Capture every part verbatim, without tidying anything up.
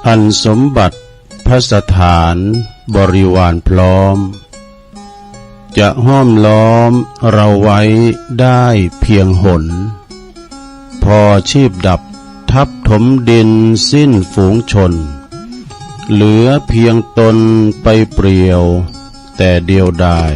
อันสมบัติภัสถานบริวารพร้อม จะห้อมล้อมเราไว้ได้เพียงหน พอชีพดับทับถมดินสิ้นฝูงชน เหลือเพียงตนไปเปลี่ยวแต่เดียวดาย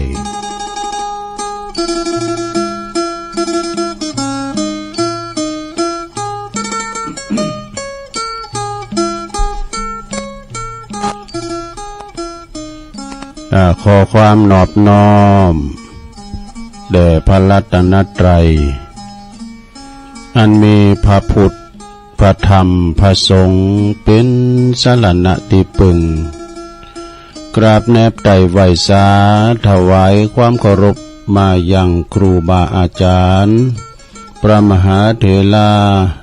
อ่า ขอความนอบน้อมแด่พระรัตนตรัย อันมีพระพุทธ พระธรรม พระสงฆ์ เป็นสรณะที่พึ่ง กราบแนบไต่ไหว้สา ถวายความเคารพมายังครูบาอาจารย์ พระมหาเถรา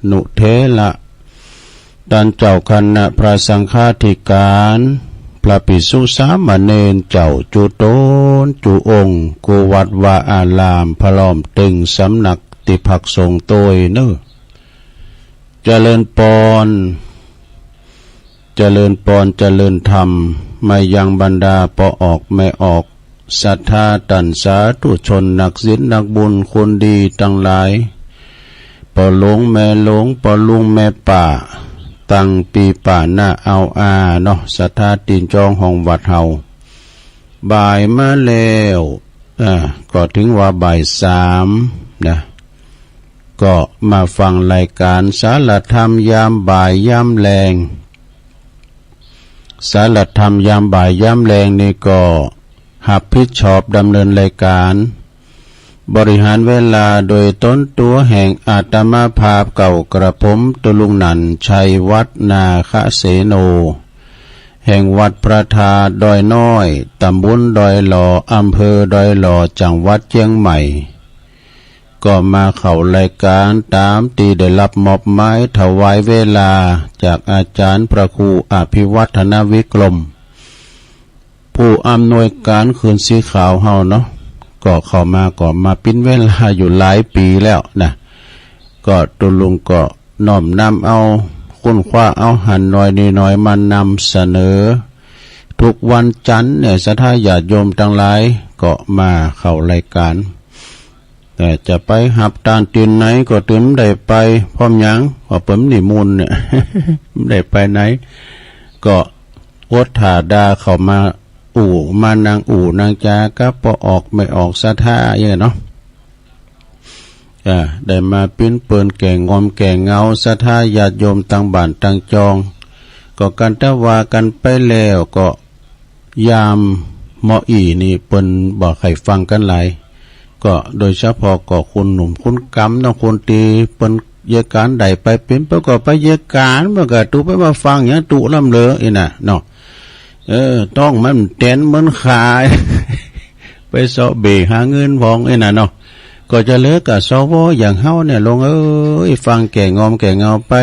นุเถระ ต้านเจ้าคณะพระสังฆาธิการ พระภิกษุสามเณรเจ้าจุ๊ตนจุ๊องค์ กู้วัดวาอาราม พร้อมเถิงสำนักตี้พักสงฆ์โตยเน่อ เจริญปอน เจริญปอน เจริญธรรม มายังบรรดาป้อออกแม่ออก ศรัทธาต้านสาธุชน นักศีลนักบุญคนดีตังหลาย ป้อหลวงแม่หลวง ป้อลุงแม่ป้า ตังปี้ป้าน้าอาวอาเนาะ ศรัทธาตี้จองห้องวัดเฮา บ่ายมาแล้ว อ่า ก็ถึงว่าบ่ายสามนะ ก็มาฟังรายการสารธรรมยามบ่ายยามแลง สารธรรมยามบ่ายยามแลงนี่ก็รับผิดชอบดำเนินรายการ บริหารเวลาโดยตนตั๋วแห่งอาตมาภาพเก่ากระผม ตุลุงนันท์ ชัยวัฒน์ นาคเสโน แห่งวัดพระธาตุดอยน้อย ตำบลดอยหล่อ อำเภอดอยหล่อ จังหวัดเชียงใหม่ ก็มาเข้ารายการตามตี้ได้รับมอบหมายถวายเวลาจากอาจารย์พระครูอภิวัฒนวิกรม ผู้อำนวยการคืนสีขาวเฮาเนาะ ก็เข้ามาก็มาปิ้นเวลาอยู่หลายปี๋แล้วนะ ก็ตุลุงก็น้อมนำเอา ค้นคว้าเอาหันน้อยนี้น้อยมานำเสนอ ทุกวันจันทร์เนี่ย ศรัทธาญาติโยมตังหลายก็มาเข้ารายการ แต่จะไปฮับตานตี้ไหนก็เถิงได้ไป เพราะหยัง ก็เปิ้นนิมนต์เนี่ย ได้ไปไหน ก็อดถ่าดาเข้ามาอู้ มานั่งอู้นั่งจ๋ากับป้อออกแม่ออกศรัทธาอย่างเนาะ อ่า ได้มาปิ้นเปิ้นแก่งอมแก่เหงาศรัทธาญาติโยมตังบ้านตังจอง ก็กันตะว่ากันไปแล้วก็ ยามเหมาะอี้นี่เปิ้นบ่ใค่ฟังกันหลาย ก็โดยเฉพาะก็คนหนุ่มคนกำเนาะ คนตี้เปิ้นเยียะก๋านได้ไปปิ้น เปิ้นก็ไปเยียะก๋าน เปิ้นก็ตุ๊ไปว่าฟังหยังตุ๊ลำเหลืออี้น่ะเนาะ เออ ต้องมันแตนเหมือนขา ไปเซาะเบ๋หาเงินพองอี้น่ะเนาะ ก็จะเหลือกับ สว อย่างเฮาเนี่ย ลงเอ้ย ฟังแก่งอมแก่เหงาไป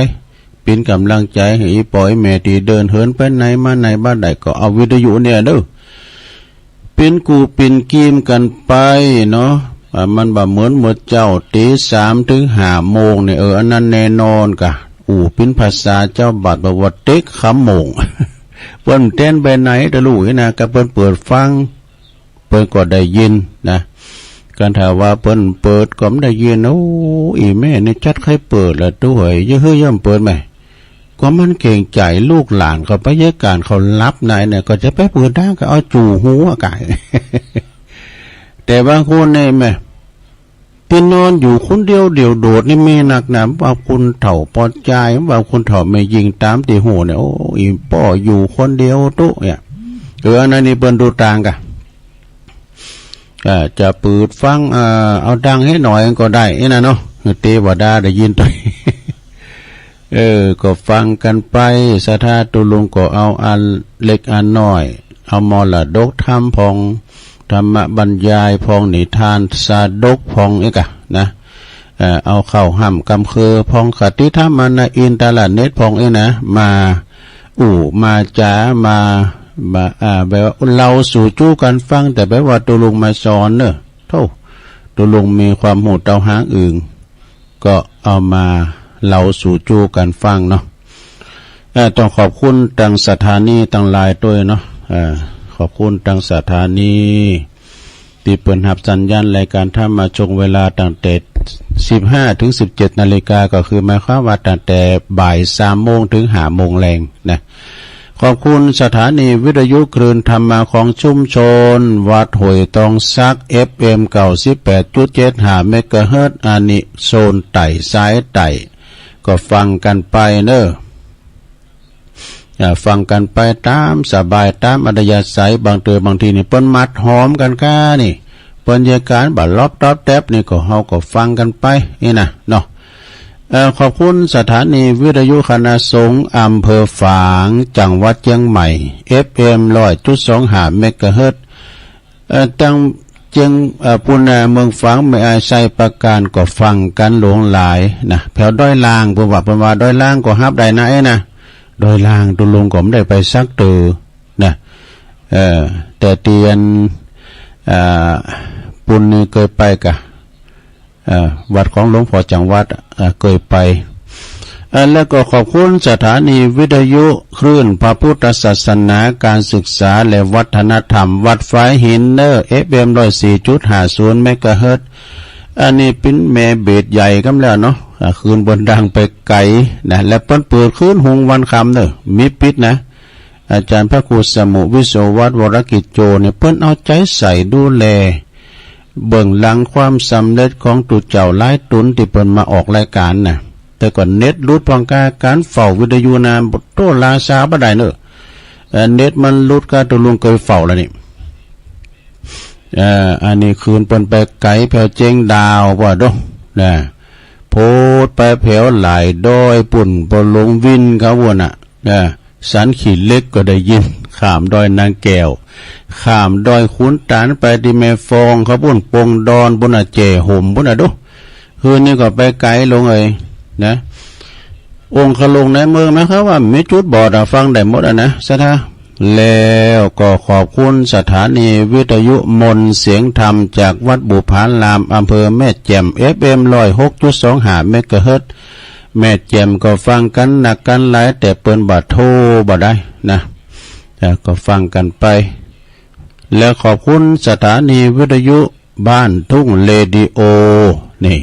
เป๋นก๋ำลังใจ๋หื้ออีป้ออีแม่ตี้เดินเหินไปไหนมาไหน บ่าใด๋ก็เอาวิทยุเนี่ยเด้อ เป๋นกู้เป๋นกีมกั๋นไปเนาะ อ่า มันบ่เหมือนเมื่อเจ๊า ตี๋สามเถิงห้าโมงเนี่ย เออ อันนั้นแน่นอนก่ะ อู้เป๋นภาษาเจ๊าบาด บอกว่าเต๊กขะโมง เปิ้นแตนไปไหนตะลุอี้น่ะ ก็เปิ้นเปิดฟัง เปิ้นก็ได้ยินนะ กันถ้าว่าเปิ้นเปิดก็บ่ได้ยิน โอ้ อีแม่นี่จักใค่เปิดละตุ๊เหย เยียะหื้อย่อมเปิดแหม ก็มันเกรงใจ๋ลูกหลานเขาไปเยียะก๋านเขาหลับในเนี่ย ก็จะไปเปิดดังก็เอาจู่หูอะก๋าย แต่บางคนเนี่ยแหม ตี้นอนอยู่คนเดียวเดี่ยวโดดนี่มีนักนะ ว่าคนเฒ่าป้อจาย ว่าคนเฒ่าแม่ญิงต๋ามตี้ฮู้เนี่ย โอ้ อีป้ออยู่คนเดียวตุ๊เนี่ย เออ อันนั้นนี่เปิ้นดูต่างก่ะ อ่า จะเปิดฟัง อ่า เอาดังหื้อหน่อยก็ได้อี้น่ะเนาะ เตวดาได้ยินตวย เออ ก็ฟังกั๋นไป ศรัทธาตุ๊ลุงก็เอาอันเล็กอันน้อย เอามรดกธรรมพอง ธรรมบรรยายพอง นิทานสาดกพองอี้ก่ะนะ เอ่อ เอาเข้าฮ่ำกำเคิวพอง คติธรรมในอินเทอร์เน็ตพองอี้นะ มาอู้มาจ๋า มา มา อ่า แบบว่าเล่าสู่จู๊กั๋นฟัง แต่แบบว่าตุ๊ลุงมาสอนเนอะ โธ่ ตุ๊ลุงมีความฮู้เต้าหางอึ่ง ก็เอามาเล่าสู่จู๊กั๋นฟังเนาะ เอ่อ ต้องขอบคุณตังสถานีตังหลายตวยเนาะ เอ่อ ขอบคุณตังสถานี ตี้เปิ้นฮับสัญญาณรายการธรรมะช่วงเวลาตั้งแต่สิบห้าถึงสิบเจ็ดนาฬิกา ก็คือหมายความว่าตั้งแต่บ่ายสามโมงถึงห้าโมงแลงนะ ขอบคุณสถานีวิทยุคลื่นธรรมะของชุมชนวัดห้วยตองสัก เอฟเอ็ม เก้าสิบแปดจุดเจ็ดห้าเมกะเฮิรตซ์ อันนี้โซนใต้สายใต้ ก็ฟังกันไปเนอะ อ่า ฟังกันไปตามสบาย ตามอัธยาศัย บางเทื่อบางทีนี่เปิ้นมัดหอมกันก้านี่ เปิ้นเยาการบ่าลอบตอบแต๊บนี่ก็เฮาก็ฟังกันไปนี่นะเนาะ เอ่อ ขอบคุณสถานีวิทยุคณะสงฆ์อำเภอฝาง จังหวัดเชียงใหม่ เอฟเอ็ม ร้อยจุดสองห้าเมกะเฮิรตซ์ เอ่อ ตังเจียง เอ่อ ปูนนาเมืองฝาง แม่อาย ไชยประการ ก็ฟังกันหลวงหลายนะ แถวดอยล่าง เปิ้นว่า เปิ้นว่าดอยล่างก็ฮับได้นะ เอ้ยนะ ดอยล่างตุลุงก็บ่ได้ไปสักเตื้อนะ เอ่อ แต่เตียน เอ่อ ปูนนี่เกยไปกะ เอ่อ วัดของหลวงพ่อจังหวัด เอ่อ เกยไป เอ่อ แล้วก็ขอบคุณสถานีวิทยุคลื่นพระพุทธศาสนา การศึกษาและวัฒนธรรม วัดฝายหินเนอะ เอฟเอ็ม ร้อยสี่จุดห้าศูนย์เมกะเฮิรตซ์ อันนี้เปิ้นแม่เบสใหญ่กำแล้วเนาะ อ่า คืนเปิ้นดังไปไกลนะ และเปิ้นเปิดคืนฮุงวันค่ำเนอะ มีปิดนะ อาจารย์พระครูสมุวิโสวัตรวรกิจโจเนี่ย เปิ้นเอาใจใส่ดูแล เบื้องหลังความสำเร็จของตุ๊เจ้าหลายตนตี้เปิ้นมาออกรายการน่ะ แต่ก่อนเน็ตหลุดพ่องกา การเฝ้าวิทยุนะ โต้ลาซาบ่ได้เนอะ เอ่อ เน็ตมันหลุดกา ตุลุงเกยเฝ้าแล้วนี่ เอ่อ อันนี้คืนเปิ้นไปไกลแผวเจียงดาวว่าโดนะ โพดไปแผวหลายดอยปุ้น ปอหลงวินเขาวัวน่ะ นะ สันขี้เหล็กก็ได้ยิน ข้ามดอยนางแก้ว ข้ามดอยขุนตาลไปตี้แม่ฟองเขาปุ้น ปงดอนปุ้นน่ะ แจ้ห่มปุ้นน่ะโด คืนนี้ก็ไปไกลลงเอ้ยนะ องค์คลงในเมืองนะครับว่ามีจุดบอดอะ ฟังได้หมดอะนะ ศรัทธา แล้วก็ขอบคุณสถานีวิทยุมนต์เสียงธรรมจากวัดบุพาราม อำเภอแม่แจ่ม เอฟเอ็ม ร้อยหกจุดสองห้าเมกะเฮิรตซ์ แม่แจ่มก็ฟังกันนักกันหลาย แต่เปิ้นบ่าโทรบ่ได้นะ เอ่อ ก็ฟังกันไป และขอบคุณสถานีวิทยุบ้านทุ่งเรดิโอ นี่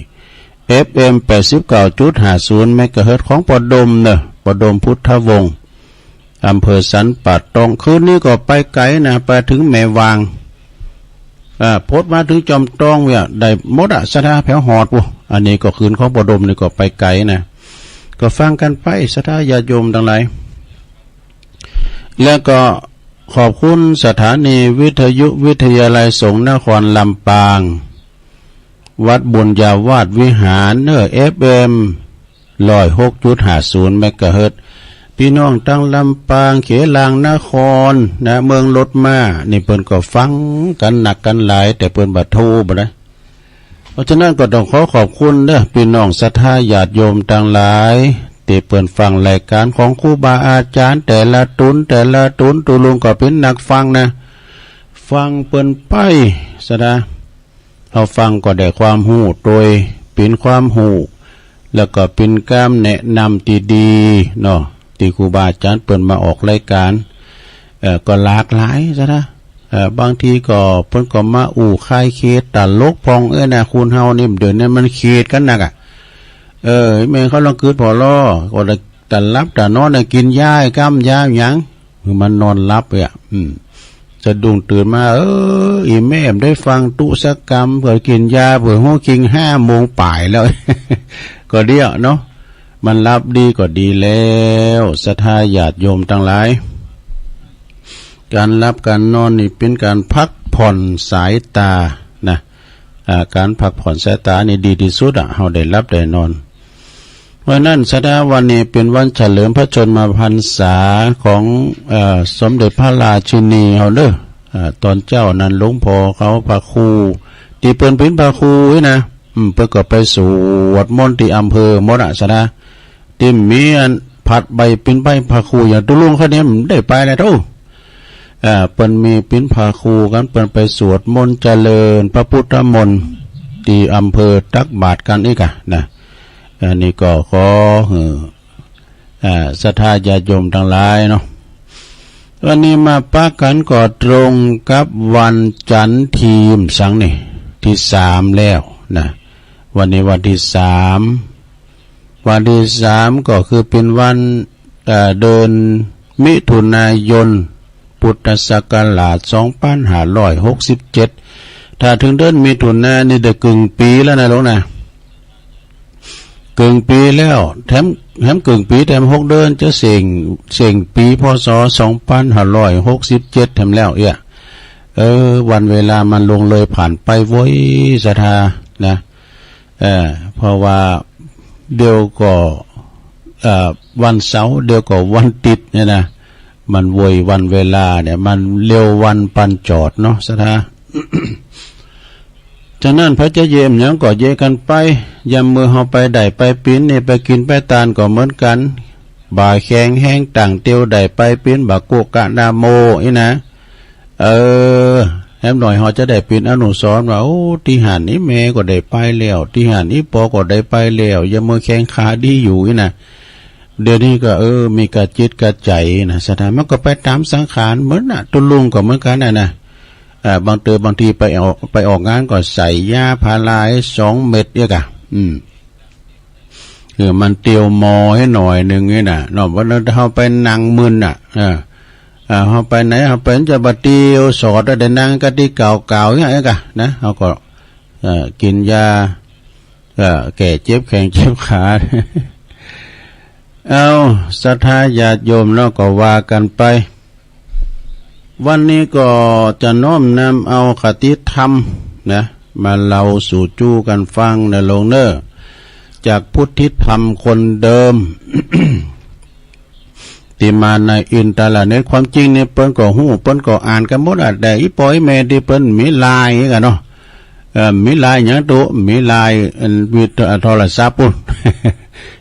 เอฟเอ็ม แปดสิบเก้าจุดห้าศูนย์เมกะเฮิรตซ์ ของปอดมเนอะ ปอดมพุทธวงศ์ อำเภอสันป่าตอง คืนนี้ก็ไปไกลนะ ไปถึงแม่วาง อ่า พดมาถึงจอมตองเนี่ย ได้หมดอะ ศรัทธา แผวฮอดปู้ อันนี้ก็คืนของปอดมนี่ก็ไปไกลนะ ก็ฟังกันไป ศรัทธาญาติโยมตังหลาย แล้วก็ขอบคุณสถานีวิทยุวิทยาลัยสงฆ์นครลำปาง วัดบุญญาวาสวิหารเนอะ เอฟเอ็ม ร้อยหกจุดห้าศูนย์เมกะเฮิรตซ์ พี่น้องตังลำปาง เขลางนครนะ เมืองรถม้า นี่เปิ้นก็ฟังกันนักกันหลาย แต่เปิ้นบ่าโทรบ่ได้ เพราะฉะนั้นก็ต้องขอขอบคุณเด้อ พี่น้องศรัทธาญาติโยมตังหลาย ตี้เปิ้นฟังรายการของครูบาอาจารย์แต่ละตน แต่ละตน ตุลุงก็เป๋นนักฟังนะ ฟังเปิ้นไป ศรัทธา เฮาฟังก็ได้ความฮู้โตย เป๋นความฮู้ แล้วก็เป๋นกำแนะนำตี้ดีเนาะ ตี้ครูบาอาจารย์เปิ้นมาออกรายการ เอ่อ ก็หลากหลาย ศรัทธา เอ่อ บางทีก็เปิ้นก็มาอู้คลายเครียดตลกพ่อง เอ้ยนะ คนเฮานี่เดี๋ยวนี้มันเครียดกันนักอะ เออ แม่นเขาลองกึ๊ดผ่อลอ ก็ได้ตาหลับตานอนน่ะ กินยาไอ้กำยาหยัง คือมันนอนหลับเนี่ย อืม สะดุ้งตื่นมา เออ อีแม่บ่ได้ฟังตุ๊สักกำ เผื่อกินยา เผื่อฮู้จริงห้าโมงปลายแล้ว ก็เดียวเนาะ มันหลับดีก็ดีแล้ว ศรัทธาญาติโยมตังหลาย การหลับการนอนนี่เป๋นการพักผ่อนสายตานะ อ่า การพักผ่อนสายตานี่ดีตี้สุดอะ เฮาได้หลับได้นอน เพราะฉะนั้น ศรัทธา วันนี้เป๋นวันเฉลิมพระชนมพรรษาของ เอ่อ สมเด็จพระราชินีเฮาเด้อ อ่า ตอนเจ๊านั้นหลวงพ่อเขาพระครู ตี้เปิ้นเป๋นพระครูนี่นะ อืม เปิ้นก็ไปสวดมนต์ตี้อำเภอหมดอะ ศรัทธา ตี้มีอันผัดใบเป๋นใบพระครูอย่างตุลุงเขาเนี่ยบ่ได้ไปแล้วโธ่ อ่า เปิ้นมีเป๋นพระครูกัน เปิ้นไปสวดมนต์เจริญพระพุทธมนต์ตี้อำเภอตักบาตรกันอีกอะนะ อันนี้ก็ขอหื้อ อ่า ศรัทธาญาติโยมทั้งหลายเนาะ วันนี้มาปะกั๋นก็ตรงกับวันจันทร์ที่สังนี่ ที่สามแล้วนะ วันนี้วันที่สาม วันที่สามก็คือเป๋นวัน เอ่อ เดือนมิถุนายน พุทธศักราชสองพันห้าร้อยหกสิบเจ็ด ถ้าเถิงเดือนมิถุนายนนี่ได้เกิ่งปี๋แล้วนะหลวงนะ เกิ่งปี๋แล้ว แถม แถมเกิ่งปี๋ แถมหกเดือน จะเส้ง เส้งปี๋ พ.ศ. สองพันห้าร้อยหกสิบเจ็ด แถมแล้วเอี้ย เออ วันเวลามันล่วงเลยผ่านไปโว้ย ศรัทธานะ เออ เพราะว่าเดี๋ยวก็ เอ่อ วันเสาร์ เดี๋ยวก็วันอาทิตย์เนี่ยนะ มันโว้ยวันเวลาเนี่ย มันเร็ววันปานจอดเนาะ ศรัทธา ฉะนั้นไผจะเยียะหยังก็เยียะกั๋นไป ยามมื้อเฮาไปได้ไปเป๋นนี่ ไปกิ๋นไปตานก็เหมือนกั๋น บ่าแข็งแฮงต่างเตียวได้ไปเป๋น บ่าโกะกะนาโมอี้นะ เออ แหมหน่อยเฮาจะได้เป๋นอนุสรณ์ว่า โอ้ ตี้หั้นนี่แม่ก็ได้ไปแล้ว ตี้หั้นนี่ปอก็ได้ไปแล้ว ยามมื้อแข้งขาดีอยู่อี้นะ เดี๋ยวนี้ก็ เออ มีกระจิตกระใจ๋นะ ศรัทธา มันก็ไปต๋ามสังขาร เหมือนน่ะ ตุ๊ลุงก็เหมือนกั๋นน่ะนะ เอ่อ บางเทื่อบางทีไปออก ไปออกงานก็ใส่ยาพาราสองเม็ดเอี้ยกะ อืม คือมันเตียวมอให้หน่อยหนึ่งนี่นะเนาะ วันนั้นเฮาไปนั่งมึนน่ะ เออ เออ เฮาไปไหน เฮาไปจะบ่าเตียวสอด ได้นั่งกะตี้เก่าๆ อย่างเงี้ยกะนะ เฮาก็ เอ่อ กิ๋นยา เอ่อ แก้เจ็บแข้งเจ็บขา เอ้า ศรัทธาญาติโยมเนาะ ก็ว่ากั๋นไป วันนี้ก็จะน้อมนำเอาคติธรรมนะ มาเล่าสู่จู้กั๋นฟังนะหลวงเน่อ จากพุทธิธรรมคนเดิม ตี้มาในอินเทอร์เน็ต ความจริงนี่เปิ้นก็ฮู้ เปิ้นก็อ่านกั๋นหมดอะ แต่อี่ป้ออี่แม่ตี้เปิ้นมีไลน์กั๋นเนาะ เอ่อ มีไลน์หยังตุ๊ มีไลน์อันวิทยุโทรศัพท์ปุ้น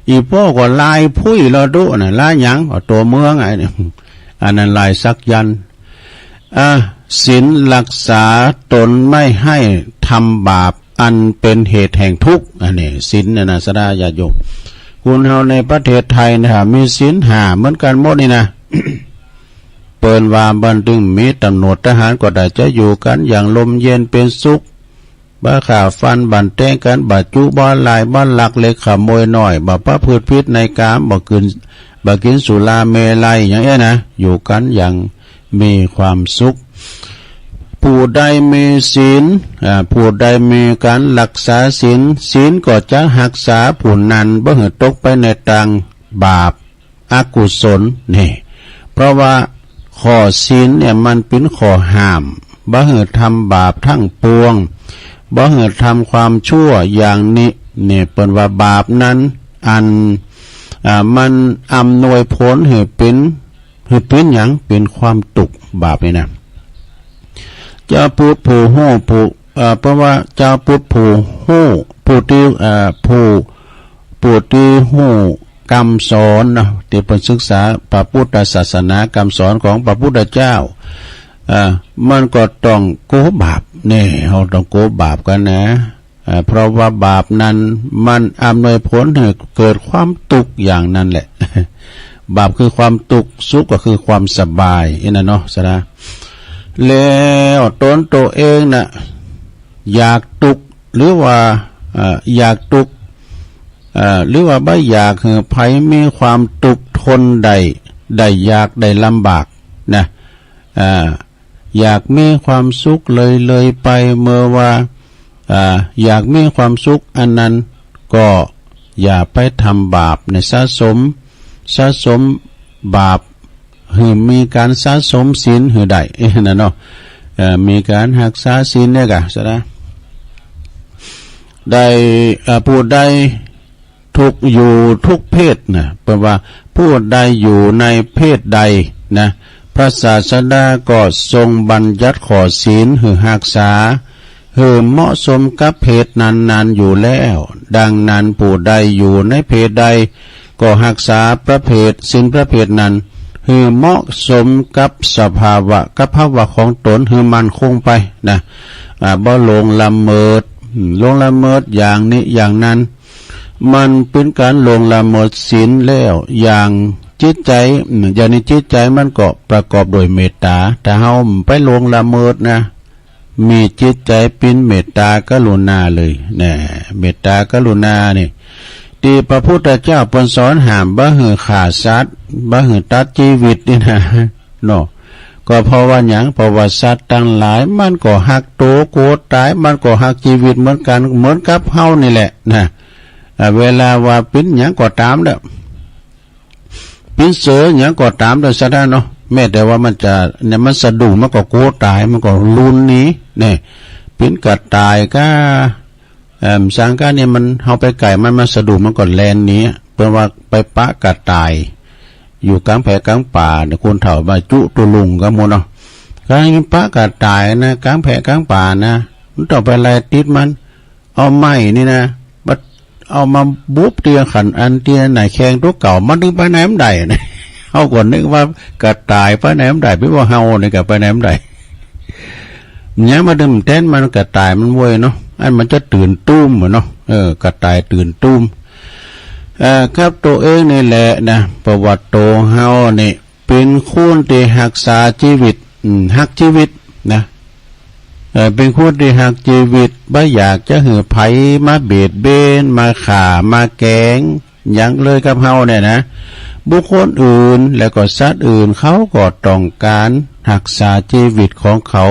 อี่ป้อก็ไลน์พุ้ยลอตุ๊นะ ไลน์หยัง ก็ตั๋วเมืองอะ อันนั้นไลน์สักยันต์ อ่ะ ศีลรักษาตนไม่ให้ทำบาปอันเป็นเหตุแห่งทุกข์ อันนี้ศีลเนี่ยนะ ศรัทธาญาติโยม คนเฮาในประเทศไทยเนี่ย มีศีลห้าเหมือนกั๋นหมดนี่นะ เปิ้นว่าบ่อนตึงมีตำรวจทหารก็ได้จะอยู่กั๋นอย่างร่มเย็นเป๋นสุข บ่ฆ่าฟันบ่อนแตงกั๋น บ่จุ บ่ล่าย บ่ลักเล็กขโมยน้อย บ่ประพฤติผิดในกาม บ่กิ๋น บ่กิ๋นสุราเมรัยอย่างเอี้ยนะ อยู่กั๋นอย่างมีความสุข ผู้ใดมีศีล อ่า ผู้ใดมีการรักษาศีล ศีลก็จะรักษาผู้นั้นบ่หื้อตกไปในตางบาป อกุศล นี่ เพราะว่าข้อศีลเนี่ยมันเป๋นข้อห้าม บ่หื้อทำบาปทั้งปวง บ่หื้อทำความชั่วอย่างนี้ นี่เปิ้นว่าบาปนั้น อัน อ่า มันอำนวยผลหื้อเป๋น หื้อเป๋นหยัง เป๋นความตุ๊กข์ บาปนี่นะ เจ้าปุทธผู้ฮู้ผู้ เอ่อ เพราะว่าเจ้าปุทธผู้ฮู้ ผู้ตี้ เอ่อ ผู้ ผู้ตี้ฮู้กำสอนเนาะ ตี้เปิ้นศึกษาพระพุทธศาสนากำสอนของพระพุทธเจ้า เอ่อ มันก็ต้องกั๋วบาป นี่ เฮาต้องกั๋วบาปกั๋นนะ เอ่อ เพราะว่าบาปนั้นมันอำนวยผลหื้อเกิดความตุ๊กข์อย่างนั้นแหละ บาปคือความตุ๊กข์ สุขก็คือความสบาย อี้นะเนาะ ศรัทธา แล้วตนตัวเองน่ะ อยากตุ๊กข์ หรือว่า เอ่อ อยากตุ๊กข์ เอ่อ หรือว่าบ่อยากหื้อใผมีความตุ๊กข์ทนได้ ได้ยากได้ลำบากนะ อ่า อยากมีความสุขเลยๆ ไป เมื่อว่า อ่า อยากมีความสุขอันนั้น ก็อย่าไปทำบาปนะ สะสม สะสมบาป หื้อมีการสะสมศีลหื้อได้ เอ๊ะ นั่นเนาะ เอ่อ มีการรักษาศีลเนี่ยกะ ศรัทธา ได้ เอ่อ ผู้ใด ทุกข์อยู่ทุกเพศนะ เปิ้นว่าผู้ใดอยู่ในเพศใดนะ พระศาสดาก็ทรงบัญญัติข้อศีลหื้อฮักษา หื้อเหมาะสมกับเพศนั้นๆ อยู่แล้ว ดังนั้นผู้ใดอยู่ในเพศใด ก็ฮักษาประเภท ศีลประเภทนั้น หื้อเหมาะสมกับสภาวะ กับภาวะของตน หื้อมั่นคงไปนะ อ่า บ่หลงละเมิด อืม หลงละเมิดอย่างนี้อย่างนั้น มันเป็นการล่วงละเมิดศีลแล้ว อย่างจิตใจ อย่างนี้จิตใจมันก็ประกอบด้วยเมตตา ถ้าเฮาไปล่วงละเมิดนะ มีจิตใจเป็นเมตตากรุณาเลยนะ เมตตากรุณานี่ ที่พระพุทธเจ้าเปิ้นสอนห้ามบ่หื้อฆ่าสัตว์ บ่หื้อตัดชีวิตนี่นะ เนาะ ก็เพราะว่าหยัง เพราะว่าสัตว์ทั้งหลายมันก็ฮักโตกลัวตาย มันก็ฮักชีวิตเหมือนกัน เหมือนกับเฮานี่แหละนะ อ่า เวลาว่าเป็นหยังก็ตามเด้อ เป็นเสือหยังก็ตามเด้อ ซะนะเนาะ แม้แต่ว่ามันจะ เนี่ย มันสะดุ้ง มันก็กลัวตาย มันก็ลุนหนี เนี่ย เป็นกระต่ายก็ เอิ่ม สังกะเนี่ย มัน เฮาไปใกล้มัน มันสะดุ้ง มันก็แล่นหนี เปิ้นว่าไปปะกระต่าย อยู่กลางแพรกลางป่าเนี่ย คนเฒ่าว่าจุตุลุงก็หมดเนาะ การปะกระต่ายนะ กลางแพรกลางป่านะ มันต้องไปไล่ติดมัน เอาไม้นี่นะ บัดเอามาบุบเตียงขันอันเตียงไหนแข้งตัวเก่า มันถึงไปไหนมันได้นะ เฮาก็นึกว่ากระต่ายไปไหนมันได้ ไปว่าเฮานี่ก็ไปไหนมันได้ ยังมาดื่มแทนมันกระต่ายมันเว้ยเนาะ อันมันจะตื่นตูมอะเนาะ เออ กระต่ายตื่นตูม เอ่อ ครับ ตัวเองนี่แหละนะ ประวัติตัวเฮานี่ เป็นคนที่ฮักษาชีวิต อืม ฮักชีวิตนะ เอ่อ เป็นคนที่ฮักชีวิต บ่อยากจะหื้อไผมาเบียดเบียน มาฆ่า มาแกล้ง หยังเลยกับเฮาเนี่ยนะ บุคคลอื่น แล้วก็สัตว์อื่น เขาก็ต้องการฮักษาชีวิตของเขา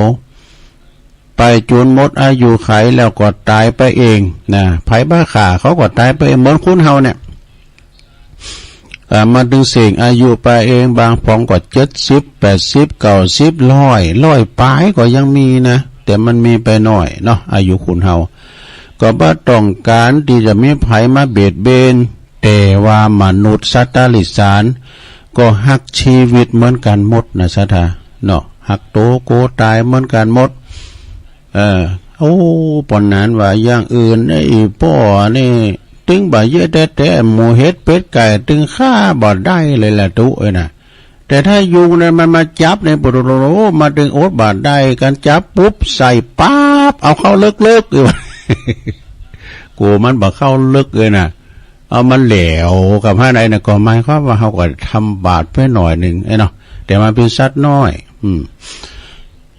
ไปจนหมดอายุขัยแล้วก็ตายไปเองนะ ไผบ่ฆ่าเขาก็ตายไปเอง เหมือนคนเฮาเนี่ย อ่า มาถึงเส้นอายุไปเอง บางพองก็เจ็ดสิบ แปดสิบ เก้าสิบ ร้อย ร้อยปลายก็ยังมีนะ แต่มันมีไปน้อยเนาะ อายุคนเฮา ก็บ่ต้องการที่จะมีไผมาเบียดเบียน แต่ว่ามนุษย์สัตว์ติรัจฉานก็ฮักชีวิตเหมือนกันหมดนะ ศรัทธาเนาะ ฮักโตกลัวตายเหมือนกันหมด เออ โอ้ ปานนั้นว่าอย่างอื่นไอ้ป้อนี่ ตึงบ่าเยอะแต๊ๆ หมูเห็ดเป็ดไก่ตึงฆ่าบ่ได้เลยล่ะตุ๊เอ้ยนะ แต่ถ้ายุงเนี่ยมันมาจับเนี่ย ปะโถ มาตึงอดบ่ได้ กันจับปุ๊บใส่ปั๊บ เอาเข้าลึกๆ อยู่ กูมันบ่เข้าลึกเลยนะ เอามันแหลวกับห้าใดนะ ก็หมายความว่าเฮาก็ทำบาปไปหน่อยหนึ่งไอ้เนาะ แต่มันเป็นสัตว์น้อย อืม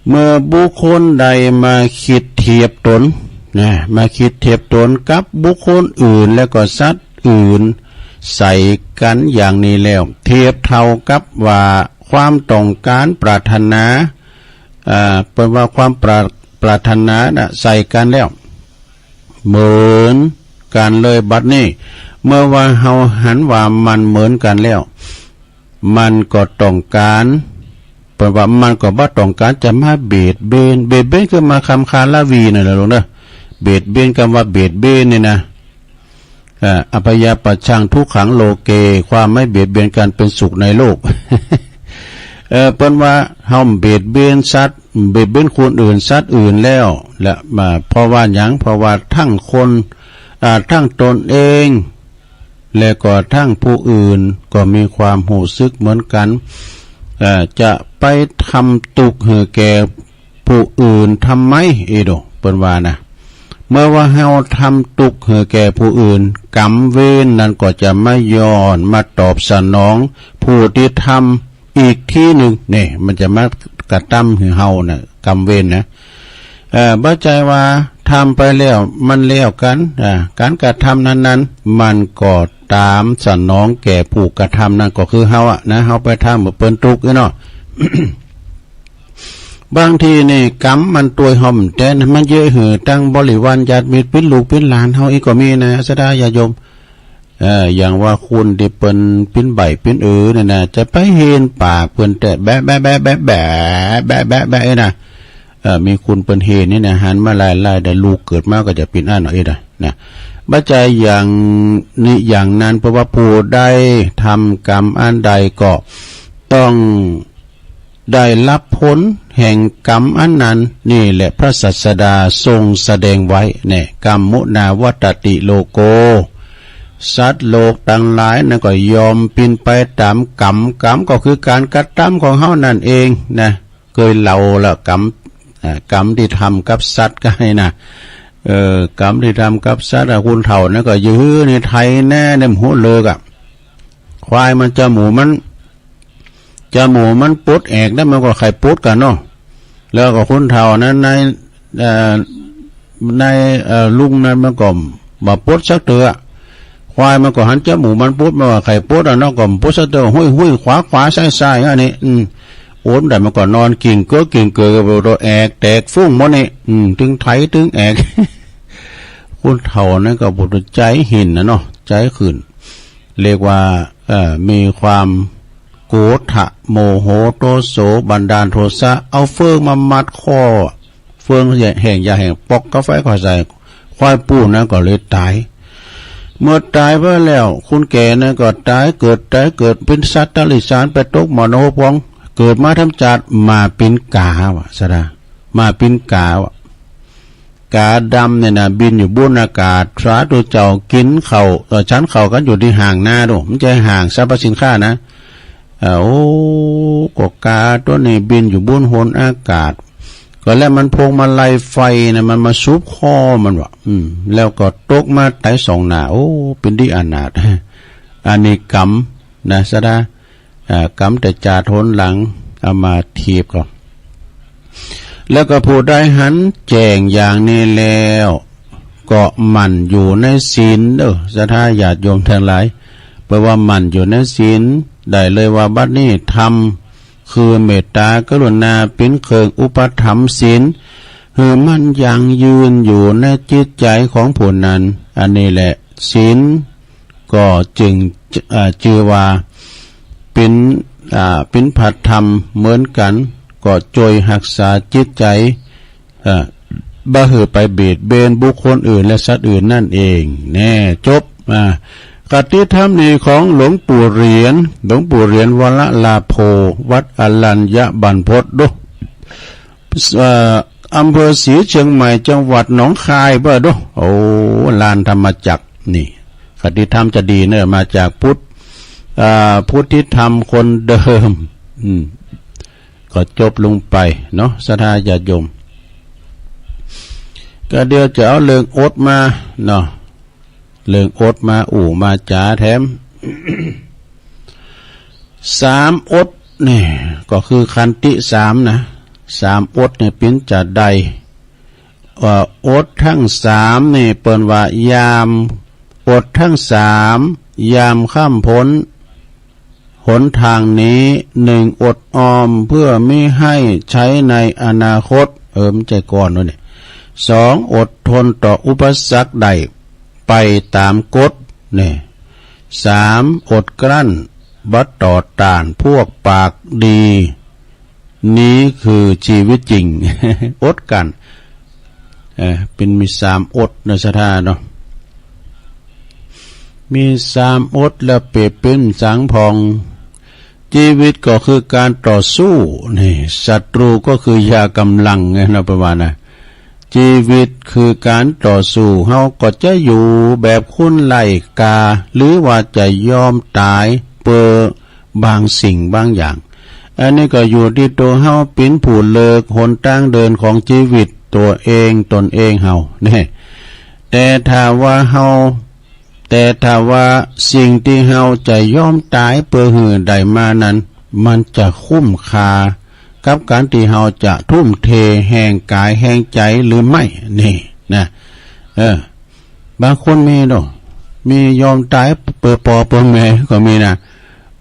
เมื่อบุคคลใดมาคิดเทียบตนนะ มาคิดเทียบตนกับบุคคลอื่น แล้วก็สัตว์อื่น ใส่กันอย่างนี้แล้ว เทียบเท่ากับว่าความต้องการปรารถนา อ่า เปิ้นว่าความปรา- ปรารถนานะ ใส่กันแล้ว เหมือนกันเลย บัดนี้ เมื่อว่าเฮาหันว่ามันเหมือนกันแล้ว มันก็ต้องการ เปิ้นว่ามันก็บ่ต้องการจะมาเบียดเบียน เบียดเบียนคือมาคำคาละวีนั่นแหละลูกเด้อ เบียดเบียน คำว่าเบียดเบียนนี่นะ อ่า อัพพยาปัชชังทุกขังโลเก ความไม่เบียดเบียนกันเป็นสุขในโลก เอ่อ เปิ้นว่าเฮาเบียดเบียนสัตว์ เบียดเบียนคนอื่น สัตว์อื่นแล้ว และมา เพราะว่าหยัง เพราะว่าทั้งคน อ่า ทั้งตนเอง และก็ทั้งผู้อื่นก็มีความรู้สึกเหมือนกัน เอ่อ จะไปทำทุกข์ให้แก่ผู้อื่นทำไม อีโด เปิ้นว่านะ เมื่อว่าเฮาทำทุกข์ให้แก่ผู้อื่น กรรมเวรนั้นก็จะมาย้อนมาตอบสนองผู้ที่ทำอีกทีหนึ่ง นี่ มันจะมากระทำให้เฮานะ กรรมเวรนะ เอ่อ บ่ใจ้ว่าทำไปแล้วมันแล้วกัน อ่า การกระทำนั้นๆ มันก็ตามสนองแก่ผู้กระทำนั่นก็คือเฮาอะนะ เฮาไปทำให้เปิ้นทุกข์เนาะ บางทีนี่กรรมมันตวยเฮาแต๊นะ มันเยียะหื้อตั้งบริวารญาติมิตร ปิ้นลูกปิ้นหลานเฮาอีกก็มีนะ ศรัทธาญาติโยม เอ่อ อย่างว่าคนที่เปิ้นปิ้นใบ้ปิ้นเอ๋อเนี่ยนะ จะไปเห็นปากเปิ้นแต่แบะแบะแบะแบะแบะแบะแบะแบะเอ้ยนะ เอ่อ มีคนเปิ้นเห็นนี่นะ หันมาหลายๆ แต่ลูกเกิดมาก็จะปิ้นอั้นเอาเอ้ยนะ นะ บ่ใจ้อย่างนี้อย่างนั้น เพราะว่าผู้ใดทำกรรมอันใดก็ต้อง ได้รับผลแห่งกรรมอันนั้น นี่แหละพระศาสดาทรงแสดงไว้ เนี่ย กรรมมุนาวัตติโลโก สัตว์โลกทั้งหลายนั้นก็ยอมปิ้นไปตามกรรม กรรมก็คือการกระทำของเฮานั่นเองนะ เกยเล่าละกรรม อ่า กรรมที่ทำกับสัตว์ก็ให้นะ เออ กรรมที่ทำกับสัตว์อะ คนเฒ่านั้นก็ยื้อในไถแน่ในหมู่เลิกอะ ควายมันจมูกมัน จมูกมันปลดแอกนะ มันก็ไข่ปลดกันเนาะ แล้วก็คนเฒ่านั้นใน เอ่อ ใน เอ่อ ลุงนั้นมันก็บ่ปลดสักเตื้อ ควายมันก็หันจมูกมันปลด มันว่าไข่ปลดอะเนาะ ก็ปลดสักเตื้อ หุยหุย ขวาขวา ซ้ายซ้าย อันนี้ อืม โอนได้มันก็นอนกิ่งเกือกกิ่งเกือก ก็แอกแตกฟุ้งหมดนี่ อืม ตึงไถตึงแอก คนเฒ่านั้นก็บ่ได้ใจหินนะเนาะ ใจขึ้น เรียกว่า เอ่อ มีความโกธะ โมโห โทโส บันดาลโทสะ เอาเฟืองมามัดคอ เฟืองแห้ง ยาแห้ง ปอกกาไฟเข้าใส่ ควายปูนั้นก็เลยตาย เมื่อตายไปแล้ว คนแก่นั้นก็ตายเกิด ตายเกิด เป็นสัตว์ติรัจฉาน ไปตกหม้อนรกพอง เกิดมาทำจาติมาเป็นก๋าว่ะ สะดา มาเป็นก๋าว่ะ ก๋าดำเนี่ยนะ บินอยู่บนอากาศ สาธุเจ้ากินข้าว เอ่อ ฉันข้าวกันอยู่ที่ห้างนาดู มันจะห้างสรรพสินค้านะ เอ่อ โอ้ ก็ก๋าตัวนี้บินอยู่บนหนอากาศ ก็แล้วมันพวงมาลัยไฟนะ มันมาสุบคอมันว่ะ อืม แล้วก็ตกมาตายสองหน้า โอ้ เป็นตี้อนาถ อันนี้กรรมนะ สะดา อ่า กรรมแต่จาติหนหลัง เอามาเทียบกัน แล้วก็ผู้ใดหันแจ้งอย่างนี้แล้ว ก็หมั่นอยู่ในศีลเด้อ ศรัทธาญาติโยมทั้งหลาย แปลว่าหมั่นอยู่ในศีล ได้เลยว่าบัดนี้ธรรม คือเมตตากรุณาเป็นเครื่องอุปถัมภ์ศีล คือมันยังยืนอยู่ในจิตใจของผู้นั้น อันนี้แหละศีล ก็จึง เอ่อ จื่อว่าเป็น อ่า เป็นพระธรรมเหมือนกัน ก็ช่วยรักษาจิตใจ เอ่อ บ่หื้อไปเบียดเบียนบุคคลอื่นและสัตว์อื่นนั่นเอง แน่ จบ อ่า คติธรรมนี้ของหลวงปู่เหรียญ หลวงปู่เหรียญวรลาโภ วัดอรัญญบรรพต ดู เอ่อ อำเภอศรีเชียงใหม่ จังหวัดหนองคาย เบ้อดู โอ้ ลานธรรมจักร นี่ คติธรรมจะดีเนอะ มาจากพุทธ อ่า พุทธิธรรมคนเดิม อืม ก็จบลงไปเนาะ ศรัทธาญาติโยม ก็เดี๋ยวจะเอาเรื่องอดมาเนาะ เรื่องอดมาอู้มาจ๋าแถม สามอดนี่ ก็คือขันติสามนะ สามอดนี่เป๋นจาใด เอ่อ อดทั้งสามนี่เปิ้นว่ายาม อดทั้งสาม ยามข้ามพ้น หนทางนี้ หนึ่ง อดออมเพื่อมิให้ใช้ในอนาคต เออ มันใจ้ก่อนโน้นนี่ สอง อดทนต่ออุปสรรคได้ไปตามกฎ นี่ สาม อดกลั้น บ่ต่อต้านพวกปากดี นี้คือชีวิตจริง อดกลั้น เอ่อ เป๋นมีสามอดเนาะ ศรัทธาเนาะ มีสามอดแล้วเป๋นสังพอง ชีวิตก็คือการต่อสู้ นี่ ศัตรูก็คือยากำลังไงเนาะ ประมาณนะ ชีวิตคือการต่อสู้ เฮาก็จะอยู่แบบคนไร้ค่า หรือว่าจะยอมตายเพื่อบางสิ่งบางอย่าง อันนี้ก็อยู่ที่ตัวเฮาเป๋นผู้เลือกหนทางเดินของชีวิตตัวเอง ตนเองเฮา นี่ แต่ถ้าว่าเฮา แต่ถ้าว่าสิ่งที่เฮาจะยอมตายเพื่อหื้อได้มานั้น มันจะคุ้มค่ากับการที่เฮาจะทุ่มเทแฮงกายแฮงใจหรือไม่ นี่นะ เออ บางคนมีเนาะ มียอมตายเปื้อปอเปื้อแม่ก็มีนะ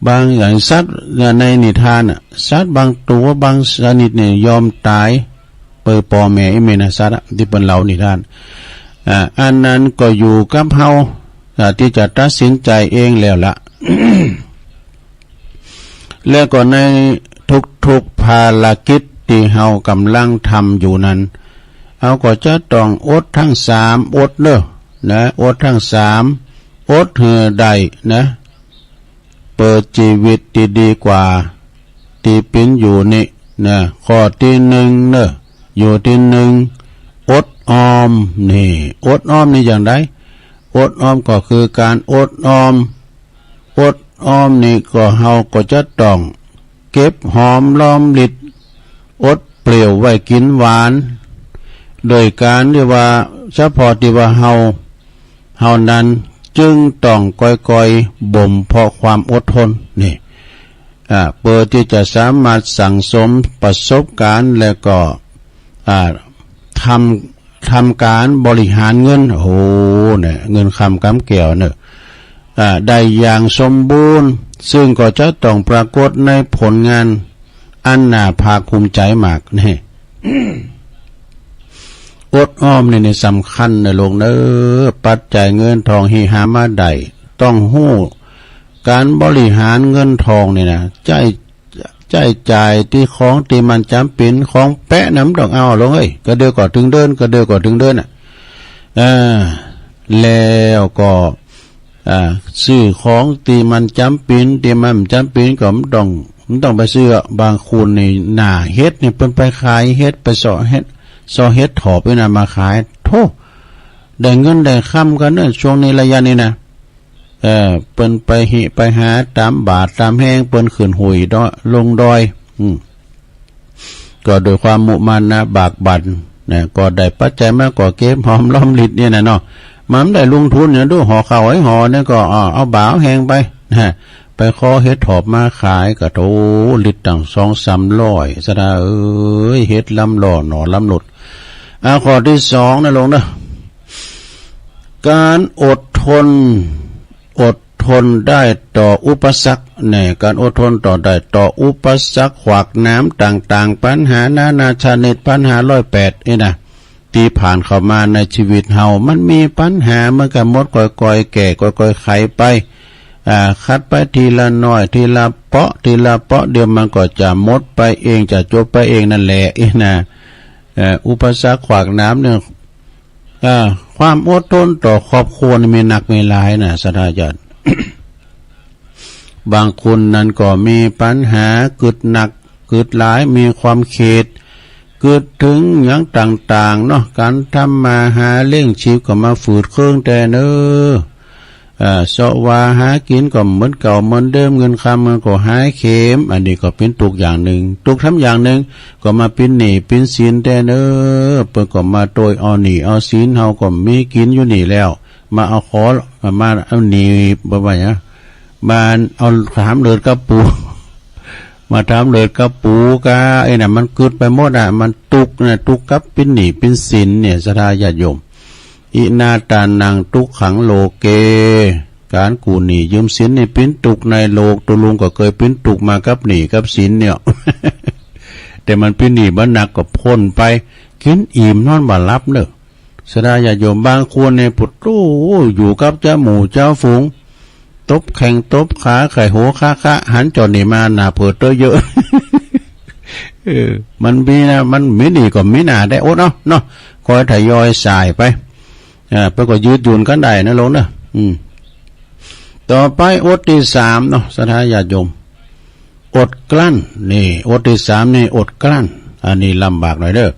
บางอย่างสัตว์ในนิทานน่ะ สัตว์บางตัวบางชนิดเนี่ยยอมตายเปื้อปอแม่ อีเมนะ สัตว์อะ ตี้เปิ้นเล่านิทาน อ่า อันนั้นก็อยู่กับเฮา อ่า ตี้จะตัดสินใจเองแล้วละ และก็ในทุกๆภารกิจตี้เฮากำลังทำอยู่นั้น เฮาก็จะต้องอดทั้งสามอดเนอะ นะ อดทั้งสามอดหื้อได้นะ เปื้อชีวิตตี้ดีกว่าตี้เป๋นอยู่นี่นะ ข้อตี้หนึ่งเนอะ อยู่ตี้หนึ่ง อดออม นี่ อดออมนี่อย่างใด อดออมก็คือการอดออม อดออมนี่ก็เฮาก็จะต้องเก็บหอมรอมริบ อดเปรี้ยวไว้กินหวาน โดยการที่ว่าเฉพาะที่ว่าเฮา เฮานั้นจึงต้องค่อยๆ บ่มเพาะความอดทนนี่ อ่า เพื่อที่จะสามารถสั่งสมประสบการณ์ และก็ อ่า ทำ ทำการบริหารเงิน โอ้โห เนี่ย เงินคำกำแก้วเนี่ย อ่า ได้อย่างสมบูรณ์ ซึ่งก็จะต้องปรากฏในผลงานอันน่าภาคภูมิใจมากนี่ อดออมนี่ นี่สำคัญนะลูกเนอะ ปัจจัยเงินทองที่หามาได้ ต้องฮู้การบริหารเงินทองนี่นะ ใช้ ใช้จ่ายที่ของที่มันจำเป็น ของแปะนะมันต้องเอาลูกเอ้ย กระเดือก็ถึงเดือน กระเดือก็ถึงเดือนน่ะ เออ แล้วก็ อ่า ซื้อของที่มันจำเป็น ที่มันบ่จำเป็นก็บ่ต้อง บ่ต้องไปซื้อ บางคนนี่หน้าเห็ดนี่เปิ้นไปขายเห็ด ไปเซาะเห็ด เซาะเห็ดถอบนี่นะมาขาย โธ่ ได้เงินได้คำกันเนอะ ช่วงนี้ระยะนี้นะ เออ เปิ้นไปหิไปหาตามบาทตามแฮง เปิ้นขึ้นห้วยดอย ลงดอย อืม ก็ด้วยความมุมานะบากบั่นนะ ก็ได้ปัจจัยมาก็เก็บหอมรอมริบนี่นะเนาะ มันบ่ได้ลงทุนหยังดู ห่อข้าวไอ้ห่อนี่ก็ อ่า เอาบ่าเอาแฮงไปนะ ไปขอเห็ดถอบมาขายก็โธ่ ริบตั้งสองสามร้อย ศรัทธาเอ้ย เห็ดลำหล่อหน่อลำหลุด อ่า ข้อที่สองนะลูกเนอะ การอดทน อดทนได้ต่ออุปสรรค เนี่ย การอดทนต่อได้ต่ออุปสรรค ขวากหนามต่างๆ ปัญหานานาชนิด ปัญหาร้อยแปดนี่นะ ที่ผ่านเข้ามาในชีวิตเฮา มันมีปัญหา มันก็หมดค่อยๆ แก้ค่อยๆ ไขไป อ่า คัดไปทีละน้อย ทีละเปาะ ทีละเปาะ เดี๋ยวมันก็จะหมดไปเอง จะจบไปเองนั่นแหละ นี่นะ เอ่อ อุปสรรคขวากหนามเนี่ย อ่า ความอดทนต่อครอบครัวนี่มีนักมีหลายนะ ศรัทธาญาติ บางคนนั้นก็มีปัญหากึดหนักกึดหลาย มีความเข็ด กึดถึงหยังต่างๆ เนาะ การทำมาหาเลี้ยงชีพก็มาฝืดเคืองแต๊เนอ อ่า เซาะว่าหากินก็เหมือนเก่าเหมือนเดิม เงินคำมันก็หายเข็ม อันนี้ก็เป็นทุกข์อย่างหนึ่ง ทุกข์ทำอย่างหนึ่ง ก็มาเป็นหนี้เป็นสินแต๊เนอ เปิ้นก็มาโตยเอาหนี้เอาสิน เฮาก็มีกินอยู่นี่แล้ว มาเอาขอ มาเอาหนี้ บ่ว่าหยัง มาเอาถามเลิศกับปู่ มาถามเลิศกับปู่กา ไอ้น่ะ มันกึดไปหมดอ่ะ มันทุกข์นะ ทุกข์กับเป็นหนี้เป็นสินเนี่ย ศรัทธาญาติโยม อินาทานังทุกขังโลเก การกู้หนี้ยืมสินนี่เป็นทุกข์ในโลก ตุ๊ลุงก็เคยเป็นทุกข์มากับหนี้กับสินเนี่ย แต่มันเป็นหนี้บ่หนักก็พ้นไป กินอิ่มนอนบ่หลับเนอะ ศรัทธาญาติโยม บางคนเนี่ย โอ้โห อยู่กับเจ้าหมู่เจ้าฝูง ตบแข้งตบขา ไขว่หัวคะคะ หันเจ้านี่มาหน้าเผิดเต๊อะเยอะ เออ มันมีนะ มันมีหนี้ก็มีหน้าได้อดเอาเนาะ คอยทยอยส่ายไป อ่า เปิ้นก็ยืดหยุ่นกันได้นะลูกเนอะ อืม ต่อไปอดที่สามเนาะ ศรัทธาญาติโยม อดกลั้น นี่ อดที่สามนี่ อดกลั้น อันนี้ลำบากหน่อยเด้อ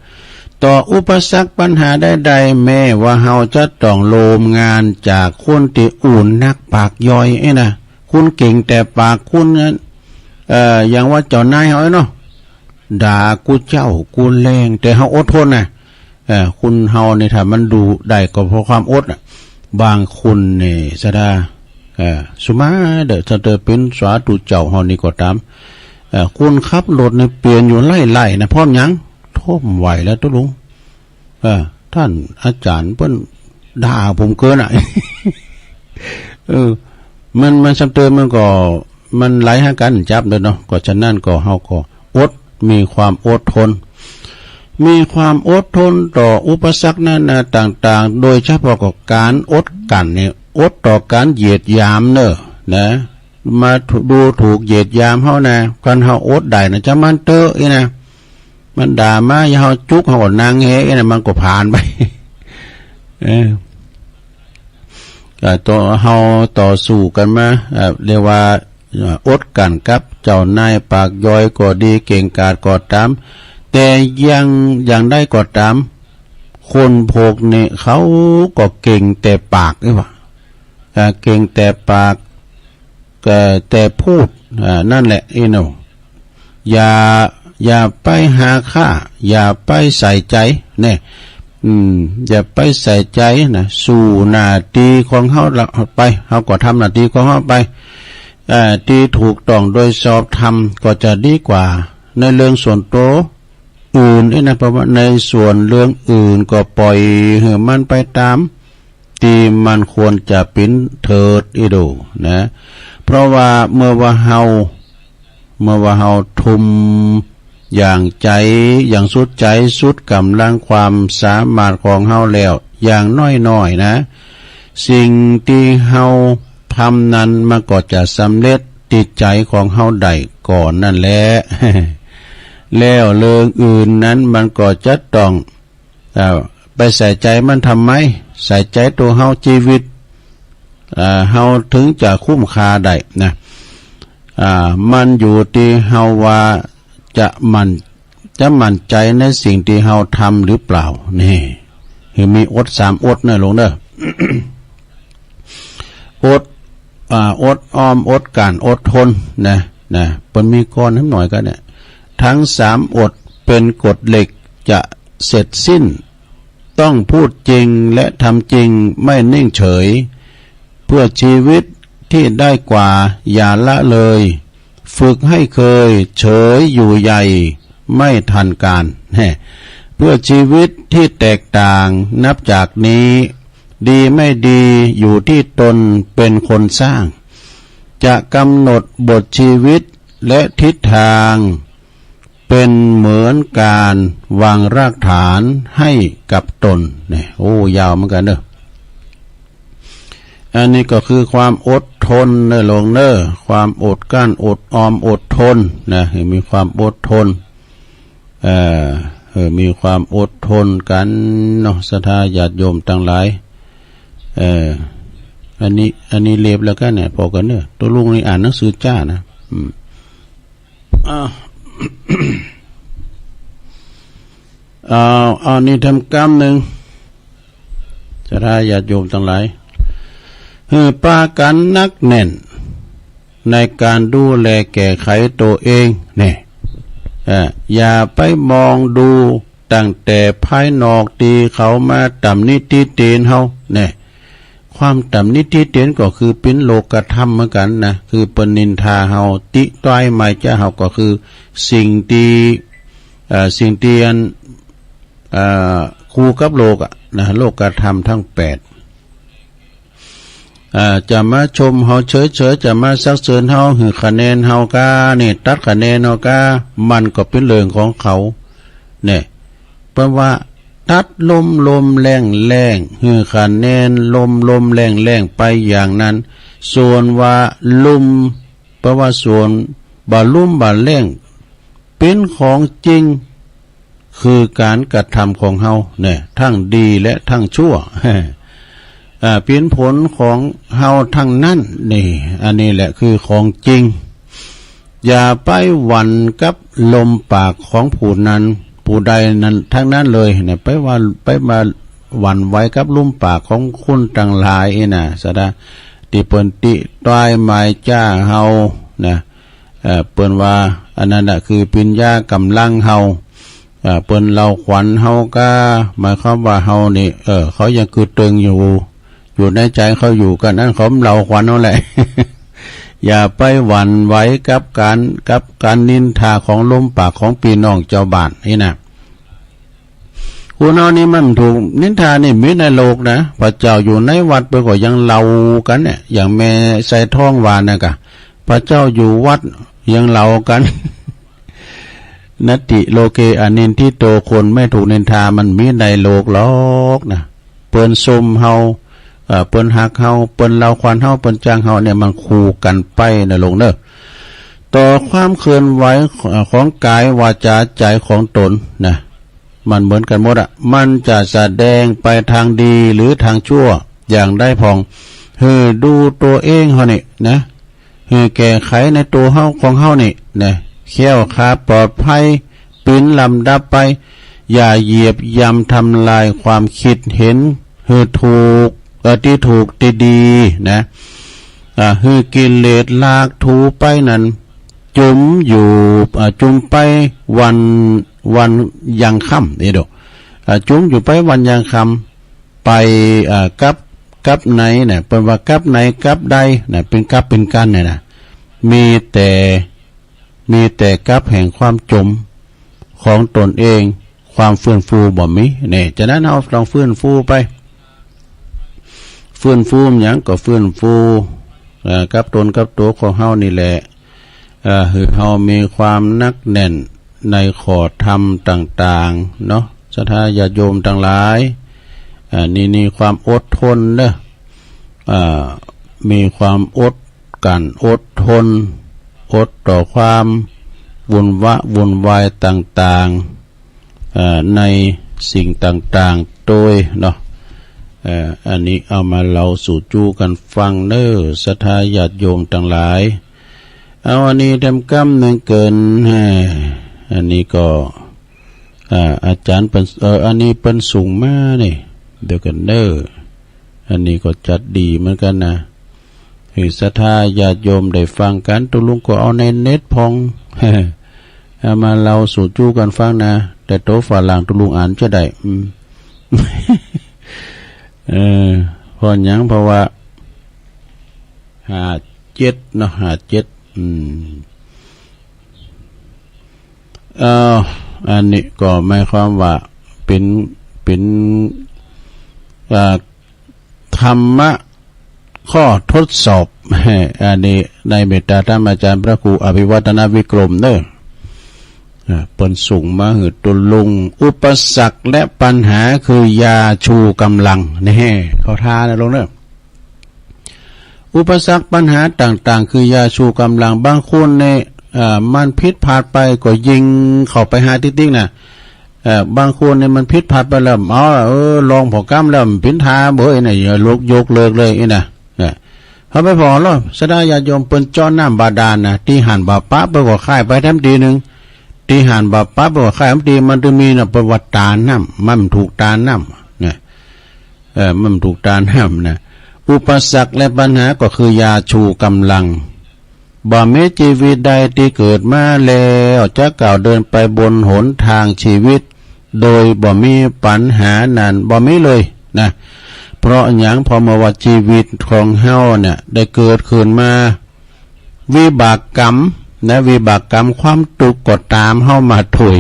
ต่ออุปสรรคปัญหาใดๆ แม้ว่าเฮาจะต้องโลมงานจากคนที่อู้หนักปากย่อย เอ้ยนะ คุณเก่งแต่ปากคุณนั้น เอ่อ อย่างว่าเจ้านายเฮาเนาะ ด่ากู้เจ้ากู้แลง แต่เฮาอดทนนะ เอ่อ คนเฮานี่ถ้ามันดุได้ก็เพราะความอดน่ะ บางคนนี่ ศรัทธา เอ่อ สุมาเด้อ ถ้าเตอเป็นสาธุเจ้าเฮานี่ก็ตาม เอ่อ คนขับรถนี่เปลี่ยนอยู่ไล่ๆ นะ เพราะหยัง ทนบ่ไหวแล้วตุ๊ลุง เอ่อ ท่านอาจารย์เปิ้นด่าผมเกินอ่ะ เออ มัน มันซ้ำเติมมันก็ มันไหลหากันจับเด้อเนาะ ก็ฉะนั้นก็เฮาก็อด มีความอดทน มีความอดทนต่ออุปสรรคนานาต่างๆ โดยเฉพาะก็การอดกลั้นเนี่ย อดต่อการเหยียดหยามเนอะ นะ มาดูถูกเหยียดหยามเฮานะ คันเฮาอดได้นะ จะมันเตอะอีนะ มันด่ามา อย่าเฮาจุก เฮาก็นั่งเฮอีนะ มันก็ผ่านไป เออ ก็ต่อ เฮาต่อสู้กันมา เอ่อ เรียกว่า เอ่อ อดกลั้นกับเจ้านายปากย่อยก็ดี เก่งกาจก็ตาม แต่อย่าง อย่างใดก็ตาม คนพวกนี้เขาก็เก่งแต่ปากนี่หว่า อ่า เก่งแต่ปาก ก็แต่พูด อ่า นั่นแหละ อีหนู อย่า อย่าไปหาค่า อย่าไปใส่ใจ เนี่ย อืม อย่าไปใส่ใจนะ สู้หน้าตี้ของเฮาละไป เฮาก็ทำหน้าตี้ของเฮาไป เอ่อ ตี้ถูกต้องโดยชอบธรรมก็จะดีกว่า ในเรื่องส่วนตัวอื่นนี่นะ เพราะว่าในส่วนเรื่องอื่นก็ปล่อยให้มันไปตาม ตี้มันควรจะเป๋นเถิดอีดูนะ เพราะว่าเมื่อว่าเฮา เมื่อว่าเฮาทุ่มอย่างใจ๋ อย่างสุดใจ๋ สุดก๋ำลังความสามารถของเฮาแล้ว อย่างน้อยๆ นะ สิ่งตี้เฮาทำนั้นมันก็จะสำเร็จตี้ใจ๋ของเฮาได้ก่อนนั่นแหละ แล้วเรื่องอื่นนั้นมันก็จะต้อง เอ่อ ไปใส่ใจมันทำไม ใส่ใจตัวเฮา ชีวิต เอ่อ เฮาถึงจะคุ้มค่าได้นะ อ่า มันอยู่ตี้เฮาว่าจะมั่น จะมั่นใจในสิ่งตี้เฮาทำหรือเปล่า นี่ คือมีอดสามอดนะลุงเด้อ อด อ่า อดออม อดกลั้น อดทนนะ นะ เปิ้นมีก้อนนิดหน่อยก็เนี่ย ทั้งสามอดเป็นกฎเหล็กจะเสร็จสิ้น ต้องพูดจริงและทำจริง ไม่นิ่งเฉย เพื่อชีวิตที่ได้กว่าอย่าละเลย ฝึกให้เคยเฉยอยู่ใหญ่ ไม่ทันการ แน่ เพื่อชีวิตที่แตกต่างนับจากนี้ ดีไม่ดีอยู่ที่ตนเป็นคนสร้าง จะกำหนดบทชีวิตและทิศทาง เป็นเหมือนการวางรากฐานให้กับตน เนี่ย โอ้ ยาวเหมือนกันเนอะ อันนี้ก็คือความอดทนเนอะลุงเนอะ ความอดกลั้น อดออม อดทนนะ ให้มีความอดทน เอ่อ เออ มีความอดทนกันเนาะ ศรัทธาญาติโยมทั้งหลาย เอ่อ อันนี้ อันนี้เล็บแล้วกันเนี่ย พอกันเนอะ ตัวลุงนี่อ่านหนังสือจ้านะ อืม อ้าว อ้าว อ้าว นี่ทำกรรมหนึ่ง ศรัทธาญาติโยมทั้งหลาย หื้อปากันหนักแน่น ในการดูแลแก้ไขตัวเอง เนี่ย เอ่อ อย่าไปมองดูตั้งแต่ภายนอกตี้เขามาตำหนิติเตียนเฮา เนี่ย ความตำหนิติเตียนก็คือเป๋นโลกธรรมเหมือนกันนะ คือเปิ้นนินทาเฮา ติต้ายไม้จ้าเฮา ก็คือสิ่งตี้ เอ่อ สิ่งตี้อัน เอ่อ คู่กับโลกอะนะ โลกธรรมทั้งแปด เอ่อ จะมาชมเฮาเฉยๆ จะมาสรรเสริญเฮา หื้อคะแนนเฮากา นี่ ตัดคะแนนเฮากา มันก็เป๋นเรื่องของเขา เนี่ย เปิ้นว่าตัดลมๆ แล้งๆ หื้อคะแนนลมๆ แล้งๆ ไปอย่างนั้น ส่วนว่าลุ่ม เปิ้นว่าส่วนบ่าลุ่มบ่าแล้ง เป๋นของจริง คือการกระทำของเฮาเนี่ย ทั้งดีและทั้งชั่ว อ่า เป๋นผลของเฮาทั้งนั้น นี่ อันนี้แหละคือของจริง อย่าไปหวั่นกับลมปากของผู้นั้น ผู้ใดนั้นทั้งนั้นเลยเนี่ย ไปว่า ไปมาหวั่นไหวกับลมปากของคนทั้งหลายนี่นะ ศรัทธา ตี้เปิ้นติต้ายไม้จ้าเฮานะ เอ่อ เปิ้นว่าอันนั้นน่ะคือปัญญากำลังเฮา เอ่อ เปิ้นเหล่าขวัญเฮากา หมายความว่าเฮานี่ เออ เขายังกึ๊ดตึงอยู่ อยู่ในใจเขาอยู่ ก็อั้นเขาเหล่าขวัญเฮาแหละ อย่าไปหวั่นไหวกับการ กับการนินทาของลมปากของปี้น้องเจ้าบ้านนี่นะ คนเฮานี่มันถูกนินทานี่มีในโลกนะ พระเจ้าอยู่ในวัดเปิ้นก็ยังเหล่ากั๋นเนี่ย อย่างแม่สายทองว่านั่นกะ พระเจ้าอยู่วัดยังเหล่ากั๋น นัตถิโลเกอนินทิโต คนไม่ถูกนินทามันมีในโลกหรอกนะ เปิ้นชมเฮา เอ่อ เปิ้นฮักเฮา เปิ้นเหล่าขวัญเฮา เปิ้นจ้างเฮาเนี่ย มันคู่กั๋นไปนะลุงเนอะ ต่อความเคลื่อนไหวของกายวาจาใจของตนนะ มันเหมือนกันหมดอะ มันจะแสดงไปทางดีหรือทางชั่วอย่างใดพ่อง หื้อดูตัวเองเฮานี่นะ หื้อแก้ไขในตัวเฮาของเฮานี่นะ แคล้วคลาดปลอดภัย เป๋นลำดับไป อย่าเหยียบย่ำทำลายความคิดเห็นหื้อถูก เอ่อ ตี้ถูกตี้ดีนะ อ่า หื้อกิเลสลากถูไปนั้น จุ่มอยู่ อ่า จุ่มไปวัน วันยังค่ำนี่ดู อ่า จุมอยู่ไปวันยังค่ำ ไป อ่า กับ กับไหนเนี่ย เปิ้นว่ากับไหนกับใดเนี่ย เป็นกับเป็นกันเนี่ยนะ มีแต่ มีแต่กับแห่งความจมของตนเอง ความฟื้นฟูบ่มีเนี่ย ฉะนั้นเฮาต้องฟื้นฟูไป ฟื้นฟูหยังก็ฟื้นฟู เอ่อ กับตนกับตัวของเฮานี่แหละ เอ่อ หื้อเฮามีความหนักแน่นในข้อธรรมต่างๆ เนาะ ศรัทธาญาติโยมทั้งหลาย อ่า นี่ นี่ความอดทนเด้อ อ่า มีความอดกลั้นอดทน อดต่อความวุ่นวะวุ่นวายต่างๆ เอ่อ ในสิ่งต่างๆ โดยเนาะ เอ่อ อันนี้เอามาเล่าสู่จู้กันฟังเน้อ ศรัทธาญาติโยมทั้งหลาย เอาอันนี้เต็มกำหนึ่งเกิน เอ่อ อันนี้ก็ อ่า อาจารย์เปิ้น เอ่อ อันนี้เปิ้นส่งมานี่ เดี๋ยวกันเน้อ อันนี้ก็จัดดีเหมือนกันนะ ให้ศรัทธาญาติโยมได้ฟังกัน ตุ๊ลุงก็เอาในเน็ตพ่อง เอามาเล่าสู่จู้กันฟังนะ แต่โตฝรั่งตุ๊ลุงอ่านจะได้ อืม เออ เพราะหยัง เพราะว่า ห้าเจ็ด เนาะ ห้าเจ็ด อืม เอ่อ อันนี้ก็หมายความว่าเป็น เป็น เอ่อ ธรรมะข้อทดสอบ อันนี้ในเมตตาธรรมอาจารย์พระครูอภิวัฒนวิกรมเน้อ อ่า เปิ้นส่งมาหื้อตุ๊ลุง อุปสรรคและปัญหาคือยาชูกำลัง นี่ เข้าท่านะลุงเน้อ อุปสรรคปัญหาต่างๆ คือยาชูกำลัง บางคนเนี่ย เอ่อ มันผิดพลาดไปก็ยิงเข้าไปหาติ๊กๆ นะ เอ่อ บางคนเนี่ยมันผิดพลาดไปแล้ว เอาละ เออ ลองผ่อกำแล้วมันผิดท่าเบ้ยเนี่ย อย่ายก ยกเลิกเลยนี่นะ เนี่ย เขาไปผ่อแล้ว ศรัทธาญาติโยมเปิ้นเจาะน้ำบาดาลนะ ตี้หั้นบ่ปะเปิ้นก็ค่ายไปแถมตี้หนึ่ง ตี้หั้นบ่ปะเปิ้นก็ค่ายแถมตี้ มันจะมีนะ เปิ้นว่าตาน้ำ มันถูกตาน้ำ เนี่ย เอ่อ มันถูกตาน้ำนะ อุปสรรคและปัญหาก็คือยาชูกำลัง บ่มีชีวิตใดที่เกิดมาแล้วจะก้าวเดินไปบนหนทางชีวิต โดยบ่มีปัญหานั้น บ่มีเลยนะ เพราะหยัง เพราะเมื่อว่าชีวิตของเฮาเนี่ยได้เกิดขึ้นมา วิบากกรรมนะ วิบากกรรม ความทุกข์ก็ตามเฮามาโดย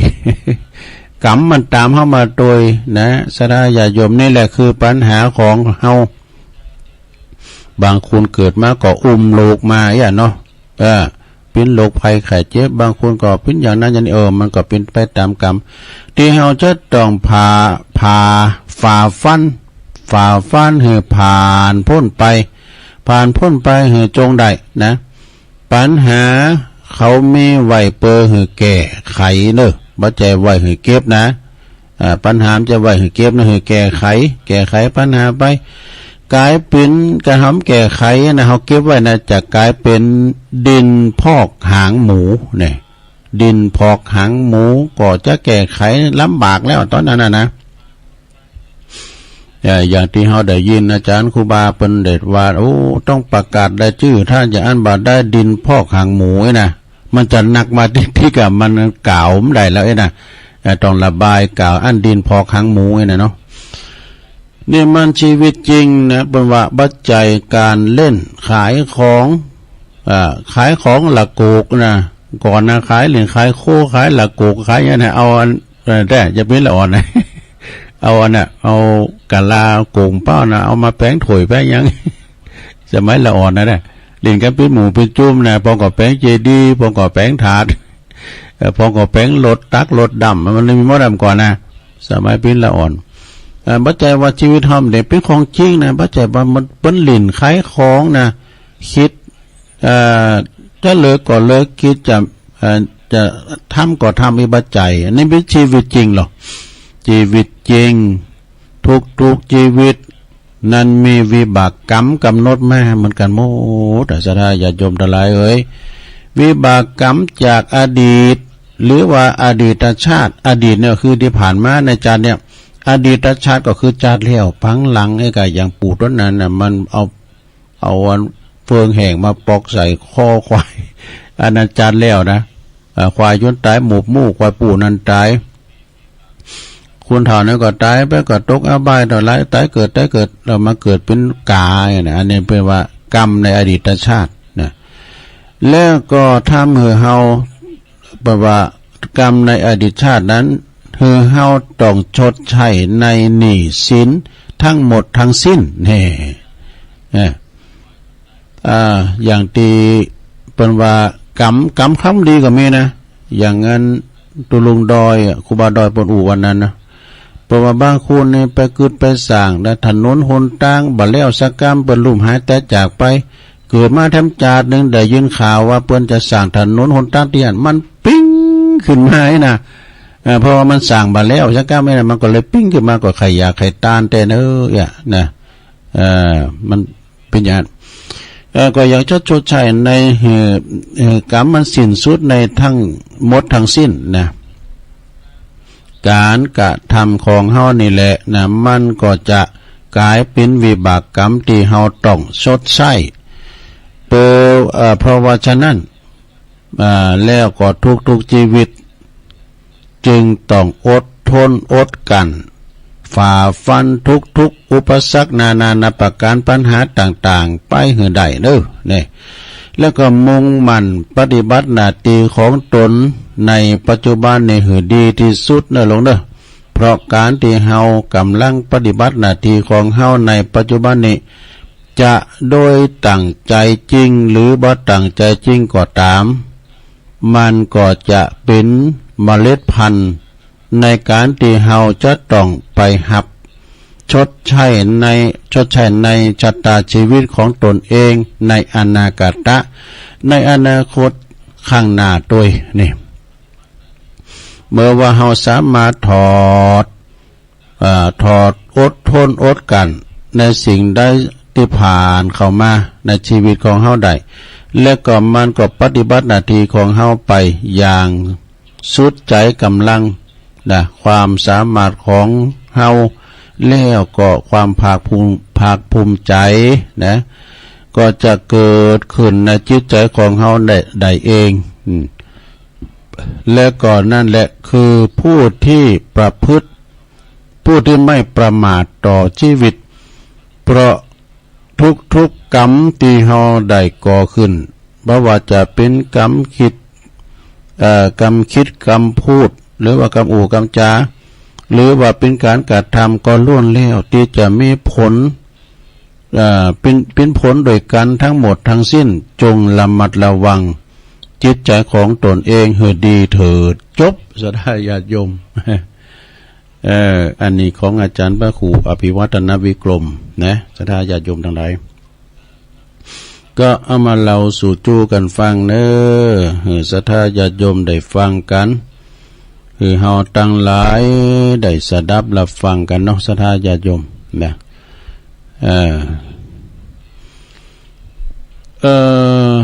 กรรมมันตามเฮามาโดยนะ ศรัทธาญาติโยม นี่แหละคือปัญหาของเฮา บางคนเกิดมาก็อุ้มโรคมาอย่างเนาะ เออ เป็นโรคภัยไข้เจ็บ บางคนก็เป็นอย่างนั้นอย่างนี้ เออ มันก็เป็นไปตามกรรม ที่เฮาจะต้องผ่า ผ่า ฝ่าฟัน ฝ่าฟันให้ผ่านพ้นไป ผ่านพ้นไปให้จงได้นะ ปัญหาเขามีไว้เปื้อหื้อแก้ไขเนอะ บ่ใจ้ไว้หื้อเก็บนะ อ่า ปัญหามันจะไว้หื้อเก็บนะ หื้อแก้ไข แก้ไขปัญหาไป ก๋ายเป๋น ก๋านเฮาแก้ไขนะ เฮาเก็บไว้นะ จะก๋ายเป๋นดินพอกหางหมูเนี่ย ดินพอกหางหมูก็จะแก้ไขลำบากแล้วตอนนั้นน่ะนะ เอ่อ อย่างตี้เฮาได้ยินอาจารย์ครูบาเปิ้นได้ว่า โอ้ ต้องประกาศรายจื้อ ถ้าอย่างอั้นบ่ได้ดินพอกหางหมูนี่นะ มันจะหนักมาตี้ ตี้กะมันกล่าวบ่ได้แล้วนี่นะ เอ่อ ต้องระบายกล่าวอันดินพอกหางหมูนี่นะเนาะ นี่มันชีวิตจริงนะ เปิ้นว่าปัจจัยการเล่นขายของ อ่า ขายของละโกกนะ ก่อนนะ ขายเหรียญ ขายโค ขายละโกก ขายอย่างนั้น เอาอัน เออ แต่จะเป็นละอ่อนนะ เอาอันน่ะ เอากะลาโก่งเป้านะ เอามาแป๋งถ้วยแป๋งหยัง สมัยละอ่อนนะเนี่ย เล่นกันเป็นหมู่เป็นจุ้มนะ พอก็แป๋งเจดีย์ พอก็แป๋งถาด เอ่อ พอก็แป๋งรถตักรถดำ มันมีหมดดำก่อนนะ สมัยเป็นละอ่อน เอ่อ บ่ใจ้ว่าชีวิตเฮาเนี่ยเป็นของจริงนะ บ่ใจ้ว่ามัน เปิ้นเล่นขายของนะ คิด เอ่อ จะเลิกก็เลิก คิดจะ เอ่อ จะทำก็ทำ อีบ่ใจ้ อันนี้เป็นชีวิตจริงหรอก ชีวิตจริง ทุกๆ ชีวิต นั้นมีวิบากกรรมกำหนดมาเหมือนกันหมด ศรัทธาญาติโยมทั้งหลายเอ๋ย วิบากกรรมจากอดีต หรือว่าอดีตชาติ อดีตเนี่ยคือที่ผ่านมาในชาติเนี่ย อดีตชาติก็คือชาติแล้ว พังหลังไอ้กะอย่างปู่ต้นนั้นน่ะ มันเอา เอาอันเฟืองแห้งมาปอกใส่คอควาย อันนั้นชาติแล้วนะ อ่า ควายจนตายหมกหมู่ ควายปู่นั้นตาย คนเฒ่านั้นก็ต๋ายไป ก็ตกอบายเท่าไหร่ ต๋ายเกิด ต๋ายเกิด แล้วมาเกิดเป็นก๋าเนี่ยนะ อันนี้เปิ้นว่ากรรมในอดีตชาตินะ แล้วก็ทำให้เฮา เปิ้นว่ากรรมในอดีตชาตินั้น คือเฮาต้องชดใช้ในหนี้สินทั้งหมดทั้งสิ้น แน่ เออ อ่า อย่างตี้เปิ้นว่ากรรม กรรมคำดีก็มีนะ อย่างอันตุ๊ลุงดอยอะ ครูบาดอยเปิ้นอู้วันนั้นนะ เปิ้นว่าบางคนนี่ไปกึ๊ดไปสร้างนะ ถนนหนตางบ่แล้วสักกำ เปิ้นลุ่มหายต๋ายจากไป เกิดมาแถมจาติหนึ่งได้ยินข่าวว่าเปิ้นจะสร้างถนนหนตางตี้หั้น มันปิ๊งขึ้นมาไอ้นะ เอ่อ เพราะว่ามันสร้างบ่แล้วสักกำไอ้นะ มันก็เลยปิ๊งขึ้นมา ก็ใค่อยากใค่ตานแต๊เน้อ เอี้ย นะ เอ่อ มันเป๋นอย่างนั้น เอ่อ ก็อยากจะชดใช้ใน เอ่อ เอ่อ กรรมมันสิ้นสุดในทั้งหมดทั้งสิ้นนะ ก๋านกระทำของเฮานี่แหละนะ มันก็จะก๋ายเป๋นวิบากกรรมตี้เฮาต้องชดใช้ เปิ้น เอ่อ เพราะว่าฉะนั้น อ่า แล้วก็ทุกๆ ชีวิต จึงต้องอดทนอดกลั้น ฝ่าฟันทุกๆ อุปสรรคนานานับประก๋าน ปัญหาต่างๆ ไปหื้อได้เน้อ นี่ แล้วก็มุ่งมั่นปฏิบัติหน้าตี้ของตนในปัจจุบันนี้หื้อดีตี้สุดเน้อลูกเน้อ เพราะก๋านตี้เฮากำลังปฏิบัติหน้าตี้ของเฮาในปัจจุบันนี้ จะโดยตั้งใจ๋จริงหรือบ่ตั้งใจ๋จริงก็ต๋าม มันก็จะเป๋นเมล็ดพันธุ์ในก๋านตี้เฮาจะต้องไปฮับชดใช้ใน ชดใช้ในชะตาชีวิตของตนเองในอนาคตะ ในอนาคตข้างหน้าตวยนี่ เมื่อว่าเฮาสามารถถอด เอ่อ ถอดอดทนอดกลั้นในสิ่งใดตี้ผ่านเข้ามาในชีวิตของเฮาได้ และก็มันก็ปฏิบัติหน้าตี้ของเฮาไปอย่างสุดใจ๋ก๋ำลังนะ ความสามารถของเฮา แล้วก็ความภาคภูมิ ภาคภูมิใจ๋นะ ก็จะเกิดขึ้นในจิตใจ๋ของเฮาได้ ได้เอง อืม และก็นั่นแหละคือผู้ที่ประพฤติ ผู้ที่ไม่ประมาทต่อชีวิต เพราะทุกๆ กรรมตี้เฮาได้ก่อขึ้น บ่ว่าจะเป๋นกรรมคิด เอ่อ กรรมคิด กรรมพูด หรือว่ากรรมอู้กรรมจ๋า หรือว่าเป๋นก๋านกระทำ ก็ล้วนแล้วตี้จะมีผล เอ่อ เป๋น เป๋นผลโดยกั๋นทั้งหมดทั้งสิ้น จงระมัดระวังจิตใจ๋ของตนเองหื้อดีเถิด จบ ศรัทธาญาติโยม เอ่อ อันนี้ของอาจ๋ารย์พระครูอภิวัฒนวิกรมนะ ศรัทธาญาติโยมตังหลาย ก็เอามาเล่าสู่จู้กั๋นฟังเน้อ หื้อศรัทธาญาติโยมได้ฟังกั๋น หื้อเฮาตังหลายได้สดับรับฟังกั๋นเนาะ ศรัทธาญาติโยมนะ เอ่อ เอ่อ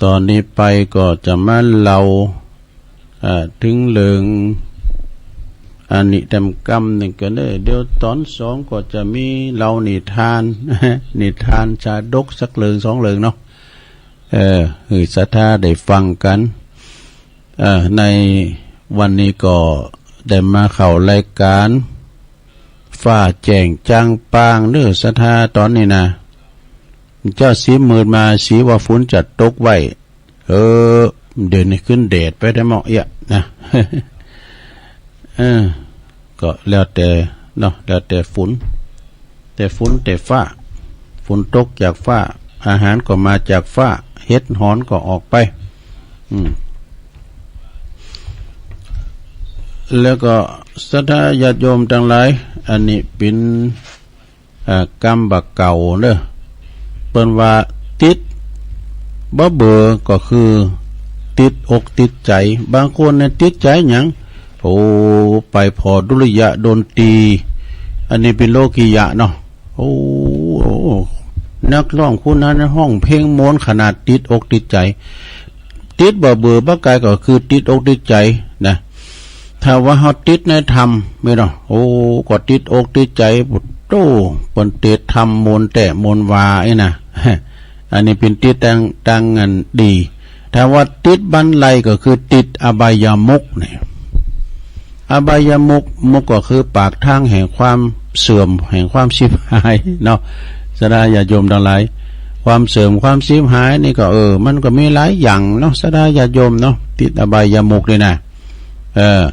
ต๋อนนี้ไปก็จะมาเล่า เอ่อ เถิงเรื่อง อันนี้แต้มกำนึ่งกั๋นเน้อ เดี๋ยวต๋อนสองก็จะมีเล่านิทาน นิทานชาดกสักเรื่องสองเรื่องเนาะ เอ่อ หื้อศรัทธาได้ฟังกั๋น เอ่อ ในวันนี้ก็ได้มาเข้ารายก๋านฟ้าแจ้งจ่างป่างเน้อ ศรัทธา ต๋อนนี้นะ เจ้าสีมืดมา สีว่าฝนจะตกไว้ เออ เดี๋ยวนี้ขึ้นแดดไปได้เหมาะเอี้ยนะ เออ ก็แล้วแต่เนาะ แล้วแต่ฝน แต่ฝนแต่ฟ้า ฝนตกจากฟ้า อาหารก็มาจากฟ้า เห็ดหอนก็ออกไป อืม แล้วก็ศรัทธาญาติโยมตังหลาย อันนี้เป๋น เอ่อ กำบ่าเก่าเน้อ เปิ้นว่าติดบ่เบื่อก็คือติดอกติดใจ๋ บางคนเนี่ยติดใจ๋หยัง โอ้ ไปผ่อดุริยะดนตรี อันนี้เป๋นโลกิยะเนาะ โอ้ นักฮ้องผู้นั้นฮ้องเพลงม่วนขนาด ติดอกติดใจ๋ ติดบ่เบื่อบ่ไกลก็คือติดอกติดใจ๋นะ ถ้าว่าเฮาติดในธรรมแม่นเนาะ โอ้ ก็ติดอกติดใจ๋ โอ้ เปิ้นเตศน์ธรรมม่วนแต๊ม่วนว่าไอ้นะ อันนี้เป๋นติดตาง ตางอันดี ถ้าว่าติดบันไลก็คือติดอบายมุขนี่ อ อบายมุข มุขก็คือปากทางแห่งความเสื่อม แห่งความฉิบหายเนาะ ศรัทธาญาติโยมทั้งหลาย ความเสื่อม ความฉิบหายนี่ก็ เออ มันก็มีหลายอย่างเนาะ ศรัทธาญาติโยมเนาะ ติดอบายมุขนี่นะ เออ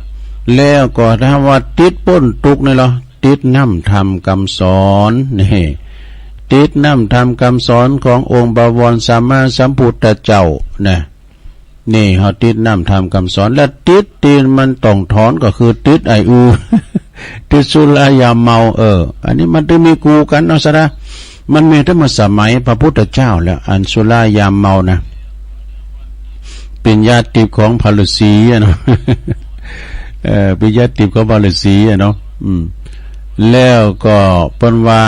แล้วก็ถ้าว่าติดป๊นทุกข์นี่เหรอ ติดน้ำธรรมคำสอน นี่ ติดน้ำธรรมคำสอนขององค์บวรสัมมาสัมพุทธเจ้านะ นี่ เฮาติดน้ำธรรมคำสอน และติดตี้มันต้องถอนก็คือติดไอ้อือ ติดสุรายาเมา เออ อันนี้มันต้องมีคู่กันเนาะ ศรัทธา มันมีตั้งแต่สมัยพระพุทธเจ้าแล้ว อันสุรายาเมานะ เป็นยาทิพย์ของพระฤาษีอะเนาะ เออ เป็นยาทิพย์ของพระฤาษีอะเนาะ อืม แล้วก็เปิ้นว่า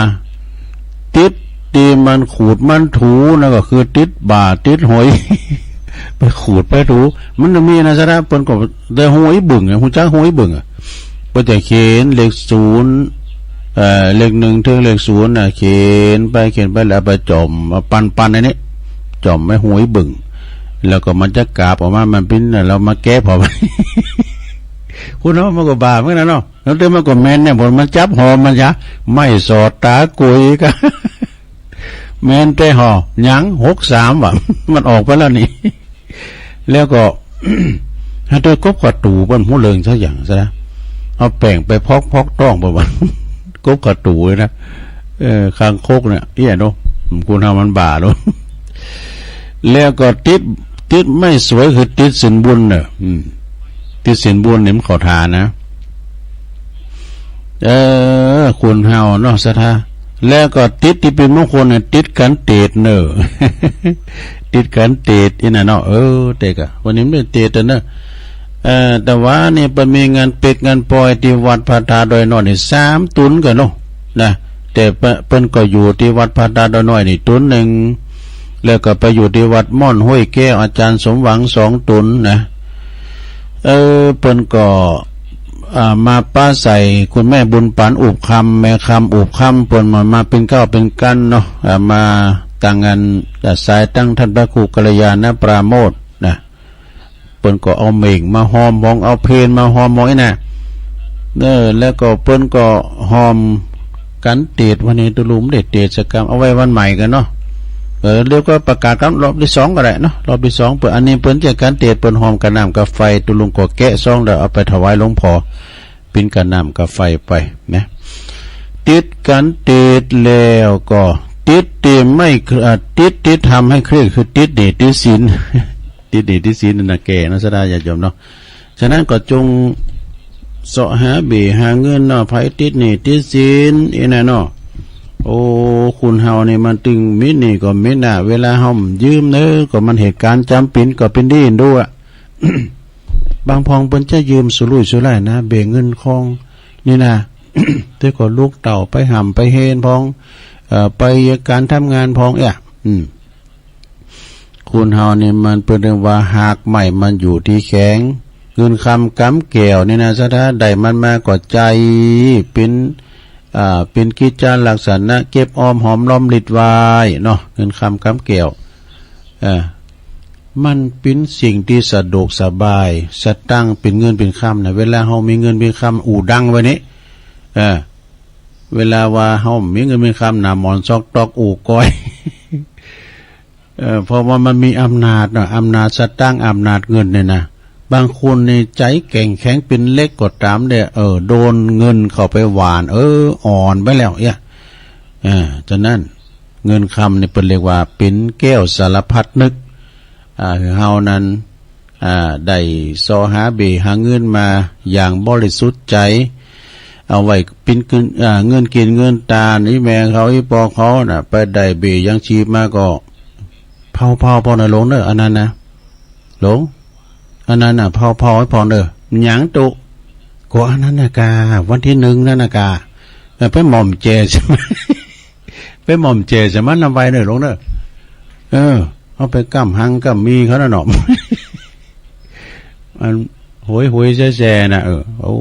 ติดตี้มันขูดมันถูนะ ก็คือติดบ่าติดหอย ไปขูดไปถู มันจะมีนะ ศรัทธา เปิ้นก็ได้ห้วยบึ่งอะ ฮู้จักห้วยบึ่งอะ เปิ้นจะเขียนเลขศูนย์ เอ่อ เลขหนึ่งถึงเลขศูนย์น่ะ เขียนไปเขียนไปแล้วเอาไปจ่อม เอาปั้นๆ อันนี้ จ่อมไว้ห้วยบึ่ง แล้วก็มันจะกาบออกมา มันปิ้นน่ะ เรามาแกะพอ คุณเนาะ มันก็บ้าเหมือนกันนะเนาะ แล้วแต่มันก็แม่นเนี่ย พอมันจับหอมมันจะไม่สอดตากุยก็ แม่นแต่หอยัง หกสาม ว่ะ มันออกไปแล้วนี่ แล้วก็ ถ้าได้กบกับตูเปิ้นฮู้เรื่องสักอย่างซะนะ เอาแป้งไปพอกๆ ท้องเปิ้นว่า กบกับตูเลยนะ เออ คางคกเนี่ย เอี้ยเนาะ คุณเฮามันบ้าเนาะ แล้วก็ติด ติดไม่สวยคือติดศีลบุญเนอะ อืม ติดศีลบุญนี่มันเข้าท่านะ เออ คุณเฮาเนาะ ศรัทธา แล้วก็ติดตี้เป็นมงคลเนี่ย ติดกันเตดเนอะ ติดกันเตดอี้น่ะเนาะ เออ เตดกะ วันนี้มันได้เตดเนอะ เอ่อ แต่ว่านี่เปิ้นมีงานเป๊กงานปอยตี้วัดพระธาตุดอยน้อยนี่สามตุ๊นกันเนาะ นะ แต่เปิ้น เปิ้นก็อยู่ตี้วัดพระธาตุดอยน้อยนี่ตุ๊นหนึ่ง แล้วก็ไปอยู่ตี้วัดม่อนห้วยแก้วอาจารย์สมหวังสองตุ๊นนะ เออ เปิ้นก็ อ่า มาปะใส่คุณแม่บุญปันอุบคำ แม่คำอุบคำ เปิ้นมา มาเป็นก้าวเป็นกั้นเนาะ อ่า มาตั้งงาน อ่า สายตั้งท่านพระครูกัลยาณปราโมทย์นะ เปิ้นก็เอาเหม่งมาหอมหมอง เอาเพลมาหอมหมองอี้น่ะ เออ แล้วก็เปิ้นก็หอมกันเตด วันนี้ตุลุงได้เตดสักกำ เอาไว้วันใหม่กันเนาะ เออ แล้วก็ประกาศกันรอบที่สองก็ได้เนาะ รอบที่สอง เปิ้น อันนี้เปิ้นจะกันเตด เปิ้นหอมกับน้ำกับไฟ ตุลุงก็แกะซองแล้วเอาไปถวายหลวงพ่อ ปิ้นกับน้ำกับไฟไปนะ ติดกันเตดแล้วก็ติดตี้ไม่ อ่า ติด ติดทำให้เครียด คือติดหนี้ติดสิน ติดหนี้ติดสินนั่นนะแก่เนาะ ศรัทธาญาติโยมเนาะ ฉะนั้นก็จงเซาะหาเบ้หาเงินเนาะ ไผติดหนี้ติดสินอี้น่ะเนาะ โอ้ คนเฮานี่มันตึงมีหนี้ก็มีหน้า เวลาเฮายืมเนอะ ก็มันเหตุการณ์จ๋ำเป๋นก็เป๋นดีดูอะ บางพ่องเปิ้นจะยืมสุรุ่ยสุร่ายนะ เบ้เงินคองนี่นะ แต่ก็ลูกเต้าไปฮ่ำไปเฮนพ่อง เอ่อ ไปการทำงานพ่องเอี้ย อืม คนเฮานี่มันเปิ้นเรียกว่าฮากไม้มันอยู่ตี้แข็ง เงินคำกำแก้วนี่นะ ศรัทธา ได้มันมาก็ใจ๊เป๋น อ่า เป๋นกิจจาลักษณะ เก็บออมหอมรอมริบไว้เนาะ เงินคำกำแก้ว เอ่อ มันเป๋นสิ่งตี้สะดวกสบาย สตางค์เป๋นเงินเป๋นคำนะ เวลาเฮามีเงินมีคำ อู้ดังไว้นี่ เอ่อ เวลาว่าเฮามีเงินมีคำนะ หมอนซอกตอกอู้ก้อย เอ่อ เพราะว่ามันมีอำนาจเนาะ อำนาจสตางค์ อำนาจเงินเนี่ยนะ บางคนนี่ใจ๋แข็งแข็งเป๋นเหล็กก็ต๋ามเด้อ เออ โดนเงินเข้าไปหว่าน เออ อ่อนไปแล้วเอี้ย เออ ฉะนั้นเงินคำนี่เปิ้นเรียกว่าเป๋นแก้วสารพัดนึก อ่า เฮานั้น อ่า ได้เซาะหาเบ้หาเงินมาอย่างบริสุทธิ์ใจ๋ เอาไว้เป๋นเงิน อ่า เงินกินเงินตาน อีแม่เขาอีปอเขาน่ะ ไปได้เบ้ยังชีพมาก็ เผาๆ พ่องเน่อหลวงเน่อ อันนั้นนะ หลวง อันนั้นน่ะ เผาๆ ให้พ่องเน่อ หยังตุ๊ ก็อันนั้นน่ะกา วันที่หนึ่งนั่นน่ะกา เออ ไปหม่อมแจใส่มัน ไปหม่อมแจใส่มันนำไว้เน่อหลวงเน่อ เออ เอาไปก้ำฮังก้ำมีเขาน่ะเนาะ อันโหยๆ แซ่ๆ น่ะ เออ โอ้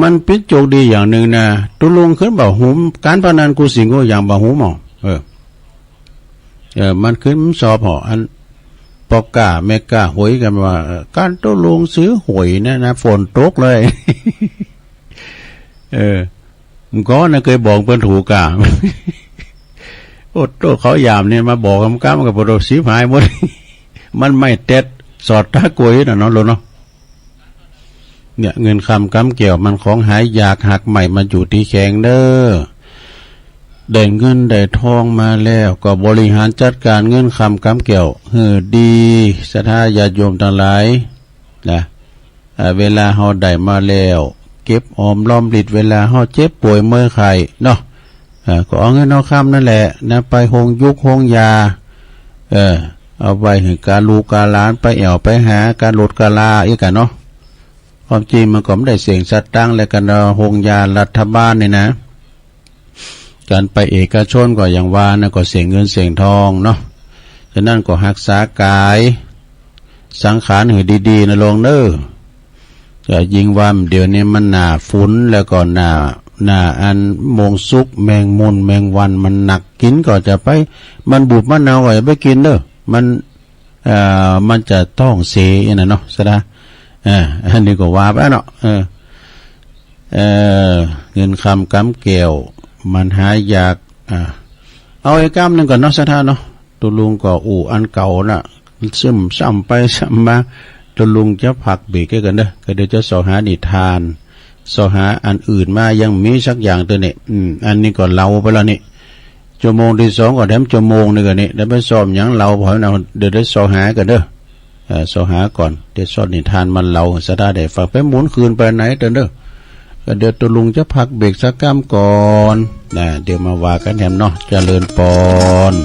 มันเป๋นโจคดีอย่างหนึ่งนะ ตุลุงขึ้นบ่าหุม การพนันกู้สิ่งกู้อย่างบ่าหุมอ่ะ เออ เออ มันขึ้นสอบหอ อัน ป ออกกา แม่กาหวยกันว่า การตกลงซื้อหวยเนี่ยนะ ฝนตกเลย เออ มึงก็นะเคยบอกเปิ้นถูกกา โอ้โต เขายามเนี่ยมาบอกกำกำกับพวกเราสิบหายหมด มันไม่เต็ดสอดตากล้วยนะเนาะ โลเนาะ เนี่ย เงินคำกำแก้วมันของหายาก หากใหม่มันอยู่ที่แขงเด้อ ได้เงินได้ทองมาแล้ว ก็บริหารจัดการเงินคำกำแก้วหื้อดี ศรัทธาญาติโยมทั้งหลายนะ อ่า เวลาเฮาได้มาแล้ว เก็บออมรอมริบ เวลาเฮาเจ็บป่วยเมื่อยไข้เนาะ อ่า ก็เอาเงินเอาคำนั่นแหละนะ ไปโฮงยุกโฮงยา เออ เอาไว้หื้อการลูกการหลาน ไปแอ่วไปหา การลดการลาอีกกันเนาะ ความจริงมันก็ไม่ได้เสียงสตางค์แล้วกันเนาะ โฮงยารัฐบาลนี่นะ การไปเอกชนก็อย่างว่านะ ก็เสียเงินเสียทองเนาะ ฉะนั้นก็รักษากายสังขารหื้อดีๆ นะโลงเน้อ ก็ยิ่งว่าเดี๋ยวนี้มันหน้าฝน แล้วก็หน้า หน้าอันมงสุก แมงมุนแมงวันมันหนัก กินก็จะไป มันบูดมันเน่าก็อย่าไปกินเน้อ มัน เอ่อ มันจะท้องเสียนะเนาะ ศรัทธา เออ อันนี้ก็ว่าไปเนาะ เออ เอ่อ เงินคำกำแก้ว มันหายาก อ่า เอาอีกกำหนึ่งก่อนเนาะ ศรัทธาเนาะ ตุ๊ลุงก็อู้อันเก่าน่ะ ซ้ำๆ ไปซ้ำมา ตุ๊ลุงจะพักเบรกไว้ก่อนเด้อ ก็เดี๋ยวจะเสาะหานิทาน เสาะหาอันอื่นมา ยังมีสักอย่างเตื้อนี่ อืม อันนี้ก็เหลาไปแล้วนี่ ชั่วโมงที่สองก็แถมชั่วโมงหนึ่งอันนี้ แล้วไปซ้อมหยังเหลา พอเอา เดี๋ยวได้เสาะหาก่อนเด้อ เอ่อ เสาะหาก่อน เดี๋ยวสอดนิทานมันเหลา ศรัทธาได้ฟัง ไปหมุนคืนไปไหนเด้อเด้อ ก็เดี๋ยวตุ๊ลุงจะพักเบรกสักกำก่อนนะ เดี๋ยวมาว่ากันแถมเนาะ เจริญปอน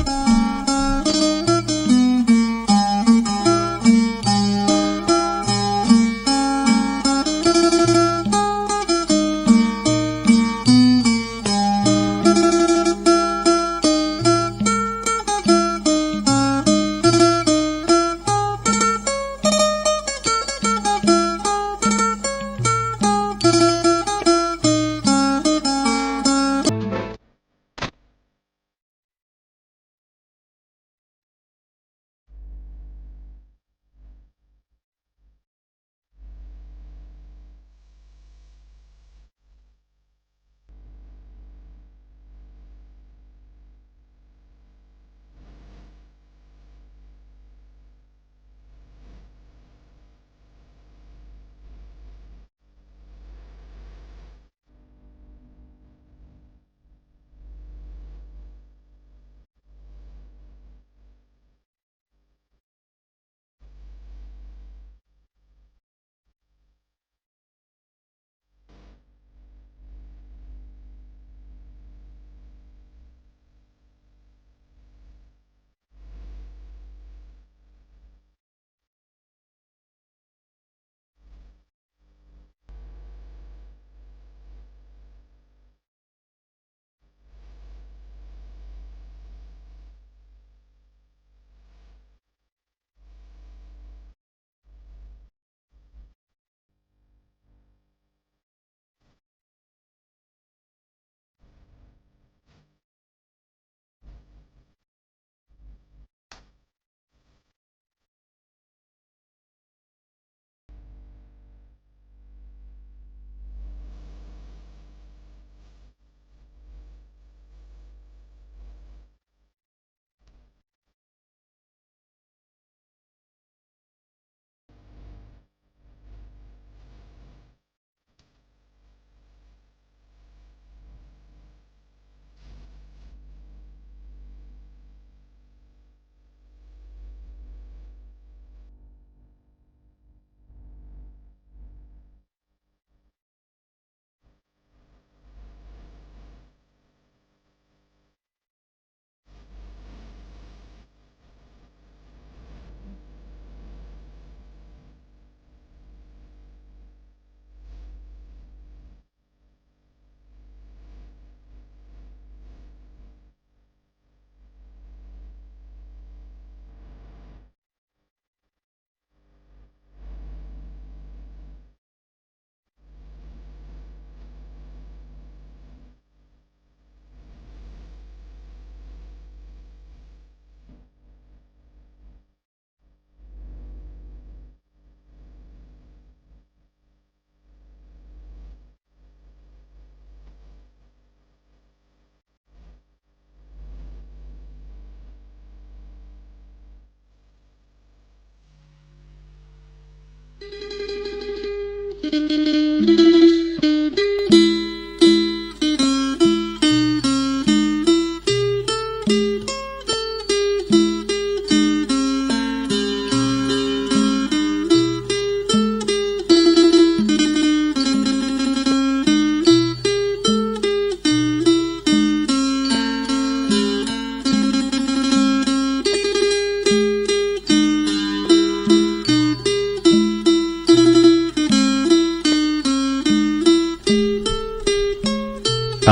เ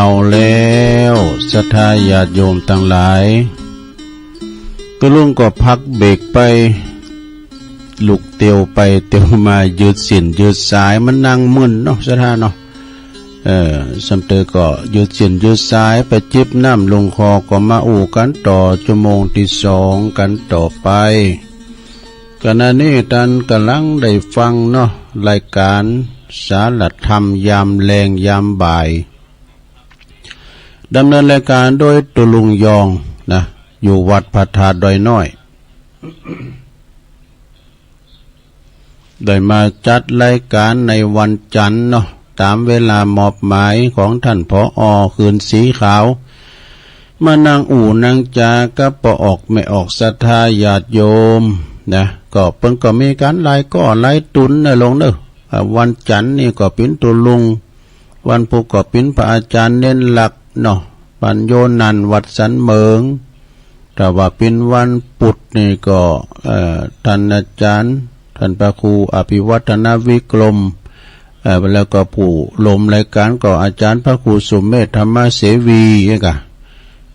อาแล้ว ศรัทธาญาติโยมตังหลาย ตุ๊ลุงก็พักเบรกไป ลุกเตียวไปเตียวมา ยืดเส้นยืดสาย มันนั่งมึนเนาะ ศรัทธาเนาะ เออ ส่ำเตอก็ยืดเส้นยืดสาย ไปจิบน้ำลงคอ ก็มาอู้กันต่อ ชั่วโมงที่สองกันต่อไป ขณะนี้ท่านกำลังได้ฟังเนาะ รายการสารธรรมยามแลงยามบ่าย ดำเนินรายการโดยตุ๊ลุงยองนะ อยู่วัดพระธาตุดอยน้อย ได้มาจัดรายการในวันจันทร์เนาะ ตามเวลามอบหมายของท่าน ผอ คืนสีขาว มานั่งอู้นั่งจากับป้อออกแม่ออกศรัทธาญาติโยมนะ ก็เปิ้นก็มีการไลฟ์ก็ไลฟ์ตุนนะลุงเนอะ อ่า วันจันทร์นี่ก็เป๋นตุ๊ลุง วันพุธก็เป๋นพระอาจารย์เน้นหลักเนาะ ปัญโญนันท์วัดสันเหมิง ถ้าว่าเป๋นวันพุธนี่ก็ เอ่อ ท่านอาจารย์ ท่านพระครูอภิวัฒนวิกรม เอ่อ แล้วก็ผู้ร่วมรายการก็อาจารย์พระครูสุเมธธรรมเสวี เอ้ยกะ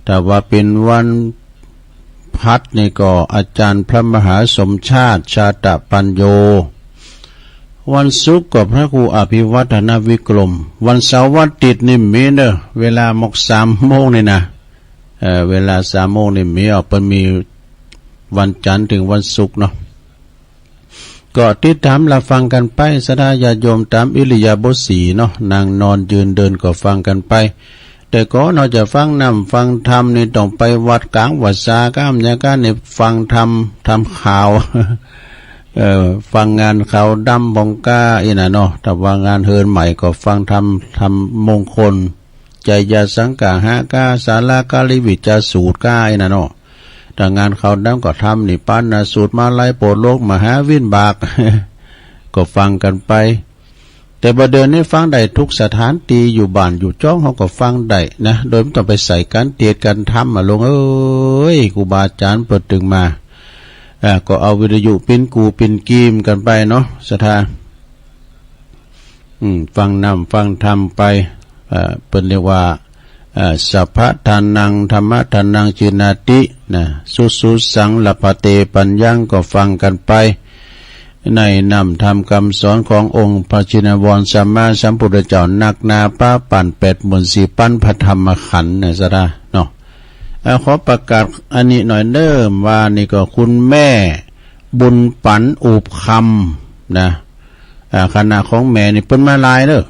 ถ้าว่าเป๋นวัน พัดนี่ก็อาจารย์พระมหาสมชาติ ชาตะปัญโญ วันศุกร์ก็พระครูอภิวัฒนวิกรม วันเสาร์วันอาทิตย์นี่มีเนอะ เวลาหมกสามโมงนี่นะ เอ่อ เวลาสามโมงนี่มี เอา เปิ้นมีวันจันทร์ถึงวันศุกร์เนาะ ก็ติดตามรับฟังกันไป ศรัทธาญาติโยมตามอิริยาบถสี่เนาะ นั่งนอนยืนเดินก็ฟังกันไป แต่ก่อนเฮาจะฟังน้ำฟังธรรมนี่ต้องไปวัดกลางวัดซาก้ามยาก้านี่ฟังธรรม ธรรมข่าว เอ่อ ฟังงานข่าวดำบองก้าอี้น่ะเนาะ ถ้าว่างานเฮือนใหม่ก็ฟังธรรม ธรรมมงคล ไจยสังกาหะก้า สาลาการิวิจาสูตรก้าอี้น่ะเนาะ ถ้างานข่าวดำก็ธรรมนิพพานสูตร มาลัยโปรดโลก มหาวิบาก ก็ฟังกันไป แต่บ่าเดี๋ยวนี้ฟังได้ทุกสถานที่ อยู่บ้านอยู่จ้องเฮาก็ฟังได้นะ โดยบ่ต้องไปใส่การเทศน์การธรรมอะลุงเอ้ย ครูบาอาจารย์เปิ้นตึงมา อ่า ก็เอาวิทยุปิ้นกูปิ้นกีมกันไปเนาะ ศรัทธา อืม ฟังน้ำฟังธรรมไป เอ่อ เปิ้นเรียกว่า เอ่อ สัพพะทานัง ธัมมะทานัง จีนาติ นะ สุสุสัง ลัพพะเต ปัญญัง ก็ฟังกันไป ในน้ำธรรมคำสอนขององค์พระชินวรสัมมาสัมพุทธเจ้า นักหนาปาปันแปดหมื่นสี่ปันพระธรรมขันธ์นะ ศรัทธาเนาะ เอ่อ ขอประกาศอันนี้หน่อยเนิ่มว่านี่ก็คุณแม่บุญปันอุบคำนะ อ่า คณะของแม่นี่เปิ้นมาหลายเด้อ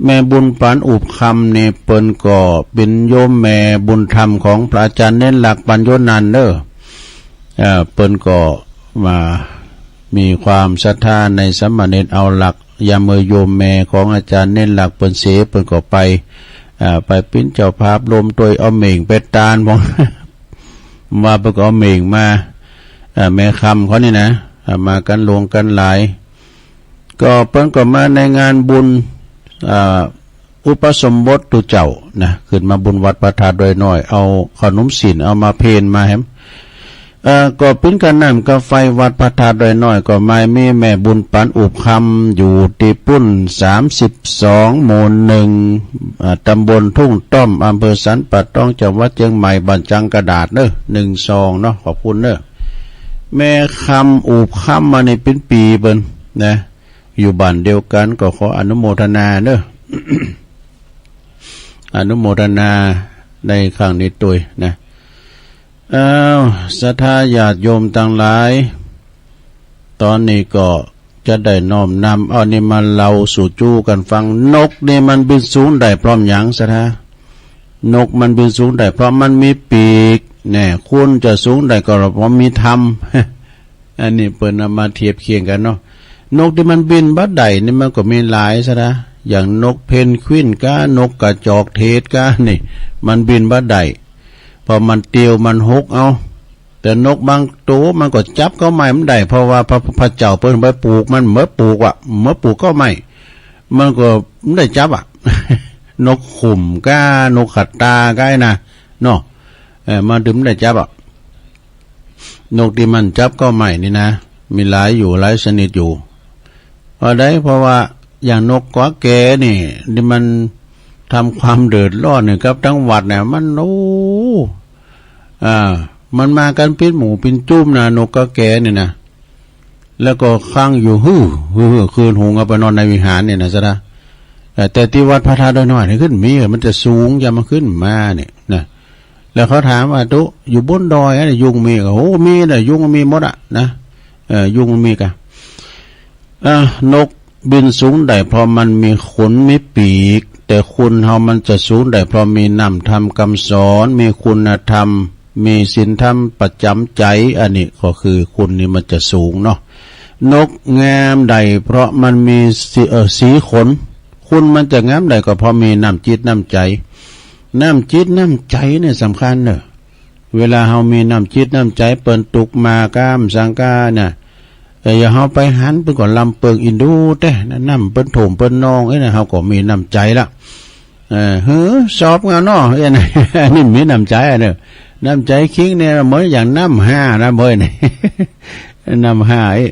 แม่บุญปันอุบคำนี่เปิ้นก็เป๋นโยมแม่บุญธรรมของพระอาจารย์เน้นหลักปัญโญนันท์เด้อ อ่า เปิ้นก็มามีความศรัทธาในสามเณรเอาหลัก ยามเมื่อโยมแม่ของอาจารย์เน้นหลักเปิ้นเส เปิ้นก็ไป อ่า ไปเป๋นเจ้าภาพร่วมตวยเอาเหม่งไปตาน ผมว่าเปิ้นก็เอาเหม่งมา อ่า แม่คำเขานี่นะ อ่า มากันหลวงกันหลาย ก็เปิ้นก็มาในงานบุญ อ่า อุปสมบทตุ๊เจ้านะ ขึ้นมาบุญวัดพระธาตุดอยน้อย เอาขนมศีล เอามาเพลมาแหม เอ่อ ก็เป๋นกาน้ำกาไฟวัดพระธาตุดอยน้อย ก็มามีแม่บุญปันอุบคำ อยู่ตี้ปุ้นสามสิบสอง หมู่หนึ่ง อ่า ตำบลทุ่งต้อม อำเภอสันป่าตอง จังหวัดเชียงใหม่ บ้านจังกระดาษเนอะ หนึ่งสองเนาะ ขอบคุณเนอะ แม่คำอุบคำมานี่เป๋นปี๋เปิ้นนะ อยู่บ้านเดียวกัน ก็ขออนุโมทนาเนอะ อนุโมทนาในครั้งนี้ตวยนะ อ้าว ศรัทธาญาติโยมตังหลาย ตอนนี้ก็จะได้น้อมนำเอานี่มาเล่าสู่จู้กันฟัง นกนี่มันบินสูงได้เพราะหยัง ศรัทธา นกมันบินสูงได้เพราะมันมีปีก แน่ คุณจะสูงได้ก็เพราะมีธรรม อันนี้เปิ้นเอามาเทียบเคียงกันเนาะ นกตี้มันบินบ่ได้นี่มันก็มีหลายซะนะ อย่างนกเพนกวินกา นกกระจอกเทศกา นี่ มันบินบ่ได้ เพราะมันเตียวมันหกเอา แต่นกบางตัวมันก็จับเก๊าไม้มันได้ เพราะว่าพระ พระเจ้าเปิ้นไปปลูกมัน เมื่อปลูกอะ เมื่อปลูกเก๊าไม้ มันก็บ่ได้จับอะ นกขุมกา นกขะตากานะ เนาะ เออ มันถึงบ่ได้จับอะ นกตี้มันจับเก๊าไม้นี่นะ มีหลายอยู่ หลายชนิดอยู่ เพราะใด เพราะว่าอย่างนกกวักแกนี่ ที่มันทำความเดือดร้อนให้กับทั้งวัดเนี่ย มัน โอ้ อ่า มันมากันเป็นหมู่เป็นจุ้มนะ นกกวักแกนี่นะ แล้วก็ค้างอยู่ ฮือ ฮือ ฮือ คืนหุงเอาไปนอนในวิหารเนี่ยนะซะนะ เอ่อ แต่ที่วัดพระธาตุดอยน้อยนี่ขึ้นมี มันจะสูง จะมาขึ้นมาเนี่ยนะ แล้วเขาถามว่า ตุ๊ อยู่บนดอยอะ ยุงมีก่ะ โอ้ มีนะ ยุงมีหมดอะนะ เออ ยุงมันมีก่ะ อ่ะ นกบินสูงได้เพราะมันมีขนมีปีก แต่คนเฮามันจะสูงได้เพราะมีน้ำธรรมคำสอน มีคุณธรรม มีศีลธรรมประจำใจ อันนี้ก็คือคนนี่มันจะสูงเนาะ นกงามได้เพราะมันมีสี เอ่อ สีขน คนมันจะงามได้ก็เพราะมีน้ำจิตน้ำใจ น้ำจิตน้ำใจเนี่ยสำคัญเนอะ เวลาเฮามีน้ำจิตน้ำใจ เปิ้นตุ๊กข์มาก้ามสังกาน่ะ เอ่อ อย่าเฮาไปหันเปิ้นก็ลำเปิงอินดูแต๊นะ น้ำเปิ้นโถมเปิ้นนอง เอ้ยนะ เฮาก็มีน้ำใจละ เออ หือ สอบงานเนาะ เอ้ยนะ อันนี้มีน้ำใจอะเนอะ น้ำใจคิงเนี่ยเหมือนอย่างน้ำห้านะเบ้ยนี่ น้ำห้า เอ้ย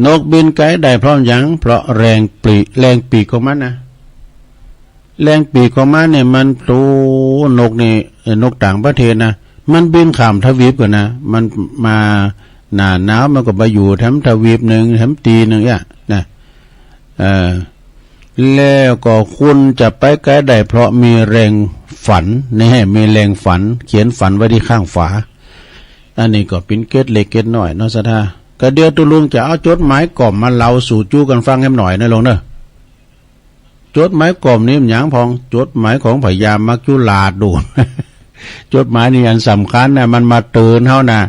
นกบินไกลได้เพราะหยัง เพราะแรงปลี แรงปีกของมันนะ แรงปีกของมันเนี่ย มัน โอ้ นกนี่ เอ่อ นกต่างประเทศนะ มันบินข้ามทวีปก่อนนะ มันมาหน้าหนาว มันก็ไปอยู่แถมทวีปหนึ่ง แถมตีหนึ่งเนี่ยนะ เอ่อ แล้วก็คนจะไปไกลได้เพราะมีแรงฝัน นี่ มีแรงฝัน เขียนฝันไว้ที่ข้างฝา อันนี้ก็เป็นเกร็ดเล็กเกร็ดน้อยเนาะ ศรัทธา ก็เดี๋ยวตุ๊ลุงจะเอาจดหมายกล่อมมาเล่าสู่จู้กันฟังแหมหน่อยนะลุงเนอะ จดหมายกล่อมนี่มันหยังพอง จดหมายของพญามัจจุราชดู จดหมายนี่อันสำคัญนะ มันมาเตือนเฮานะ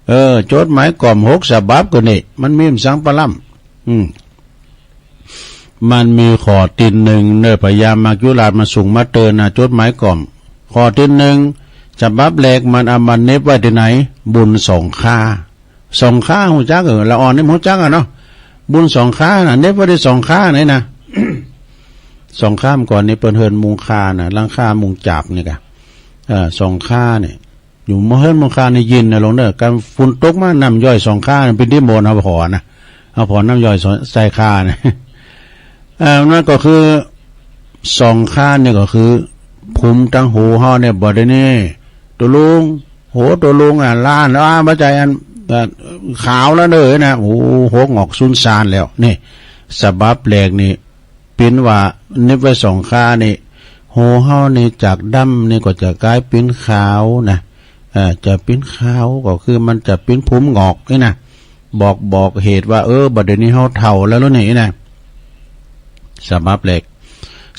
เออ จดหมายกล่อมหกฉบับก็นี่ มันมีมันสังปะล่ำ อืม มันมีข้อตี้หนึ่งเนอะ พญามัจจุราชมาส่งมาเตือนนะ จดหมายกล่อม ข้อตี้หนึ่ง ฉบับแรกมันเอามาเน็บไว้ตี้ไหน บนสองข้า สองข้าฮู้จัก เออ ละอ่อนนี่ฮู้จักอะเนาะ บนสองข้าน่ะ เน็บไว้ตี้สองข้าไหนนะ สองข้าเมื่อก่อนนี่เปิ้นเฮิ้นมุงคาน่ะ หลังคามุงจาบนี่กะ เอ่อ สองข้านี่ อยู่เมืองเฮือนเมืองคานนี่เย็นนะลุงเนอะ การฝนตกมาน้ำย่อยสองข้านี่เป็นที่โมนเอาผ่อนะ เอาผ่อน้ำย่อยใส่ข้านะ เอ่อ นั่นก็คือสองข้านี่ก็คือภูมิตังหูเฮาเนี่ย บ่ได้นี่ ตุ๊ลุง โห ตุ๊ลุงอะ ล้านแล้วอะ บ่ใจ้อัน เอ่อ ขาวแล้วเด้อนะ โอ้ หกงอกสุนซานแล้ว นี่ ฉบับแรกนี่ เปิ้นว่าเน็บไว้สองข้านี่ หูเฮานี่จากดำนี่ก็จะกลายเปิ้นขาวนะ เอ่อ จะเปิ้นขาวก็คือมันจะเปิ้นภูมิงอกนี่นะ บอก บอกเหตุว่า เออ บัดเดี๋ยวนี้เฮาเฒ่าแล้วนี่นะ ฉบับแรก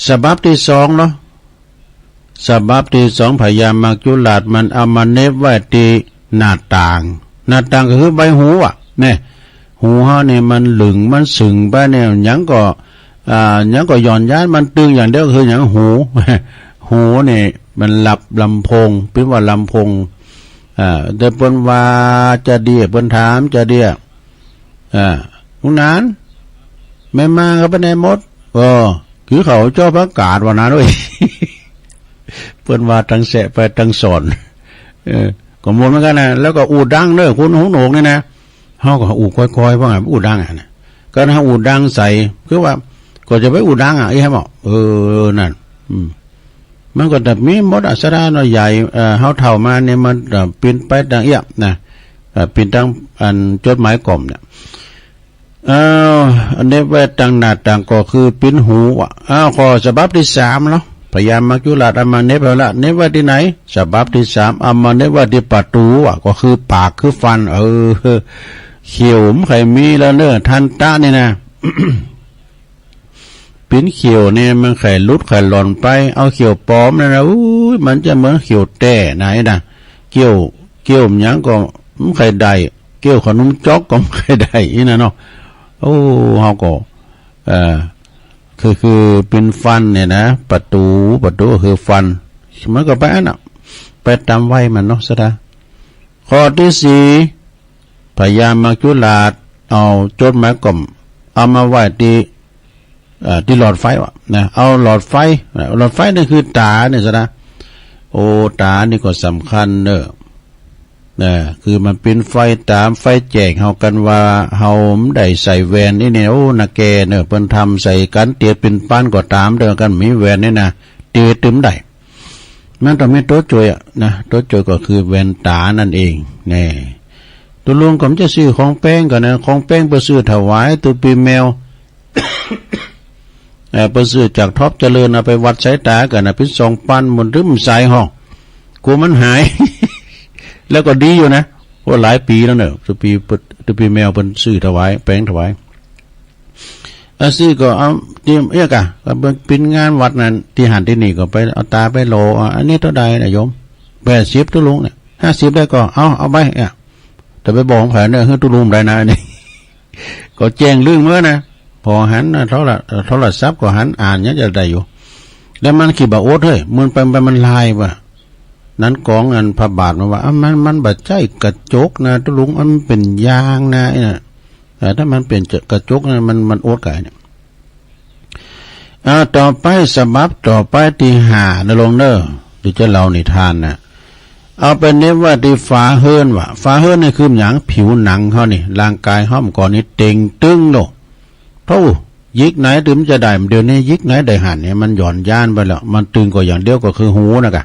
ฉบับตี้สองเนาะ ฉบับตี้สอง พญามัจจุราชมันเอามาเน็บไว้ตี้หน้าต่าง หน้าต่างก็คือใบหูอะ เนี่ย หูเฮานี่มันหลึงมันสึงไปเนี่ย หยังก็ อ่า หยังก็หย่อนยาน มันตึงอย่างเดียวคือหยัง หู หูนี่มันหลับลำโพง เปิ้นว่าลำโพง อ่า แต่เปิ้นว่าจะเดี้ย เปิ้นถามจะเดี้ย อ่า ลุงหนาน แม่ม่านเขาไปไหนหมด เออ กินข้าวจ้อผักกาดว่านั้นเว้ย เปิ้นว่าตังแซะไปตังสอน เออ ก็หมดเหมือนกันนะ แล้วก็อู้ดังเด้อ คนหูหนวกนี่นะ เฮาก็อู้ค่อยๆ ว่าไง อู้ดังอะนะ ก็ถ้าอู้ดังใส่ คือว่า ก็จะไปอู้ดังอะ อีให้หมอ เออ นั่น อืม มันก็จะมีหมดอะ สาระเนาะ ใหญ่ เอ่อ เฮาเฒ่ามาเนี่ย มันจะเปิ้นไปตังเอี้ยนะ เอ่อ เปิ้นตังอันจดหมายกล่อมเนี่ย เอ่อ อันเน็บไว้ตังหน้าต่างก็คือเปิ้นหูอะ อ้าว ข้อฉบับตี้สามเนาะ พญามัจจุราชเอามาเน็บไว้ละ เน็บไว้ตี้ไหน ฉบับตี้สาม เอามาเน็บไว้ตี้ประตูอะ ก็คือปากคือฟัน เออ เขี้ยวมันใค่มีแล้วเนอะ ทันตะนี่นะ ปิ้นเขี้ยวเนี่ยมันใค่หลุดใค่หล่อนไป เอาเขี้ยวปลอมนั่นนะ อุ้ย มันจะเหมือนเขี้ยวแต๊ไหนนะ เขี้ยว เขี้ยวหยังก็มันใค่ได้ เคี้ยวขนมจ๊อกก็ไม่ได้อีกนะเนาะ โอ้ เฮาก็ เอ่อ คือ คือเป็นฟันเนี่ยนะ ประตู ประตูก็คือฟัน มันก็ไปอันน่ะ ไปตามวัยมันเนาะ สะดา ข้อที่สี่ พญามัจจุราชเอาจดหมายกล่อม เอามาไว้ที่ เอ่อ ที่หลอดไฟวะนะ เอาหลอดไฟ เอ่อ หลอดไฟนี่คือต๋าเนี่ยซะนะ โอ้ ต๋านี่ก็สำคัญเนอะ นะ คือมันปิ้นไฟต๋าม ไฟแจ้งเฮากั๋นว่าเฮาบ่ได้ใส่แว่นนี่เนี่ย โอ้ นาแก่เนอะ เปิ้นทำใส่กั๋น เตียปิ้นปานก็ต๋ามเด้อ กั๋นมีแว่นนี่นะ เตียตึมได้ มันต้องมีตั๋วจ้วยอะนะ ตั๋วจ้วยก็คือแว่นต๋านั่นเอง แน่ ตุ๊ลุงก็บ่จะซื้อของแปงก่อนนะ ของแปงไปซื้อถวายตุ๊ปีแมว เอ่อ ไปซื้อจากท็อปเจริญ เอาไปวัดสายต๋าก่อนนะ ปิ้นสองปัน มันตึมสายห้อง กลัวมันหาย แล้วก็ดีอยู่นะ โอ้ หลายปีแล้วเนอะ ตุ๊ปี ตุ๊ปีแมวเปิ้นซื้อถวาย แปงถวาย อาซื้อก็เอาเตรียมเอี้ยกะ ก็ไปปิ้นงานวัดนั่น ตี้หั้นตี้นี่ก็ไปเอาต๋าไปหล่อ อ่ะ อันนี้เท่าใดนะโยม แปดสิบ ตุ๊ลุงเนี่ย ห้าสิบ ได้ก็เอา เอาไป อ่ะ แต่ไปบอกไผเนอะ หื้อตุ๊ลุงได้นะ อันนี้ ก็แจ้งเรื่องเมื่อนะ พอหันนะ โทร โทรศัพท์ก็หันอ่านยังจะได้อยู่ แล้วมันขี้บ่าอดเฮ้ย มันไป ไปมันลายว่ะ นั้นกองอันพระบาทมันว่า อ่ะ มัน มันบ่ใจ้กระจกนะ ตุ๊ลุง มันเป็นยางนะ ไอ้น่ะ เออ ถ้ามันเป็นกระจกนะ มัน มันอดกายเนี่ย อ่า ต่อไปฉบับต่อไปตี้ห้านะลุงเนอะ ตี้จะเล่านิทานนะ เอาไปเหน็บไว้ตี้ฝาเฮือนว่ะ ฝาเฮือนนี่คือหยัง ผิวหนังเฮานี่ ร่างกายเฮาก่อนนี่เต่งตึงโลด โธ่ หยิกไหนตึงจะได้ เดี๋ยวนี้หยิกไหนได้หันเนี่ย มันหย่อนยานไปแล้ว มันตึงก็อย่างเดียวก็คือหูนะกะ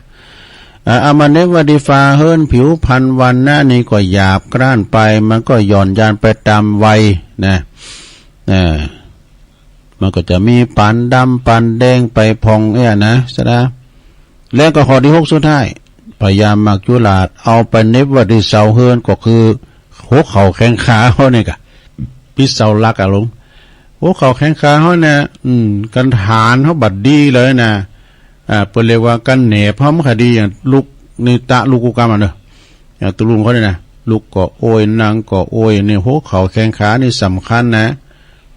อ่า เอามาเหน็บไว้ตี้ฝาเฮือน ผิวพรรณวรรณะนี่ก็หยาบกร้านไป มันก็หย่อนยานไปต๋ามวัยนะ อ่า มันก็จะมีปานดำปานแดงไปผ่องเนี่ยนะ สะดา แล้วก็ข้อตี้หกสุดท้าย พญามัจจุราชเอาไปเหน็บไว้ตี้เสาเฮือน ก็คือหัวเข่าแข้งขาเฮานี่กะ ปิ้นเสาหลักอะลุง หัวเข่าแข้งขาเฮาเนี่ย อืม กันฐานเฮาบ่ดีเลยนะ อ่า เปิ้นเรียกว่ากันแหนบเฮาบ่ค่อยดี อย่างลุกนี่ตะลุกกุกรรมอะเนอะ อย่างตุ๊ลุงเขาเนี่ยนะ ลุกก็โอย นั่งก็โอย นี่หัวเข่าแข้งขานี่สำคัญนะ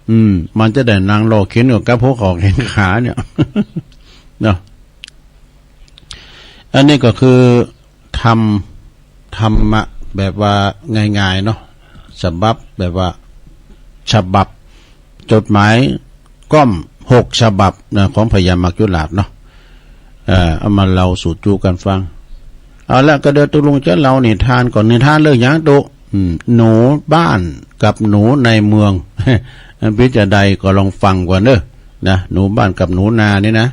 อืม มันจะได้นั่งรอเข็นกับหัวเข่าแข้งขาเนี่ย เนาะ อันนี้ก็คือ ธรรม ธรรมะแบบว่าง่ายๆเนาะ ฉบับแบบว่า ฉบับจดหมายกล่อมหกฉบับนะ ของพญามัจจุราชเนาะ เอ่อ เอามาเล่าสู่จูกั๋นฟัง เอาละ ก็เดี๋ยวตุ๊ลุงจะเล่านิทานก่อน นิทานเรื่องหยังตุ๊ อืม หนูบ้านกับหนูในเมือง มันปิ้นจะใดก็ลองฟังก่อนเนอะ นะ หนูบ้านกับหนูนานี่นะ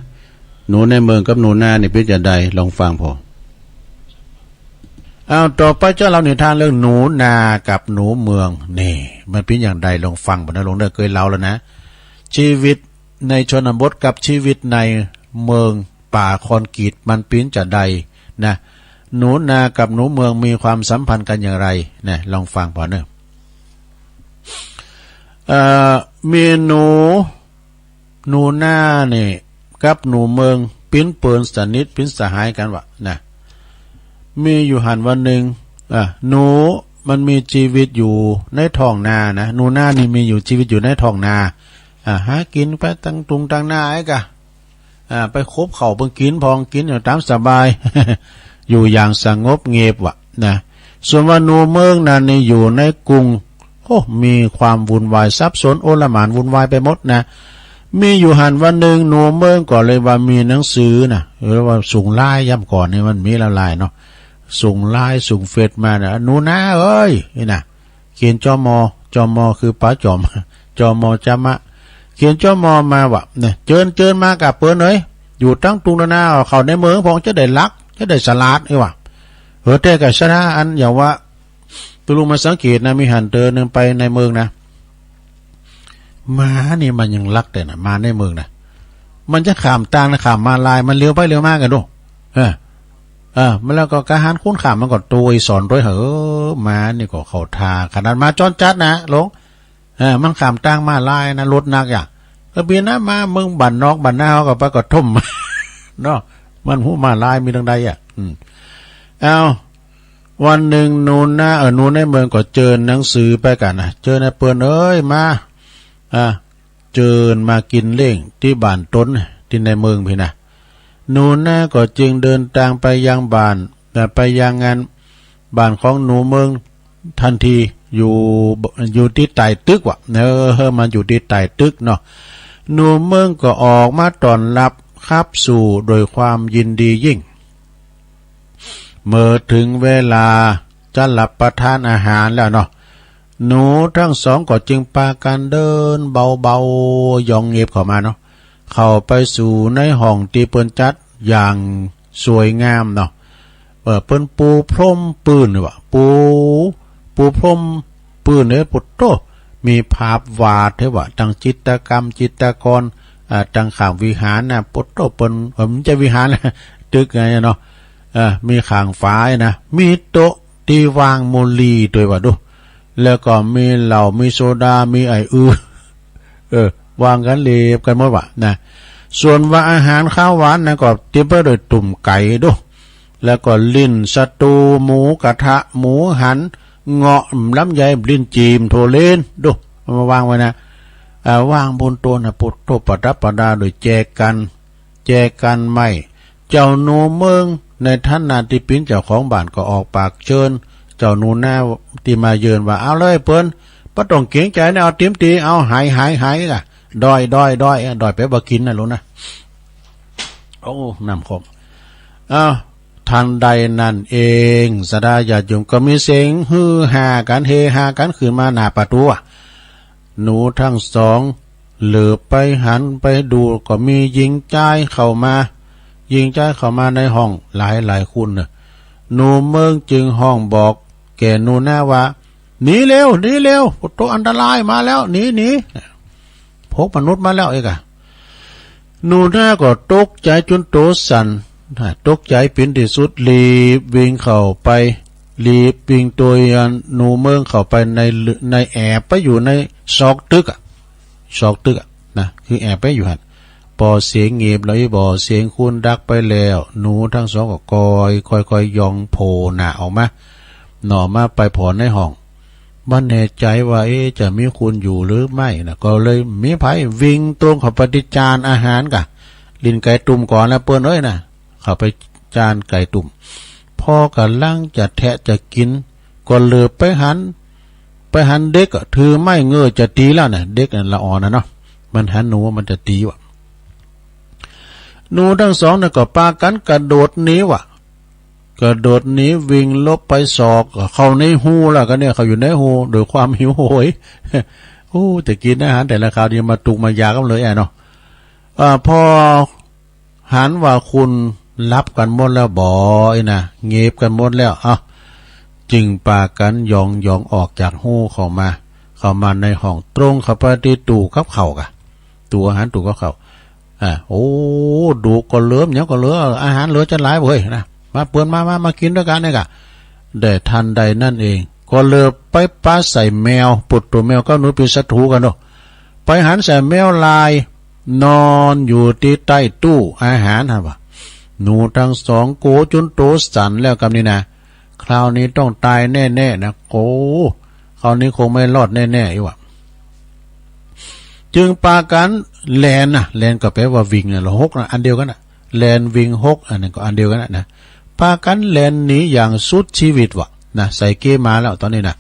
หนูในเมืองกับหนูนานี่ปิ้นจะใด ลองฟังพอ เอา ต่อไปจะเล่านิทานเรื่องหนูนากับหนูเมือง นี่ มันปิ้นอย่างใด ลองฟังบ่นะ ลองได้เคยเล่าแล้วนะ ชีวิตในชนบทกับชีวิตในเมืองป่าคอนกรีต มันปิ้นจะใดนะ หนูนากับหนูเมืองมีความสัมพันธ์กันอย่างไรนะ ลองฟังพอเนอะ เอ่อ มีหนู หนูนานี่กับหนูเมืองปิ้นเปิ้นสนิทปิ้นสหายกั๋นวะนะ มีอยู่หั้นวันหนึ่ง อ่ะ หนูมันมีชีวิตอยู่ในท้องนานะ หนูนานี่มีอยู่ชีวิตอยู่ในท้องนา อ่ะ หากิ๋นไปตางตุงตางนาไอ้กะ อ่า ไปคบเข้าเปิ้นกิ๋นพองกิ๋นอยู่ต๋ามสบาย อยู่อย่างสงบเงียบวะนะ ส่วนว่าหนูเมืองนั้นนี่อยู่ในกรุง โอ้ มีความวุ่นวายสับสนโอลหม่านวุ่นวายไปหมดนะ มีอยู่หั้นวันหนึ่งหนูเมืองก็เลยว่ามีหนังสือนะ หรือว่าส่งไลน์ ยามก่อนนี่มันมีแล้วไลน์เนาะ ส่งไลน์ส่งเฟซมานะ หนูนาเอ้ย นี่นะ เขียนจอมอ จอมอคือป๋าจ๋อม จอมอจามะ เขียนจอมอมาว่า เนี่ย เจิญ เจิญมาก่าเปิ้นเอ้ย อยู่ตางตุงตางนา เข้าในเมืองพองจะได้หลัก จะได้สลาด เอ้ยว่า เออ แต่ก่าชนะอันอย่างว่า ตุ๊ลุงมาสังเกตนะ มีหั้นเตอหนึ่งไปในเมืองนะ หมานี่มันยังลักแต่นะ หมาในเมืองนะ มันจะข้ามตางนะ ข้ามม้าลาย มันเลี้ยวไปเลี้ยวมาก่าดู เออ เออ มันแล้วก็กะหารคนข้ามมันก็โตยสอนโตย เออ หมานี่ก็เข้าท่า ขนาดหมาจรจัดนะ หลวง เออ มันข้ามตางม้าลายนะ รถหนักอย่าง เออ เปลี่ยนนะ มาเมืองบ้านนอกบ้านนาเขาก็ไปกระท่อม เนาะ มันฮู้ม้าลายมีตางใดอะ อืม เอา วันหนึ่งหนูนา เออ หนูในเมืองก็เจิญหนังสือไปกันนะ เจิญนะ เปิ้นเอ้ย มา อ่ะ เจิญมากินเลี้ยงตี้บ้านตน ตี้ในเมืองพี้นะ หนูนาก็จึงเดินตางไปยังบ้าน เอ่อ ไปยังงานบ้านของหนูเมืองทันที อยู่ อยู่ตี้ใต้ตึกว่ะ เออ มาอยู่ตี้ใต้ตึกเนาะ หนูเมืองก็ออกมาต้อนรับขับสู้ด้วยความยินดียิ่ง เมื่อถึงเวลาจะรับประทานอาหารแล้วเนาะ หนูทั้งสองก็จึงปากันเดินเบาๆ ย่องเงียบเข้ามาเนาะ เข้าไปสู่ในห้องตี้เปิ้นจัดอย่างสวยงามเนาะ เออ เปิ้นปูพรมปื้นนี่หว่า ปู ปูพรมปื้นเนี่ย ปุตโต มีภาพวาดเทวะ ตังจิตรกรรม จิตรกร อ่า ตังข้างวิหารนะ ปุตโต เปิ้น เออ มันจะวิหารนะ ตึกไงเนาะ เออ มีข้างฝานะ มีโต๊ะตี้วางโมลีด้วยว่าดู แล้วก็มีเหล้า มีโซดา มีไอ้อือ เออ วางกันเรียบกันหมดว่ะนะ ส่วนว่าอาหารคาวหวานนะ ก็เต็มไปด้วยตุ่มไก่ดู แล้วก็ลิ้นสะตู หมูกระทะ หมูหัน เงาะ ลำไย ลิ้นจี่ ถั่วเลนดู เอามาวางไว้นะ อ่า วางบนโต๊ะนะ ปุตโต ประดับประดาด้วยแจกัน แจกันไม้ เจ้าหนูเมืองในฐานะตี้เป๋นเจ้าของบ้านก็ออกปากเจิญเจ้าหนูนาตี้มาเยือนว่า เอาเลยเปิ้น บ่ต้องเกรงใจนะ เอาเต็มตี้ เอา หาย หาย หาย ล่ะ ด้อย ด้อย ด้อย ด้อยแปลว่ากินนะลูกนะ โอ้ น้ำขม อ้าว ทันใดนั้นเอง ศรัทธาญาติโยมก็มีเสียงฮือฮากัน เฮฮากันขึ้นมาหน้าประตูอะ หนูทั้งสองเหลือบไปหันไปดูก็มีหญิงชายเข้ามา หญิงชายเข้ามาในห้องหลายๆ คนน่ะ หนูเมืองจึงฮ้องบอกแก่หนูนาว่า หนีเร็ว หนีเร็ว โตอันตรายมาแล้ว หนี หนี พวกมนุษย์มาแล้วเอกอะ หนูนาก็ตกใจจนโตสั่น ตกใจเป๋นตี้สุด รีบวิ่งเข้าไป รีบวิ่งโตยหนูเมืองเข้าไปใน ในแอบไปอยู่ในซอกตึกอะ ซอกตึกอะนะ คือแอบไปอยู่หั้น ปอเสียงเงียบแล้ว อีบ่อเสียงคนดักไปแล้ว หนูทั้งสองก็ค่อย ค่อย ค่อยย่องโผล่หน้าออกมา หน่อมาไปผ่อในห้อง บ่แน่ใจว่า เอ๊ะ จะมีคนอยู่หรือไม่นะ ก็เลยมีไผวิ่งตรงเข้าไปตี้จานอาหารกะ ลิ้นไก่ตุ่มก่อนแล้วเปิ้นเอ้ยนะ เข้าไปจานไก่ตุ่ม พอกำลังจะแทะจะกิน ก็เหลือบไปหัน ไปหันเด็กอะ ถือไม้เงื้อจะตีแล้วนะ เด็กนั่นละอ่อนนะเนาะ มันหันหนูมันจะตีว่ะ หนูทั้งสองน่ะก็ปากันกระโดดหนีว่ะ กระโดดหนีวิ่งหลบไปซอก เข้าในฮูแล้วกันเนี่ย เข้าอยู่ในฮูด้วยความหิวโหย โอ้ จะกินอาหารแต่ละคราวนี่มาตุกมายากกันเลยอะเนาะ อ่า พอหันว่าคนหลับกันหมดแล้วบ่ อีนะ เงียบกันหมดแล้ว เอ้า จึงปากันย่องๆ ออกจากฮูเข้ามา เข้ามาในห้อง ตรงเข้าไปตี้ตู้กับข้าวกะ ตู้อาหาร ตู้กับข้าว อ่า โอ้ ดูก็เหลือ หยังก็เหลือ อาหารเหลือจะหลายเว้ยนะ มาเปิ้น มา มา มากินด้วยกันเนี่ยกะ ได้ทันใดนั้นเอง ก็เหลือบไปปะใส่แมว ปุตโต แมวกับหนูเป๋นศัตรูกันเนาะ ไปหันใส่แมวลาย นอนอยู่ตี้ใต้ตู้อาหารหั้นว่ะ หนูทั้งสองโกรธจนโตสั่นแล้วกำนี้นะ คราวนี้ต้องตายแน่ๆ นะ โอ้ คราวนี้คงไม่รอดแน่ๆ อีกว่ะ จึงปากันแล่นนะ แล่นก็แปลว่าวิ่งนะ ละหกนะ อันเดียวกันนะ แล่นวิ่งหก อันนั้นก็อันเดียวกันนะ นะ ปากันแล่นหนีอย่างสุดชีวิตว่ะ นะ ใส่เกียร์มาแล้วตอนนี้นะ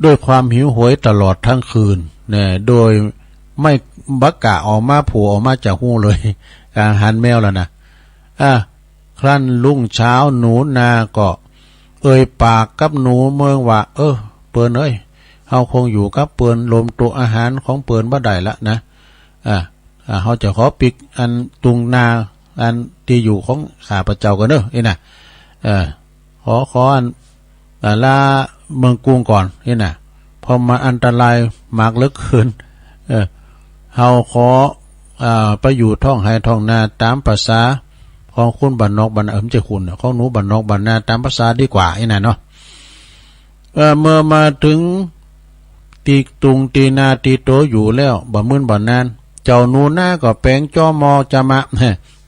ด้วยความหิวโหยตลอดทั้งคืน นะ โดยไม่บักกะออกมาโผล่ออกมาจากฮูเลย การหันแมวแล้วนะ อ่ะ ครั้นรุ่งเช้าหนูนาก็เอ่ยปากกับหนูเมืองว่า เออ เปิ้นเอ้ย เฮาคงอยู่กับเปิ้น รวมโต๊ะอาหารของเปิ้นบ่ได้ละนะ อ่า อ่า เฮาจะขอปิกอันตุงนา อันตี้อยู่ของข้าพเจ้าก่อนเด้อ อีนะ เออ ขอ ขออัน อ่า ลาเมืองกรุงก่อน อีนะ เพราะมันอันตรายมากเหลือเกิน เออ เฮาขอ อ่า ไปอยู่ท้องไฮ่ท้องนาตามภาษาของคนบ้านนอกบ้านนา เออ ไม่ใช่คนนะ ของหนูบ้านนอกบ้านนาตามภาษาดีกว่า อีนะเนาะ เอ่อ เมื่อมาถึงตี้ตุงตี้นาตี้โตอยู่แล้ว บ่มื้นบ่นาน เจ้าหนูนาก็แป๋งจอมอจามะ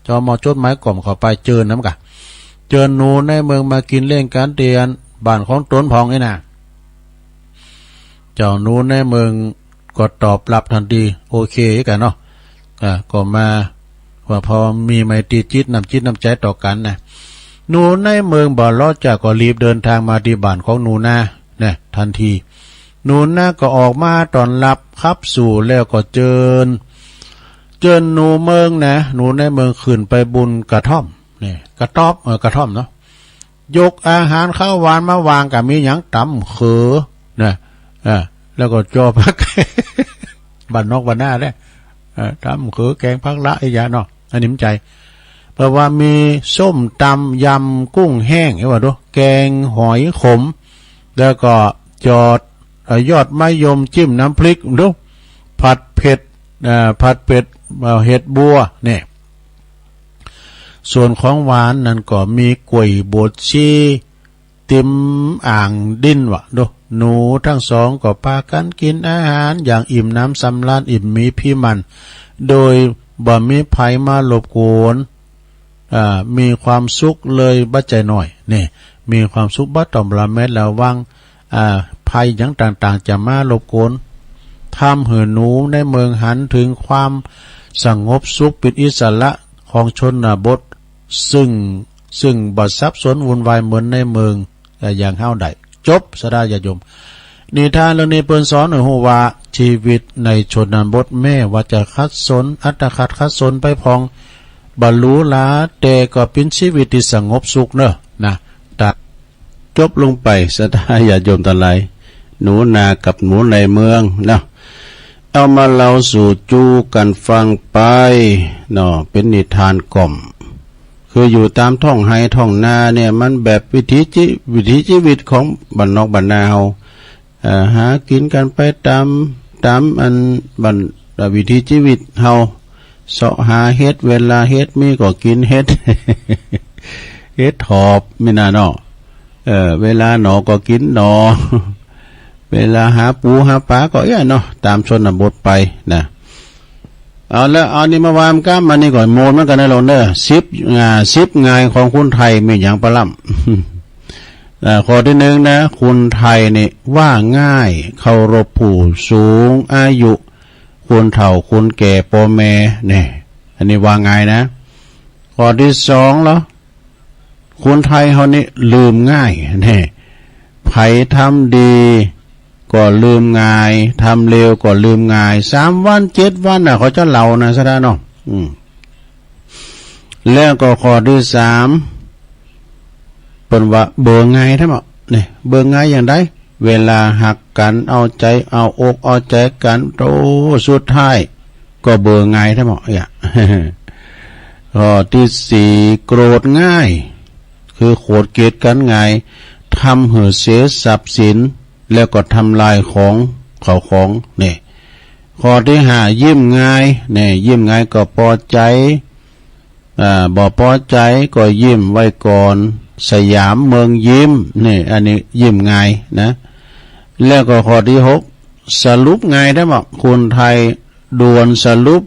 จอมอจดหมายกล่อมเข้าไปเจิญนำกะ เจิญหนูในเมืองมากินเลี้ยงกันตี้อัน บ้านของตนพ่องนี่นะ เจ้าหนูในเมืองก็ตอบรับทันที โอเคกันเนาะ อ่า ก็มาว่าพอมีไมตรีจิต น้ำจิตน้ำใจต่อกันนะ หนูในเมืองบ่เลาะจากก็รีบเดินทางมาที่บ้านของหนูนานะ ทันที หนูนาก็ออกมาต้อนรับขับสู่ แล้วก็เจิญ เจิญหนูเมืองนะ หนูในเมืองขึ้นไปบนกระท่อม นี่ กระต๊อบ เออ กระท่อมเนาะ ยกอาหารข้าวหวานมาวาง ก็มีหยังตำเขือนะ เออ แล้วก็จ่อผัก บ้านนอกบ้านนาเด้อ เออ ตำเขือแกงผักละอีหยังเนาะ อันนี้มันใจ๋ เพราะว่ามีส้มตำ ยำกุ้งแห้ง เห็นบ่ดู แกงหอยขม แล้วก็จอด เอ่อ ยอดมะยมจิ้มน้ำพริกดู ผัดเผ็ด เอ่อ ผัดเผ็ด เอ่อ เห็ดบัว นี่ ส่วนของหวานนั้นก็มีกล้วยบดชีติมอ่างดินวะดู หนูทั้งสองก็ปากั๋นกิ๋นอาหารอย่างอิ่มหนำสำราญ อิ่มมีพิมัน โดยบ่มีใผมารบกวน อ่า มีความสุขเลยบ่ใจ้น้อย นี่ มีความสุขบ่ต้องระแมดระวัง อ่า ภัยหยังต่างๆ จะมารบกวน ทำหื้อหนูในเมืองหันถึงความสงบสุขเป็นอิสระของชนบท ซึ่ง ซึ่งบ่สับสนวุ่นวายเหมือนในเมือง เอ่อ อย่างเฮาได้ จบ ศรัทธาญาติโยม นิทานเรื่องนี้เปิ้นสอนหื้อฮู้ว่า ชีวิตในชนบทแม้ว่าจะขัดสน อัตคัดขัดสนไปพ่อง บ่หรูหรา แต่ก็เป็นชีวิตที่สงบสุขเนอะ นะ ตัด จบลงไป ศรัทธาญาติโยมตังหลาย หนูนากับหนูในเมืองเนาะ เอามาเล่าสู่จู้กั๋นฟังไปเนาะ เป็นนิทานกล่อม คืออยู่ตามท้องไฮ่ท้องนาเนี่ย มันแบบวิถีจิ- วิถีชีวิตของบ้านนอกบ้านนาเฮา เอ่อ หากิ๋นกั๋นไปตาม ตามอันบ้าน เอ่อ วิถีชีวิตเฮา เสาะหาเห็ด เวลาเห็ดมีก็กิ๋นเห็ด เห็ดถอบ มีนาเนาะ เอ่อ เวลาหน่อก็กิ๋นหน่อ เวลาหาปูหาป๋าก็เอี้ยเนาะ ตามชนบทไปนะ เอาละ เอานี่มาว่ากั๋น มานี่ก่อน โมนมันกันนะลงเด้อ สิบ อ่า สิบง่ายของคนไทยมีหยังปะล่ำ อ่า ข้อที่หนึ่งนะ คนไทยนี่ว่าง่าย เคารพผู้สูงอายุ คนเฒ่าคนแก่ ป้อแม่ นี่ อันนี้ว่าง่ายนะ ข้อที่สองเหรอ คนไทยเฮานี่ลืมง่าย นี่ ไผทำดีก็ลืมง่าย ทำเลวก็ลืมง่าย สามวัน เจ็ดวันน่ะ เขาจะเล่านะ ศรัทธาเนาะ อืม แล้วก็ข้อที่สาม เปิ้นว่าเบอร์ง่ายแท้เหมาะ นี่ เบอร์ง่ายอย่างใด เวลาฮักกั๋น เอาใจ๋ เอาอกเอาใจ๋กั๋น โต สุดท้ายก็เบอร์ง่ายแท้เหมาะ เอี้ย ข้อที่สี่ โกรธง่าย คือโขดเกลียดกั๋นง่าย ทำหื้อเสียทรัพย์สิน แล้วก็ทำลายของ ข้าวของ นี่ ข้อที่ห้า ยิ้มง่าย นี่ ยิ้มง่ายก็ปอใจ๋ อ่า บ่ปอใจ๋ก็ยิ้มไว้ก่อน สยามเมืองยิ้ม นี่ อันนี้ยิ้มง่ายนะ แล้วก็ข้อที่หก สรุปง่ายแท้เหมาะ คนไทยด่วนสรุป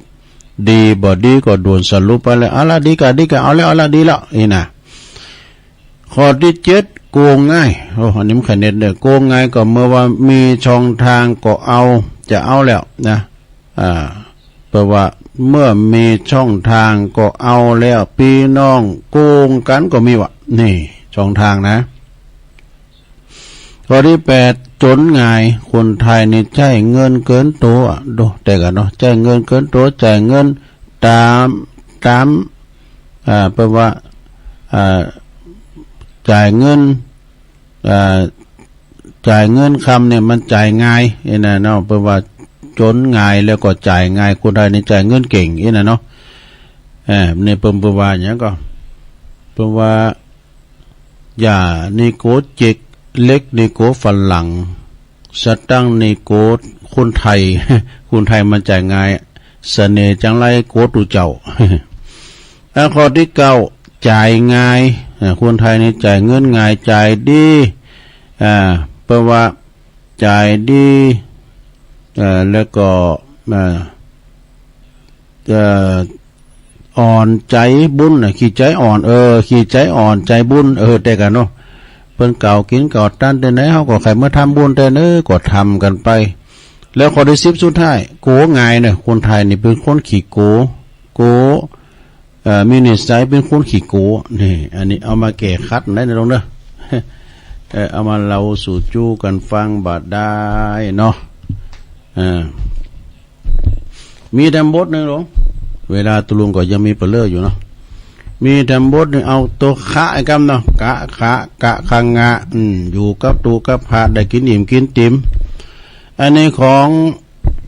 ดีบ่ดีก็ด่วนสรุปไปเลย เอาละ ดีก็ดีก็เอาแล้ว เอาละ ดีแล้ว นี่นะ ข้อที่เจ็ด โกงง่าย โอ้ อันนี้มันคะแนนเด้อ โกงง่ายก็เมื่อว่ามีช่องทางก็เอา จะเอาแล้วนะ อ่า แปลว่าเมื่อมีช่องทางก็เอาแล้ว พี่น้องโกงกั๋นก็มีวะ นี่ ช่องทางนะ ข้อที่แปด จนง่าย คนไทยนี่ใจ๊เงินเกินตั๋ว ดู แต่กันเนาะ ใจ๊เงินเกินตั๋ว จ่ายเงินต๋าม ต๋าม อ่า แปลว่า อ่า จ่ายเงิน อ่า จ่ายเงินคำเนี่ยมันจ่ายง่าย นี่นะเนาะ แปลว่าจนง่ายแล้วก็จ่ายง่าย คนไทยนี่จ่ายเงินเก่ง นี่นะเนาะ เอ่อ นี่เปิ้น เปิ้นว่าหยังก็ เปิ้นว่า หญ้านี่โกเจ๊ก เหล็กนี่โกฝรั่ง สตังค์นี่โกคนไทย คนไทยมันจ่ายง่าย เสน่ห์จังไรโกตุ๊เจ้า อ่ะ ข้อที่เก้า จ่ายง่าย อ่ะ คนไทยนี่จ่ายเงินง่าย จ่ายดี อ่า แปลว่าจ่ายดี เอ่อ แล้วก็ อ่า เอ่อ อ่อนใจบุญน่ะ ขี้ใจอ่อน เออ ขี้ใจอ่อนใจบุญ เออ แต่กันเนาะ เปิ้นกล่าวกิ๋นกล่าวตันเตไหน เฮาก็ใค่เมื่อทำบุญเตเนอะ ก็ทำกั๋นไป แล้วข้อตี้สิบสุดท้าย โก๋ง่ายเนอะ คนไทยนี่เป๋นคนขี้โก๋ โก๋ เอ่อ มีนิสัยเป๋นคนขี้โก๋ นี่ อันนี้เอามาแก้ขัดได้นะลุงเนอะ เอ่อ เอามาเล่าสู่จู้กั๋นฟังบ่าดายเนาะ เอ่อ มีแถมบทนึ่งลุง เวลาตุ๊ลุงก็ยังมีเปลืออยู่เนาะ มีแถมบทนึ่ง เอาตั๋วขะไอ้กำเนาะ กะ ขะ กะ ขะ งะ อืม อยู่กับตุ๊กับพระ ได้กิ๋นอิ่มกิ๋นติ่ม อันนี้ของ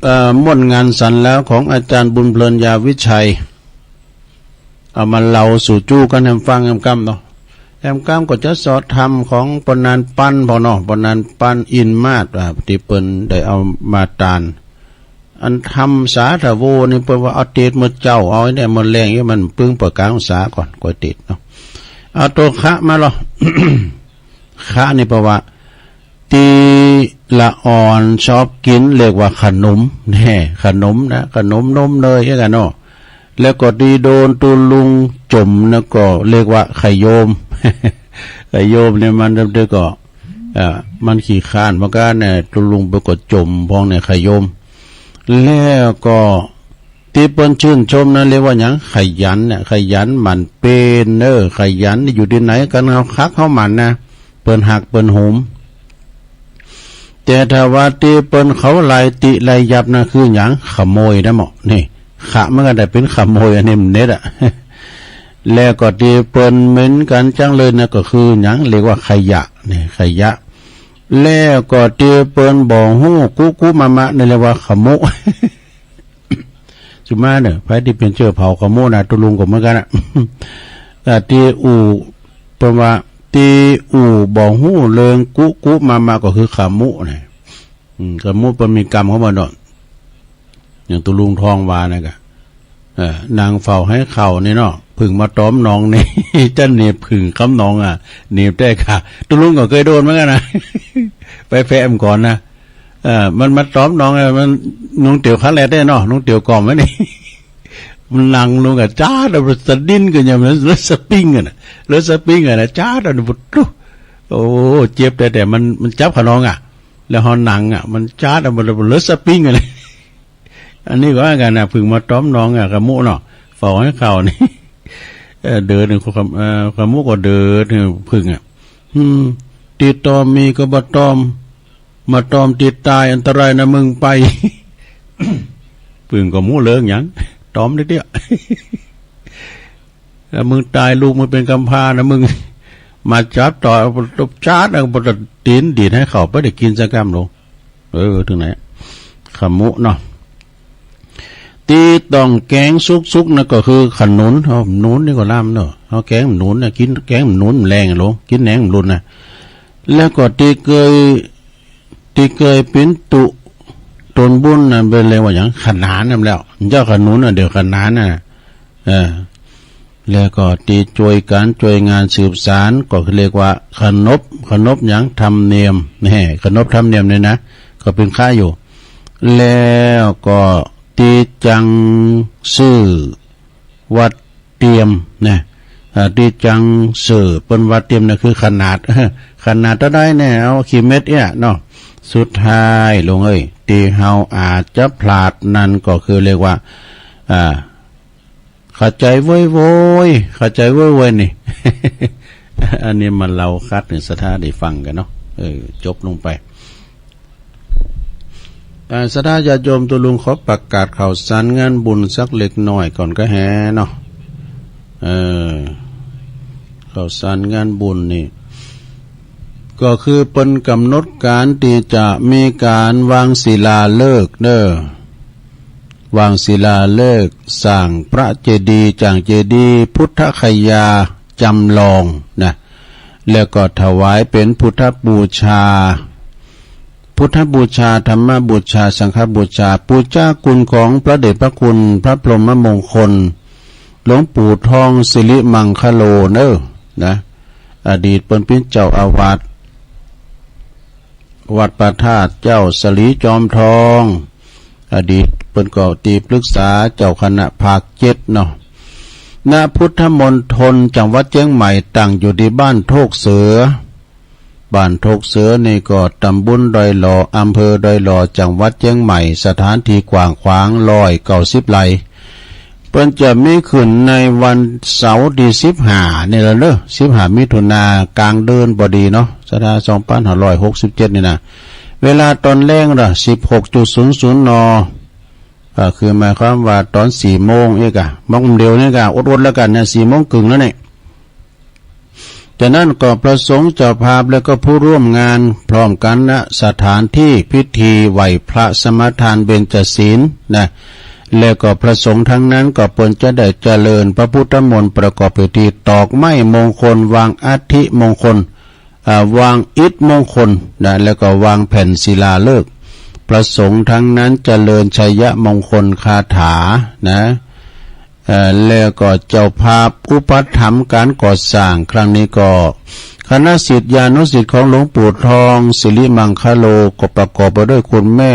เอ่อ ม่วนงานสรรแล้ว ของอาจารย์บุญเพลิน ยาวิชัย เอามาเล่าสู่จู้กั๋นแหมฟังแหมกำเนาะ แหมกำก็จะสอดธรรมของปอนันปันพอเนาะ ปอนันปันอินมาศ อ่า ตี้เปิ้นได้เอามาตาน อันธรรมสาธโวนี่เปิ้นว่าเอาเตศน์เมื่อเจ๊า เอาไอ้เนี่ยเมื่อแลง เนี่ยมันปึ้งประกาศสาก่อน ก่อยเตศน์เนาะ เอาตั๋วขะมาลอ ขะนี่แปลว่า ตี้ละอ่อนชอบกิ๋นเรียกว่าขนม แน่ ขนมนะ ขนมนมเนยกั๋นเนาะ แล้วก็ตี้โดนตุ๊ลุงจ๋มนะก็เรียกว่าขะโยม ขะโยมเนี่ยมันเดิมๆก็ เอ่อ มันขี้คร้านเหมือนกั๋นเนี่ย ตุ๊ลุงไปก็จ๋มพองเนี่ยขะโยม แล้วก็ ตี้เปิ้นชื่นชมนั้นเรียกว่าหยัง ขยันเนี่ย ขยันหมั่นเพียรเนอะ ขยันอยู่ตี้ไหนกั๋น เฮาคักเฮาหมั่นนะ เปิ้นฮักเปิ้นโหม แต่ถ้าว่าตี้เปิ้นเขาไล่ติไล่ยับนะคือหยัง ขโมยนะเหมาะ นี่ ขะมันก็ได้เป๋นขโมย อันนี้มันเน็ตอะ แล้วก็ตี้เปิ้นเหม็นกั๋นจังเลยนะก็คือหยัง เรียกว่าขยะ นี่ ขยะ แล้วก็ตี้เปิ้นบ่ฮู้กุกุมะมะนี่เรียกว่าขมุ สุมาเนอะ ไผตี้เป๋นเจื้อเผ่าขมุนะ ตุ๊ลุงก็เหมือนกั๋นนะ อ่า ตี้อู้ เปิ้นว่า ตี้อู้บ่ฮู้เรื่องกุกุมะมะก็คือขมุนะ อืม ขมุเปิ้นมีกำของเปิ้นเนาะ อย่างตุ๊ลุงทองว่านะกะ เอ่อ นั่งเฝ้าไฮ่เขานี่เนาะ ผึ้งมาตอมหนองนี่ จะหนีบผึ้งกำหนองอะ หนีบได้ค่ะ ตุ๊ลุงก็เคยโดนเหมือนกั๋นนะ ไปแพะเมื่อก่อนนะ เอ่อ มันมาตอมหนองอะ มัน นุงเตียวคันแลดได้เนาะ นุงเตียวกล่อมไว้นี่ มันนั่งลงอะ จ๊าด เอาสะดิ้นกั๋นอย่างนั้น รถสปริงอะนะ รถสปริงอะนะ จ๊าด เอา ปุ๊บ โอ้ เจ็บ แต่ แต่มัน มันจับขะหนองอะ แล้วเฮานั่งอะ มันจ๊าด เอา รถสปริงอะนะ อันนี้ก็เหมือนกั๋นนะ ผึ้งมาตอมหนองอะ ขมุเนาะ เฝ้าไฮ่เขานี่ เอ่อ เดิน เอ่อ ขมุก็เดิน ผึ้งอะ อืม ตี้ตอมมีก็บ่ตอม มาตอมตี้ตายอันตรายนะมึงไป ผึ้งก็บ่ฮู้เรื่องหยัง ตอมนิดเดียว แล้วมึงตายลูกมึงเป๋นกำพร้านะมึง มาจับต่อย ตบจ๊าด แล้วก็บ่ได้ตีนดีดไฮ่เขาไปได้กิ๋นสักกำลง เออ ถึงไหน ขมุเนาะ ตี้ต้องแกงสุกๆ นั่นก็คือขนุน เอาหนุนนี่ก็ลำเนาะ เอาแกงหนุนนะ กิ๋นแกงหนุนแลงลง กิ๋นแหนงหนุนนะ แล้วก็ตี้เกย ตี้เกยปิ้นตุ๊ตนบุญนั่นเปิ้นเรียกว่าหยัง ขนานนั่นแหละ เจ้าขนุนน่ะ เดี๋ยวขนานน่ะ เออ แล้วก็ตี้จ้วยกั๋นจ้วยงานสืบสานก็เรียกว่าขนบ ขนบหยัง ธรรมเนียม แน่ ขนบธรรมเนียมนี่นะ ก็เป๋นขะอยู่ แล้วก็ตี้จังซื่อวัดเตียมนะ อ่า ตี้จังซื่อเปิ้นวัดเตียมนะ คือขนาด ขนาดเต้าใดเนี่ย เอาขี้เม็ดเอี้ยเนาะ สุดท้ายลุงเอ้ย ตี้เฮาอาจจะพลาดนั่นก็คือเรียกว่า อ่า เข้าใจโว้ยโว้ย เข้าใจโว้ยโว้ยนี่ อันนี้มาเล่าขัดหื้อศรัทธาได้ฟังกั๋นเนาะ เออ จบลงไป อ่า ศรัทธาญาติโยม ตุ๊ลุงขอประกาศข่าวสารงานบุญสักเล็กน้อยก่อนก็แฮเนาะ เออ ข่าวสารงานบุญนี่ ก็คือเปิ้นกำหนดก๋านตี้จะมีก๋านวางศิลาฤกษ์เด้อ วางศิลาฤกษ์ สร้างพระเจดีย์ จ๋างเจดีย์พุทธคยาจำลองนะ แล้วก็ถวายเป๋นพุทธบูชา พุทธบูชา ธรรมบูชา สังฆบูชา ปูชาคุณของพระเดชพระคุณพระพรหมมงคล หลวงปู่ทองสิริมังคโลเนอะนะ อดีตเปิ้นเป๋นเจ้าอาวาส วัดพระธาตุเจ้าสลีจอมทอง อดีตเปิ้นก็ตี้ปรึกษาเจ้าคณะภาคเจ็ดเนาะ ณ พุทธมณฑล จังหวัดเจียงใหม่ ตั้งอยู่ตี้บ้านโทกเสือ บ้านทกเสือนี่ก็ตำบลดอยหล่อ อำเภอดอยหล่อ จังหวัดเชียงใหม่ สถานที่กว้างขวางร้อยเก้าสิบไร่ เปิ้นจะมีขึ้นในวันเสาร์ที่สิบห้านี่แหละเนอะ สิบห้ามิถุนากลางเดือนพอดีเนาะ ศตวรรษสองพันห้าร้อยหกสิบเจ็ดนี่นะ เวลาตอนแลงละสิบหกจุดศูนย์ศูนย์ น. ก็คือหมายความว่าตอนสี่โมงเอกอะ มองเดียวนี่ก็อดๆแล้วกันนะ สี่โมงครึ่งแล้วเนี่ย จากนั้นก็พระสงฆ์เจ้าภาพและก็ผู้ร่วมงานพร้อมกัน ณ สถานที่พิธีไหว้พระสมาทานเบญจศีลนะ และก็พระสงฆ์ทั้งนั้นก็เปิ้นจะได้เจริญพระพุทธมนต์ประกอบพิธีตอกไม้มงคล วางอัฐิมงคล อ่า วางอิฐมงคลนะ แล้วก็วางแผ่นศิลาฤกษ์ พระสงฆ์ทั้งนั้นเจริญชัยมงคลคาถานะ เอ่อ แล้วก็เจ้าภาพอุปถัมภ์การก่อสร้างครั้งนี้ก็ คณะศิษยานุศิษย์ของหลวงปู่ทองสิริมังคโล ก็ประกอบไปด้วยคุณแม่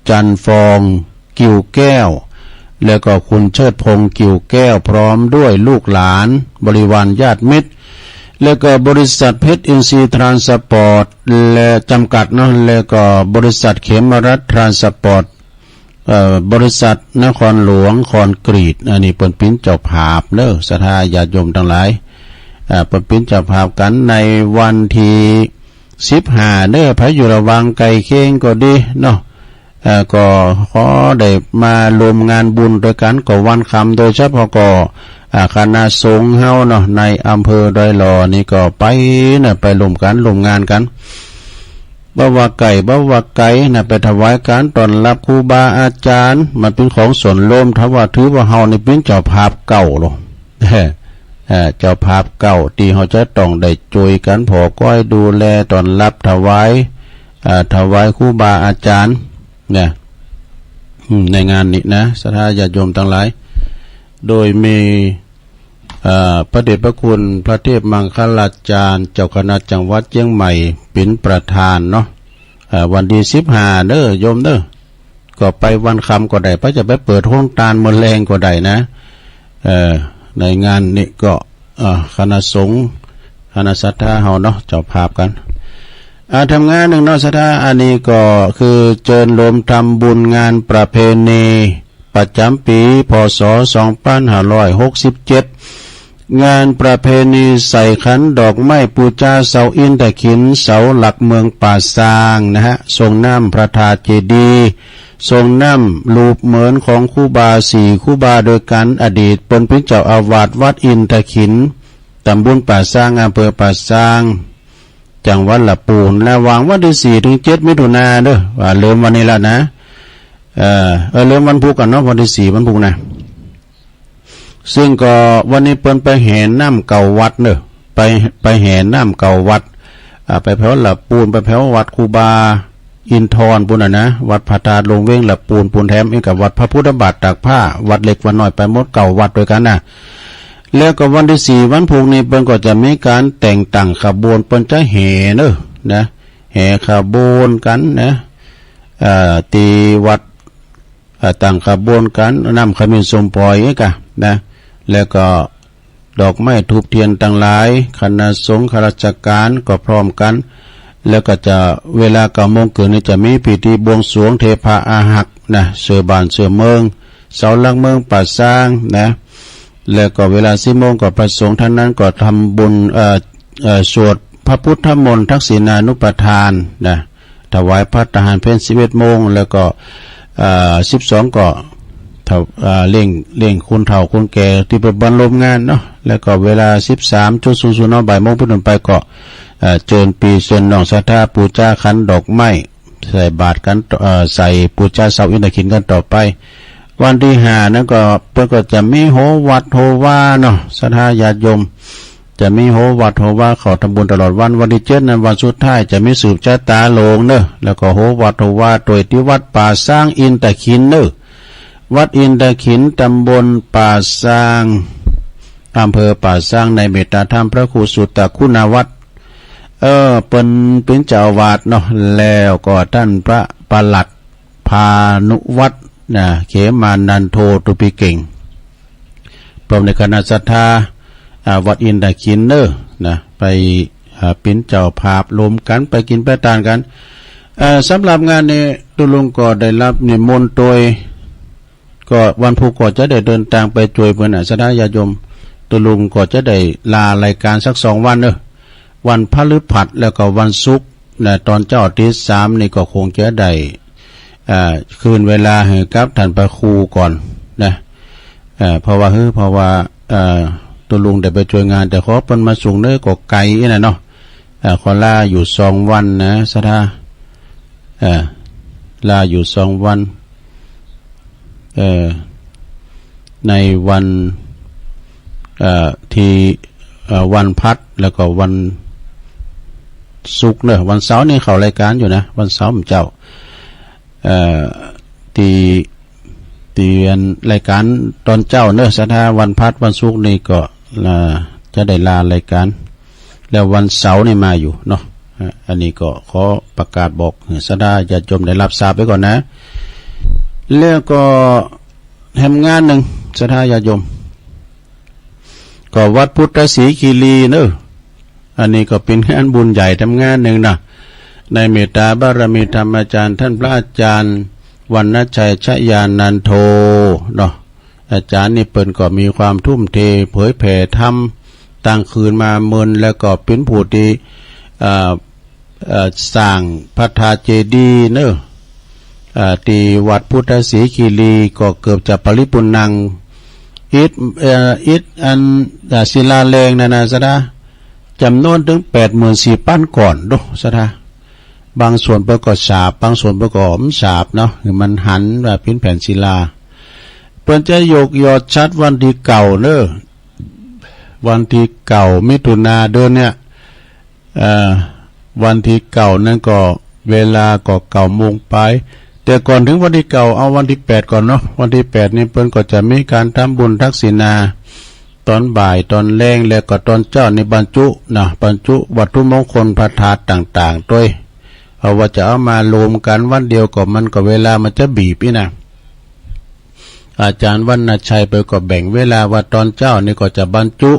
จันทร์ฟอง กิ่วแก้ว แล้วก็คุณเชิดพงษ์ กิ่วแก้ว พร้อมด้วยลูกหลาน บริวารญาติมิตร แล้วก็บริษัทเพชรอินทรีย์ทรานสปอร์ต และจำกัดเนาะ แล้วก็บริษัทเขมรัฐทรานสปอร์ต เอ่อ บริษัทนครหลวงคอนกรีต อันนี้เปิ้นปิ้นเจ้าภาพเนอะ ศรัทธาญาติโยมทั้งหลาย อ่า เปิ้นปิ้นเจ้าภาพกันในวันที่สิบห้าเนอะ ไผอยู่ระหว่างใกล้เคียงก็ดีเนาะ เอ่อ ก็ขอได้มาร่วมงานบุญด้วยกันก็วันค่ำ โดยเฉพาะก็ อ่า คณะสงฆ์เฮาเนาะ ในอำเภอดอยหล่อนี่ก็ไปนะ ไปร่วมกันร่วมงานกัน บ่ว่าใกล้บ่ว่าไกลนะ ไปถวายการต้อนรับครูบาอาจารย์ มันเป็นของส่วนรวม ถ้าว่าถือว่าเฮานี่เป็นเจ้าภาพเก่าโล เอ่อ เจ้าภาพเก่า ที่เฮาจะต้องได้ช่วยกันผ่อก้อยดูแลต้อนรับถวาย เอ่อ ถวายครูบาอาจารย์นะ อืม ในงานนี้นะ ศรัทธาญาติโยมทั้งหลาย โดยมี เอ่อ พระเดชพระคุณพระเทพมังคลาจารย์ เจ้าคณะจังหวัดเชียงใหม่ เป็นประธานเนาะ เอ่อ วันที่สิบห้าเด้อโยมเด้อ ก็ไปวันค่ำก็ได้ ไปจะไปเปิดโฮงตานมื้อแลงก็ได้นะ เอ่อ ในงานนี้ก็ เอ่อ คณะสงฆ์ คณะศรัทธาเฮาเนาะ เจ้าภาพกัน อ่า ทำงานหนึ่งเนาะ ศรัทธา อันนี้ก็คือเจิญโลมทำบุญงานประเพณี ประจำปี พ.ศ. สองพันห้าร้อยหกสิบเจ็ด งานประเพณีใส่ขันดอกไม้ปูชาเสาอินทขิล เสาหลักเมืองป่าซางนะฮะ ทรงน้ำพระธาตุเจดีย์ ทรงน้ำรูปเหมือนของครูบาสี่ครูบาด้วยกัน อดีตเปิ้นเป็นเจ้าอาวาสวัดอินทขิล ตำบลป่าซาง อำเภอป่าซาง จังหวัดละปูน ระหว่างวันที่สี่ถึงเจ็ดมิถุนาเด้อ ว่าเริ่มวันนี้แล้วนะ เอ่อ เออ เริ่มวันพุธกันเนาะ วันที่สี่วันพุธนะ ซึ่งก็วันนี้เปิ้นไปแห่น้ำเก่าวัดเนอะ ไป ไปแห่น้ำเก่าวัด อ่า ไปแถวละปูน ไปแถววัดครูบาอินทรปูนน่ะนะ วัดพระธาตุลงเวงละปูน ปูนแถมอีกกับวัดพระพุทธบาทตากผ้า วัดเล็กวัดน้อยไปหมดเก้าวัดด้วยกันนะ แล้วก็วันที่สี่วันพุธนี้เปิ้นก็จะมีการแต่งตั้งขบวน เปิ้นจะแห่เนอะนะ แห่ขบวนกันนะ เอ่อ ที่วัด เอ่อ ตั้งขบวนกันนำขมิ้นส้มปล่อยนี่กะนะ แล้วก็ดอกไม้ธูปเทียนทั้งหลาย คณะสงฆ์ข้าราชการก็พร้อมกัน แล้วก็จะเวลาเก้าโมงครึ่งนี้จะมีพิธีบวงสรวงเทพาอารักษ์นะ เสาบ้านเสาเมือง เสาหลักเมืองป่าซางนะ แล้วก็เวลาสิบโมงก็พระสงฆ์ท่านนั้นก็ทำบุญ เอ่อ เอ่อ สวดพระพุทธมนต์ทักษิณานุปทานนะ ถวายภัตตาหารเพลสิบเอ็ดโมง แล้วก็ เอ่อ สิบสองก็ ถว- เอ่อ เลี้ยง เลี้ยงคนเฒ่าคนแก่ที่ไปบรรลมงานเนาะ แล้วก็เวลาสิบสามจุดศูนย์ศูนย์ เนาะ บ่ายโมงเป็นต้นไปก็ เอ่อ เจิญปี้เจิญน้องศรัทธาปูชาขันดอกไม้ ใส่บาตรกัน เอ่อ ใส่ปูชาเสาอินทขิลกันต่อไป วันที่ห้านั้นก็เปิ้นก็จะมีโหวัดโหวาเนาะ ศรัทธาญาติโยม จะมีโหวัดโหวาเข้าทำบุญตลอดวัน วันที่เจ็ดนั้นวันสุดท้ายจะมีสืบชะตาโลงเนอะ แล้วก็โหวัดโหวาโตยที่วัดป่าซางอินทขิลเนอะ วัดอินทขิล ตำบลป่าซาง อำเภอป่าซาง ในเมตตาธรรมพระครูสุตตคุณวัตร เออ เปิ้นเป็นเจ้าอาวาสเนาะ แล้วก็ท่านพระปลัด พานุวัฒน์นะ เขมานันโท ตุปิเก่ง พร้อมในคณะศรัทธา อ่า วัดอินทขิลเนอะนะ ไป อ่า เป๋นเจ้าภาพ รวมกั๋นไปกิ๋นไปตานกั๋น เอ่อ สำหรับงานนี้ ตุ๊ลุงก็ได้รับนิมนต์โดย ก็วันพุธก็จะได้เดินตางไปจวยเปิ้นน่ะ ศรัทธาญาติโยม ตุ๊ลุงก็จะได้ลารายการสักสองวันเนอะ วันพฤหัสแล้วก็วันศุกร์นะ ตอนเจ๊าตีสามนี่ก็คงจะได้ เอ่อ คืนเวลาให้กับท่านพระครูก่อนนะ เอ่อ เพราะว่า เฮ้อ เพราะว่า เอ่อ ตุ๊ลุงได้ไปจวยงาน แต่ขอเปิ้นมาส่งเนอะ ก็ไก๋น่ะเนาะ เอ่อ ขอลาอยู่สองวันนะ ศรัทธา เอ่อ ลาอยู่สองวัน เอ่อ ในวัน เอ่อ ที่ เอ่อ วันพฤหัสแล้วก็วันศุกร์เนอะ วันเสาร์นี่เข้ารายการอยู่นะ วันเสาร์เจ๊า เอ่อ ที่ ที่อันรายการตอนเจ๊าเนอะ ศรัทธา วันพฤหัสวันศุกร์นี่ก็ เอ่อ จะได้ลารายการ แล้ววันเสาร์นี่มาอยู่เนาะ อ่ะ อันนี้ก็ขอประกาศบอกให้ศรัทธาญาติโยมได้รับทราบไว้ก่อนนะ แล้วก็แถมงานหนึ่ง ศรัทธาญาติโยม ก็วัดพุทธศรีคีรีเนอะ อันนี้ก็เป๋นงานบุญใหญ่แถมงานหนึ่งนะ ในเมตตาบารมีธรรมอาจารย์ ท่านพระอาจารย์วรรณชัยชยานันโทเนาะ อาจารย์นี่เปิ้นก็มีความทุ่มเทเผยแผ่ธรรม ตั้งคืนมาเมิน แล้วก็เป๋นผู้ที่ เอ่อ เอ่อ สร้างพระธาตุเจดีย์เนอะ เอ่อ ที่วัดพุทธศรีคีรีก็เกือบจะปริปูรณ์ัง อิฐ เอ่อ อิฐอัน เอ่อ ศิลาแรงนั่นนะ ศรัทธา จ๋ำนวนถึงแปดหมื่นสี่พันก้อนโด ศรัทธา บางส่วนเปิ้นก็ฉาบ บางส่วนเปิ้นก็บ่ฉาบเนาะ คือมันหันว่าเป๋นแผ่นศิลา เปิ้นจะยกยอดฉัตรวันที่เก้าเนอะ วันที่เก้ามิถุนาเดือนเนี่ย เอ่อ วันที่เก้านั้นก็เวลาก็เก้าโมงปลาย แต่ก่อนถึงวันที่เก้า เอาวันที่แปดก่อนเนาะ วันที่แปดนี่เปิ้นก็จะมีการทำบุญทักษิณา ตอนบ่ายตอนแลง แล้วก็ตอนเจ๊านี่บรรจุนะ บรรจุวัตถุมงคลพระธาตุต่างๆ ด้วย เพราะว่าจะเอามารวมกันวันเดียวก็มันก็เวลามันจะบีบนี่นะ อาจารย์วรรณชัยเปิ้นก็แบ่งเวลาว่าตอนเจ๊านี่ก็จะบรรจุ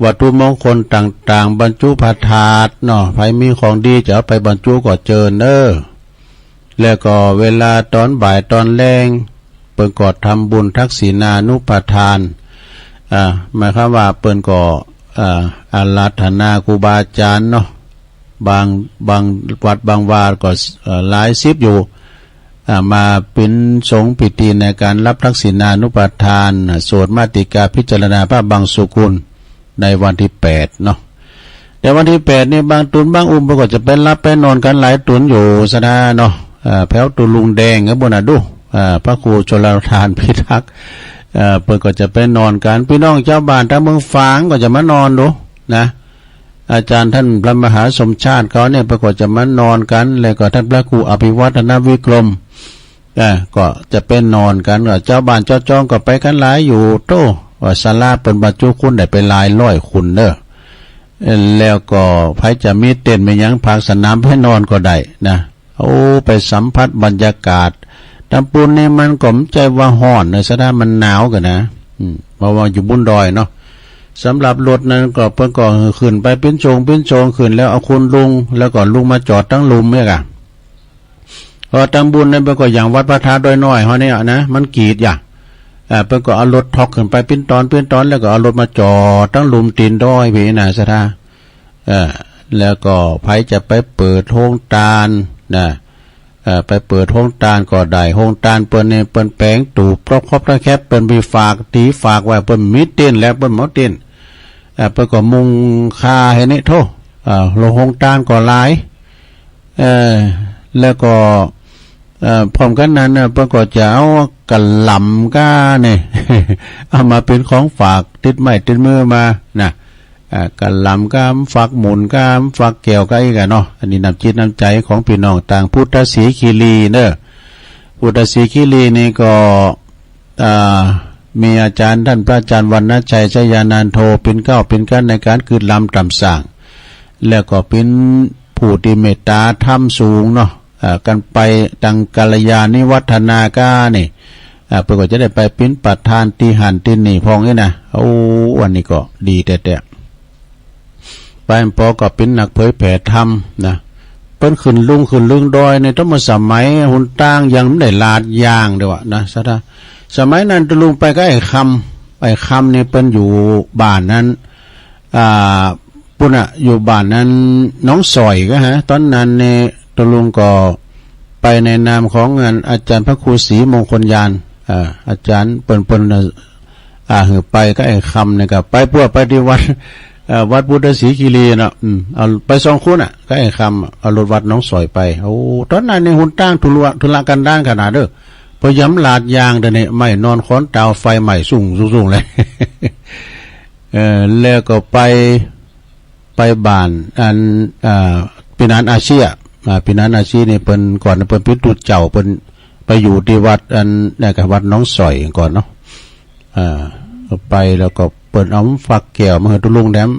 วัตถุมงคลต่างๆ บรรจุพระธาตุเนาะ ใผมีของดีจะเอาไปบรรจุก็เจิญเนอะ แล้วก็เวลาตอนบ่ายตอนแลง เปิ้นก็ทำบุญทักษิณานุปทาน อ่า หมายความว่าเปิ้นก็ อ่า อาราธนาครูบาอาจารย์เนาะ บาง บางวัดบางวาก็ เอ่อ หลายสิบอยู่ อ่า มาเป๋นสงฆ์พิธีในการรับทักษิณานุปทาน อ่า สวดมาติกาพิจารณาพระบังสุกุล ในวันที่แปดเนาะ แต่วันที่แปดนี่บางตนบางอุ้มเปิ้นก็จะไปหลับไปนอนกันหลายตนอยู่ ศรัทธาเนาะ เอ่อ แถวตุ๊ลุงแดงนะบุญนะดู เอ่อ พระครูชลประทานพิทักษ์ เอ่อ เปิ้นก็จะไปนอนกัน พี่น้องชาวบ้านตางเมืองฝางก็จะมานอนดูนะ อาจารย์ท่านพระมหาสมชาติเขาเนี่ยเปิ้นก็จะมานอนกัน แล้วก็ท่านพระครูอภิวัฒนวิกรม อ่า ก็จะไปนอนกัน ก็ชาวบ้านชาวจ้องก็ไปกันหลายอยู่ โต้ ว่าศาลาเปิ้นบรรจุคนได้ไปหลายร้อยคนเนอะ เอ่อ แล้วก็ใผจะมีเต็นท์มีหยังผากสนามไปนอนก็ได้นะ โอ้ ไปสัมผัสบรรยากาศ ตำปูนนี่มันก็บ่ใจ้ว่าฮ้อนนะ ศรัทธา มันหนาวกะนะ อืม เพราะว่าอยู่บนดอยเนาะ สำหรับรถนั้นก็เปิ้นก็ขึ้นไปเป๋นโจงเป๋นโจงขึ้น แล้วเอาคนลง แล้วก็ลงมาจอดตังลุ่มเนี่ยกะ เพราะตำปูนนั้นเปิ้นก็อย่างวัดพระธาตุดอยน้อยเฮาเนี่ยนะ มันกีดอย่าง อ่า เปิ้นก็เอารถถอกขึ้นไปเป๋นตอนเป๋นตอน แล้วก็เอารถมาจอดตังลุ่มตีนดอยพี้นะ ศรัทธา เอ่อ แล้วก็ใผจะไปเปิดโฮงตานนะ เอ่อ ไปเปิดโฮงตานก็ได้ โฮงตานเปิ้นนี่เปิ้นแป๋งตูบครบครบทั้งแคบ เปิ้นมีฝาก ตี๋ฝากไว้ เปิ้นมีเต็นท์แล้ว เปิ้นบ่เอาเต็นท์ เอ่อ เปิ้นก็มุงคาให้นี่โธ่ เอ่อ โฮงตานก็หลาย เอ่อ แล้วก็ เอ่อ พร้อมกันนั้นน่ะ เปิ้นก็จะเอากะหล่ำก้านี่ เอามาเป๋นของฝากติดไม้ติดมือมานะ อ่า กะหล่ำก้า ฝักหมุนก้า ฝักแก้วก้าอีกอะเนาะ อันนี้น้ำจิตน้ำใจ๋ของพี่น้องตางพุทธศรีคีรีเนอะ พุทธศรีคีรีนี่ก็ อ่า มีอาจารย์ท่านพระอาจารย์วรรณชัยชยานันโท เป๋นเก๊าเป๋นกั๋นในก๋านกึ๊ดลำต๋ามสร้าง แล้วก็เป๋นผู้ตี้เมตต๋าธรรมสูงเนาะ อ่า กันไปตังกัลยาณิวัฒนาก้านี่ อ่า เปิ้นก็จะได้ไปเป๋นประธานตี้หั้นตี้นี่พ่องนี่นะ โอ้ อันนี้ก็ดีแต๊ๆ ไปปอก็เป๋นนักเผยแผ่ธรรมนะ เปิ้นขึ้นลุงขึ้นลุงดอยในต้นสมัยหนตางยังบ่ได้ลาดยางเด้อวะนะ สะท้า สมัยนั้นตะลุงไปกับไอ้คำ ไอ้คำนี่เปิ้นอยู่บ้านนั้น อ่า ปุ้นน่ะ อยู่บ้านนั้น หนองสอยก็ฮะ ตอนนั้นเนี่ยตะลุงก็ไปในนามของงานอาจารย์พระครูศรีมงคลญาณ อ่า อาจารย์เปิ้น เปิ้นน่ะ อ่า หือไปกับไอ้คำเนี่ยก็ไปพวกไปที่วัด เอ่อ วัดพุทธศรีคีรีเนาะ อืม เอาไปสองคนน่ะ กับไอ้คำ เอารถวัดหนองสอยไป โอ้ ตอนนั้นนี่หนตางทุร ทุรกันดารขนาดเด้อ พยายามลาดยางเด้อเนี่ย ไม้นอนขอนตาว ไฟไหม้สูงสูงๆ เลย เออ แล้วก็ไป ไปบ้านอัน อ่า พี่นานอาชีอะ อ่า พี่นานอาชีนี่เปิ้น ก่อนเปิ้นเป๋นตุ๊เจ้า เปิ้นไปอยู่ที่วัดอัน เนี่ยก็วัดหนองสอยก่อนเนาะ อ่า ก็ไปแล้วก็เปิ้นเอาฟักแก้วมาหื้อตุ๊ลุงแถม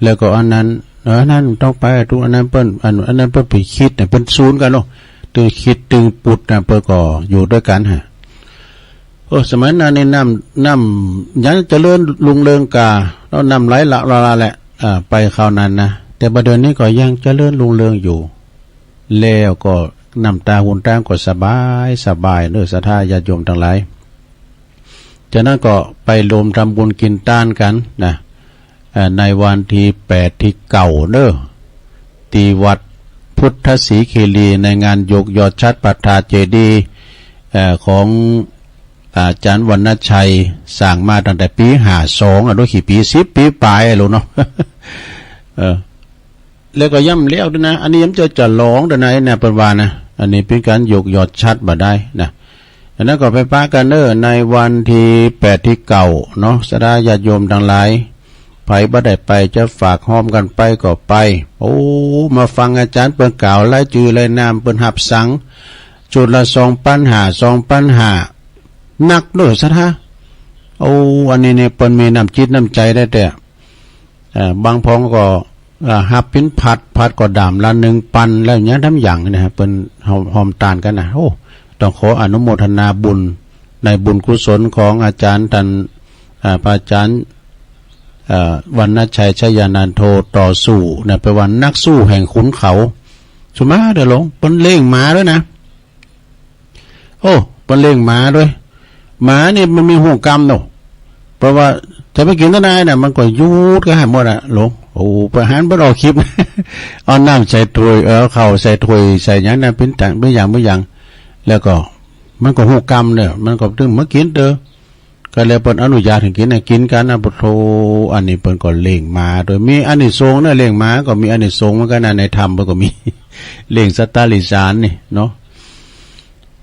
แล้วก็อันนั้น เออ อันนั้นต้องไปตุ๊ อันนั้นเปิ้น อัน อันนั้นเปิ้นไปคิดเนี่ย เปิ้นซูนกันเนาะ ตึงคิดตึงปุดน่ะ เปิ้นก็อยู่ด้วยกันฮะ โอ้ สมัยนั้นนี่น้ำ น้ำยังเจริญรุ่งเรืองกา แล้วน้ำไหลหลากหลายแหละ อ่า ไปคราวนั้นนะ แต่บัดเดี๋ยวนี้ก็ยังเจริญรุ่งเรืองอยู่ แล้วก็น้ำตาหนตางก็สบายสบายเด้อ ศรัทธาญาติโยมทั้งหลาย จากนั้นก็ไปรวมทำบุญกินทานกันนะ เอ่อ ในวันที่แปดที่เก้าเด้อ ที่วัดพุทธศรีคีรี ในงานยกยอดฉัตรพระธาตุเจดีย์ เอ่อ ของอาจารย์วรรณชัย สร้างมาตั้งแต่ปีห้าสองอะ โดยกี่ปี สิบปีปลายอะลูกเนาะ เออ แล้วก็ย้ำแล้วด้วยนะ อันนี้ย้ำจะจะร้องด้วยนะ ไอ้เนี่ยเปิ้นว่านะ อันนี้เป็นการยกยอดฉัตรบ่ได้นะ อันนั้นก็ไปปะกันเด้อ ในวันที่แปดที่เก้าเนาะ ศรัทธาญาติโยมทั้งหลาย ไผบ่ได้ไปจะฝากฮ้อมกันไปก็ไป โอ้ มาฟังอาจารย์เปิ้นกล่าวรายจื้อรายนาม เปิ้นฮับสัง ชุดละสองปันห้า สองปันห้า นักเด้อศรัทธา โอ้ อันนี้เนี่ยเปิ้นมีน้ำจิตน้ำใจได้แต่ เอ่อ บางพองก็ เอ่อ ฮับเป๋นผัด ผัดก็ด้ามละหนึ่งปัน แล้วยังทำอย่างนะฮะ เปิ้นฮ้อม ฮ้อมตานกันนะ โอ้ ต้องขออนุโมทนาบุญ ในบุญกุศลของอาจารย์ท่าน เอ่อ พระอาจารย์ เอ่อ วรรณชัย ชยานันโท ต่อสู้นะ แปลว่านักสู้แห่งขุนเขา สุมาเด้อหลวง เปิ้นเลี้ยงหมาด้วยนะ โอ้ เปิ้นเลี้ยงหมาด้วย หมานี่มันมีฮู้กรรมเนาะ เพราะว่าถ้าไปกินต้นไม้น่ะ มันก็หยุดก็หายหมดอะหลวง โอ้ ไปหันเปิ้นออกคลิป เอาน้ำใส่ถ้วย เอาข้าวใส่ถ้วย ใส่หยังน่ะ เป๋นตัง เป๋นอย่าง เป๋นอย่าง แล้วก็มันก็ฮู้กรรมเนี่ย มันก็ถึงมากินเด้อ ก็แล้วเปิ้นอนุญาตให้กินน่ะ กินกันนะ ปะโถ อันนี้เปิ้นก็เลี้ยงหมาด้วย มีอานิสงส์นะ เลี้ยงหมาก็มีอานิสงส์เหมือนกันนะ ในธรรมเปิ้นก็มี เลี้ยงสัตว์ตาริสารนี่เนาะ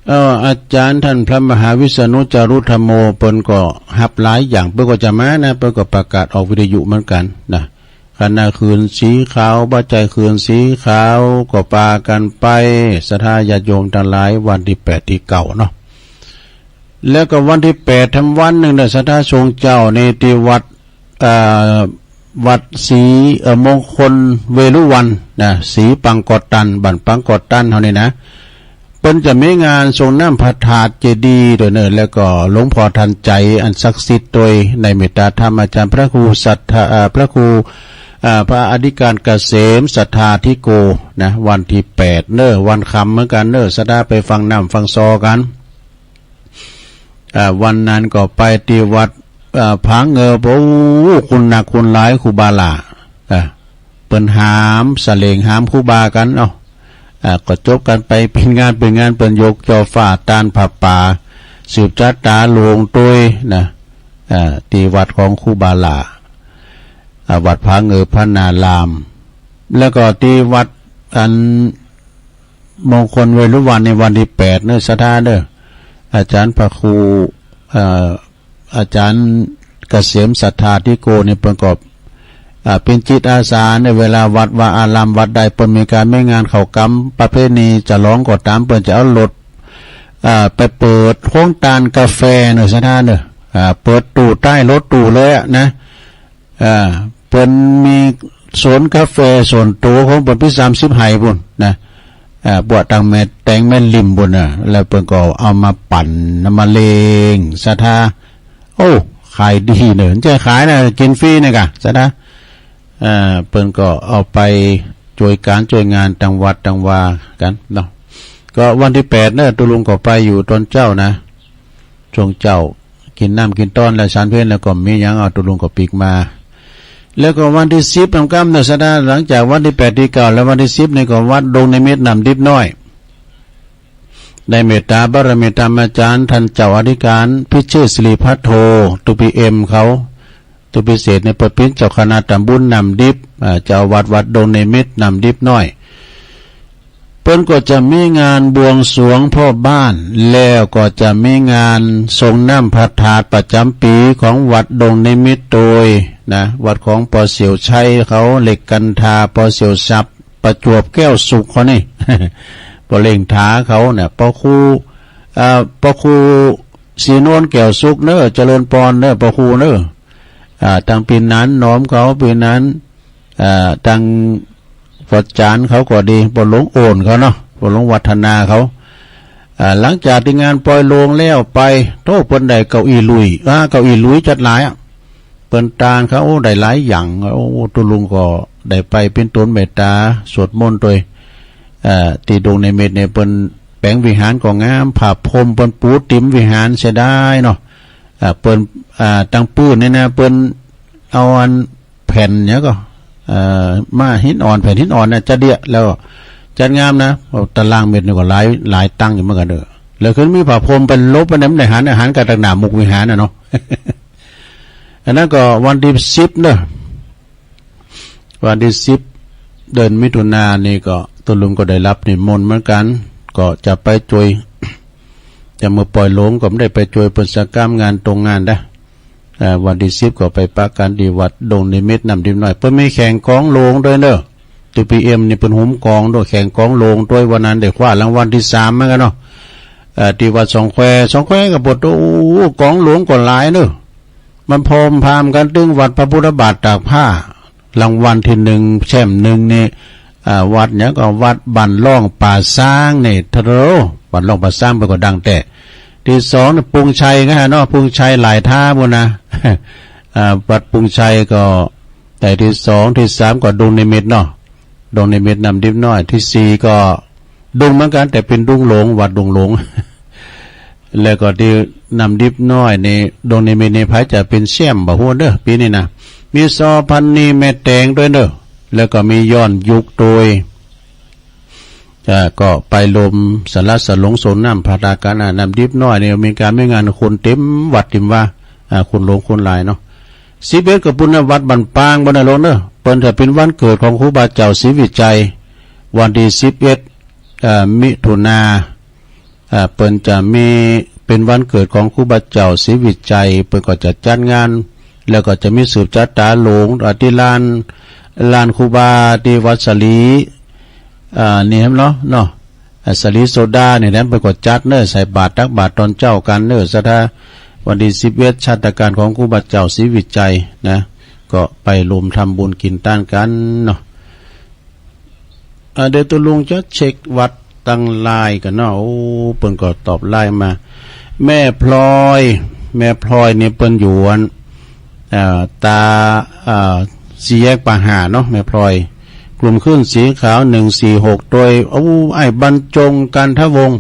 เอ่อ อาจารย์ท่านพระมหาวิษณุจารุธรรมโม เปิ้นก็ฮับหลายอย่าง เปิ้นก็จะมานะ เปิ้นก็ประกาศออกวิทยุเหมือนกันนะ คณะคืนสีขาว บ่าใจคืนสีขาว ก็ปากันไป ศรัทธาญาติโยมทั้งหลาย วันที่แปดที่เก้าเนาะ แล้วก็วันที่แปดทำวันหนึ่งเด้อ ศรัทธาชงเจ้าในที่วัด เอ่อ วัดศรี เอ่อ มงคลเวรุวันนะ ศรีปังกอตัน บ้านปังกอตันเฮานี่นะ เปิ้นจะมีงานส่งน้ำพระธาตุเจดีย์ด้วยเนอะ แล้วก็หลวงพ่อทันใจอันศักดิ์สิทธิ์โดยในเมตตาธรรมอาจารย์พระครูศรัทธา เอ่อ พระครู เอ่อ พระอธิการเกษมศรัทธาธิโกนะ วันที่แปดเนอะ วันค่ำเหมือนกันเนอะ ศรัทธาไปฟังน้ำฟังซอกัน อ่า วันนั้นก็ไปที่วัด อ่า ผาเงอ โอ้ คนนักคนหลาย ครูบาหล่า อ่า เปิ้นหามเสลงหามครูบากันเนาะ อ่า ก็จบกันไปเป็นงานเป็นงาน เปิ้นยกจ่อฟ้าตานผ้าป่า สืบชะตาหลวงตวยนะ อ่า ที่วัดของครูบาหล่า อ่า วัดผาเงอพระนาราม แล้วก็ที่วัดอันมงคลเวรุวันในวันที่แปดเนอะ ศรัทธาเด้อ อาจารย์พระครู เอ่อ อาจารย์เกษมศรัทธาธิโกนี่เปิ้นก็ อ่า เป็นจิตอาสาในเวลาวัดวาอารามวัดใดเปิ้นมีการมีงานเข้ากรรมประเพณีฉลองก็ตาม เปิ้นจะเอารถ อ่า ไปเปิดโฮงต้านกาแฟเนอะ ศรัทธาเนอะ อ่า เปิดตู้ใต้รถตู้เลยอะนะ อ่า เปิ้นมีสวนกาแฟส่วนตัวของเปิ้น เป๋นสามสิบไฮ่พู้นนะ อ่า พวกตังแม่แตงแม่ริมพู้นน่ะ แล้วเปิ้นก็เอามาปั่น เอามาเล่ง ศรัทธา โอ้ ขายดีเนอะ บ่ใจ้ขายนะ กินฟรีนี่กะ ศรัทธา เอ่อ เปิ้นก็เอาไปช่วยการช่วยงานตางวัดตางวากั๋นเนาะ ก็วันตี้แปดเนาะ ตุ๊ลุงก็ไปอยู่ตอนเจ๊านะ ช่วงเจ๊า กิ๋นน้ำกิ๋นต้อนแล้วฉันเพลแล้วก็มีหยังเอาตุ๊ลุงก็ปิ๊กมา แล้วก็วันตี้สิบนำกำเนาะ ศรัทธา หลังจากวันตี้แปดตี้เก้าแล้ววันตี้สิบนี่ก็วัดดงนิมิตรน้ำดิบน้อย ได้เมตตาบารมีธรรมอาจารย์ท่านเจ้าอธิการพิเชษฐศิริพัทโท ตุ๊ปีเอ็มเขา ตุ๊ปีเสดนี่เปิ้นเป๋นเจ้าคณะตำบลน้ำดิบ อ่า เจ้าวัดวัดดงนิมิตรน้ำดิบน้อย เปิ้นก็จะมีงานบวงสรวงพ่อบ้าน แล้วก็จะมีงานสรงน้ำพระธาตุประจ๋ำปี๋ของวัดดงนิมิตรโดยนะ วัดของปอเสี่ยวชัยเขา เหล็กกันทา ปอเสี่ยวสับ ประจวบแก้วสุขเขานี่ ปอเล่งถาเขาเนี่ย ปอครู อ่า ปอครูศรีนวลแก้วสุขเนาะ เจริญปอนเนาะ ปอครูเนาะ อ่า ตังปี๋นั้นหนอมเขา ปี๋นั้น อ่า ตังปอจ๋ารย์เขาก็ดี ปอหลวงโอนเขาเนาะ ปอหลวงวัฒนาเขา อ่า หลังจากตี้งานปอยโลงแล้วไป โธ่ เปิ้นได้เก้าอี้ลุย อ่า เก้าอี้ลุยจัดหลายอะ เปิ้นตานเขา โอ้ ได้หลายอย่าง โอ้ ตุ๊ลุงก็ได้ไปเป๋นตนเมตตาสวดมนต์โดย เอ่อ ตี้ดงนิมิตรนี่เปิ้นแป๋งวิหารก็งาม ผ้าพรมเปิ้นปูติ่มวิหารเสียดายเนาะ อ่า เปิ้น อ่า ตังปื้นนี่นะ เปิ้นเอาอันแผ่นหยังก็ เอ่อ มาหินอ่อน แผ่นหินอ่อนนะ จะเดียะ แล้วจัดงามนะ ตารางเมตรนี่ก็หลาย หลายตังค์อยู่เหมือนกั๋นเด้อ แล้วขึ้นมีผ้าพรมเปิ้นลบไปเนี่ย มันได้หัน หันกั๋นตางหน้ามุกวิหารน่ะเนาะ อันนั้นก็วันตี้สิบเนาะ วันตี้สิบ เดือนมิถุนายนนี่ก็ตุ๊ลุงก็ได้รับนิมนต์เหมือนกั๋น ก็จะไปช่วย แต่เมื่อปอยโลงก็บ่ได้ไปช่วยเปิ้นสักกำ งานตรงงานนะ เอ่อ วันตี้สิบก็ไปปะกั๋นตี้วัดดงนิมิตรน้ำดิบน้อย เปิ้นมีแข่งกลองโลงโดยเนาะ ตี้ปี๋เอ็มนี่เปิ้นหุมกลองโดย แข่งกลองโลงโดย วันนั้นได้คว้ารางวัลตี้สามเหมือนกั๋นเนาะ เอ่อ ตี้วัดสองแคว สองแควก็ปวดโอ้ กลองโลงก็หลายเนาะ มันพร้อมพร้อมกั๋นตึงวัดพระพุทธบาทตากผ้า รางวัลตี้หนึ่ง แชมป์หนึ่งนี่ อ่า วัดหยังก็วัดบ้านร่องป่าซางนี่ ทะโล บ้านร่องป่าซางเปิ้นก็ดังแต๊ ตี้สองนี่ปุงชัยไงเนาะ ปุงชัยหลายท่าปู้นนะ อ่า วัดปุงชัยก็ได้ตี้สอง ตี้สามก็ดงนิมิตรเนาะ ดงนิมิตรน้ำดิบน้อย ตี้สี่ก็ดงเหมือนกั๋น แต่เป๋นดงหลวง วัดดงหลวง แล้วก็ตี้น้ำดิบน้อยนี่ ดงนิมิตรนี่ไผจะเป๋นแชมป์บ่ฮู้เด้อ ปี๋นี้นะ มีซอพันนีแม่แตงโดยเนาะ แล้วก็มีย้อนยุคโดย อ่า ก็ไปรวมสาระสลงสรงน้ำพระธาตุกั๋น อ่า น้ำดิบน้อยนี่มีก๋านมีงานคนเต็มวัดเต็มวา อ่า คนหลวงคนหลายเนาะ สิบเอ็ดก็ปู้นนะ วัดบ้านปางปู้นนะหลวงเนาะ เปิ้นจะเป๋นวันเกิดของครูบาเจ้าศรีวิชัย วันตี้สิบเอ็ด เอ่อ มิถุนา อ่า เปิ้นจะมีเป๋นวันเกิดของครูบาเจ้าศรีวิชัย เปิ้นก็จะจัดงาน แล้วก็จะมีสืบชะตาหลวง อ่า ตี้ลาน ลานครูบาตี้วัดสาลี อ่า นี่แหมเนาะ เนาะ อ่า สาลีโซดานี่แหม เปิ้นก็จัดเนาะ ใส่บาตรตักบาตรตอนเจ๊ากั๋นเนาะ ศรัทธา วันตี้สิบเอ็ด ชาตการของครูบาเจ้าศรีวิชัยนะ ก็ไปรวมทำบุญกิ๋นตานกั๋นเนาะ อ่า เดี๋ยวตุ๊ลุงจะเช็ควัดตางไลน์กั๋นเนาะ โอ้ เปิ้นก็ตอบไลน์มา แม่พลอย แม่พลอยนี่เปิ้นอยู่อัน อ่า ตา อ่า สี่แยกป่าห่าเนาะ แม่พลอย กลุ่มคลื่นสีขาว หนึ่งสี่หก โดย โอ้ อ้ายบรรจง กันทวงศ์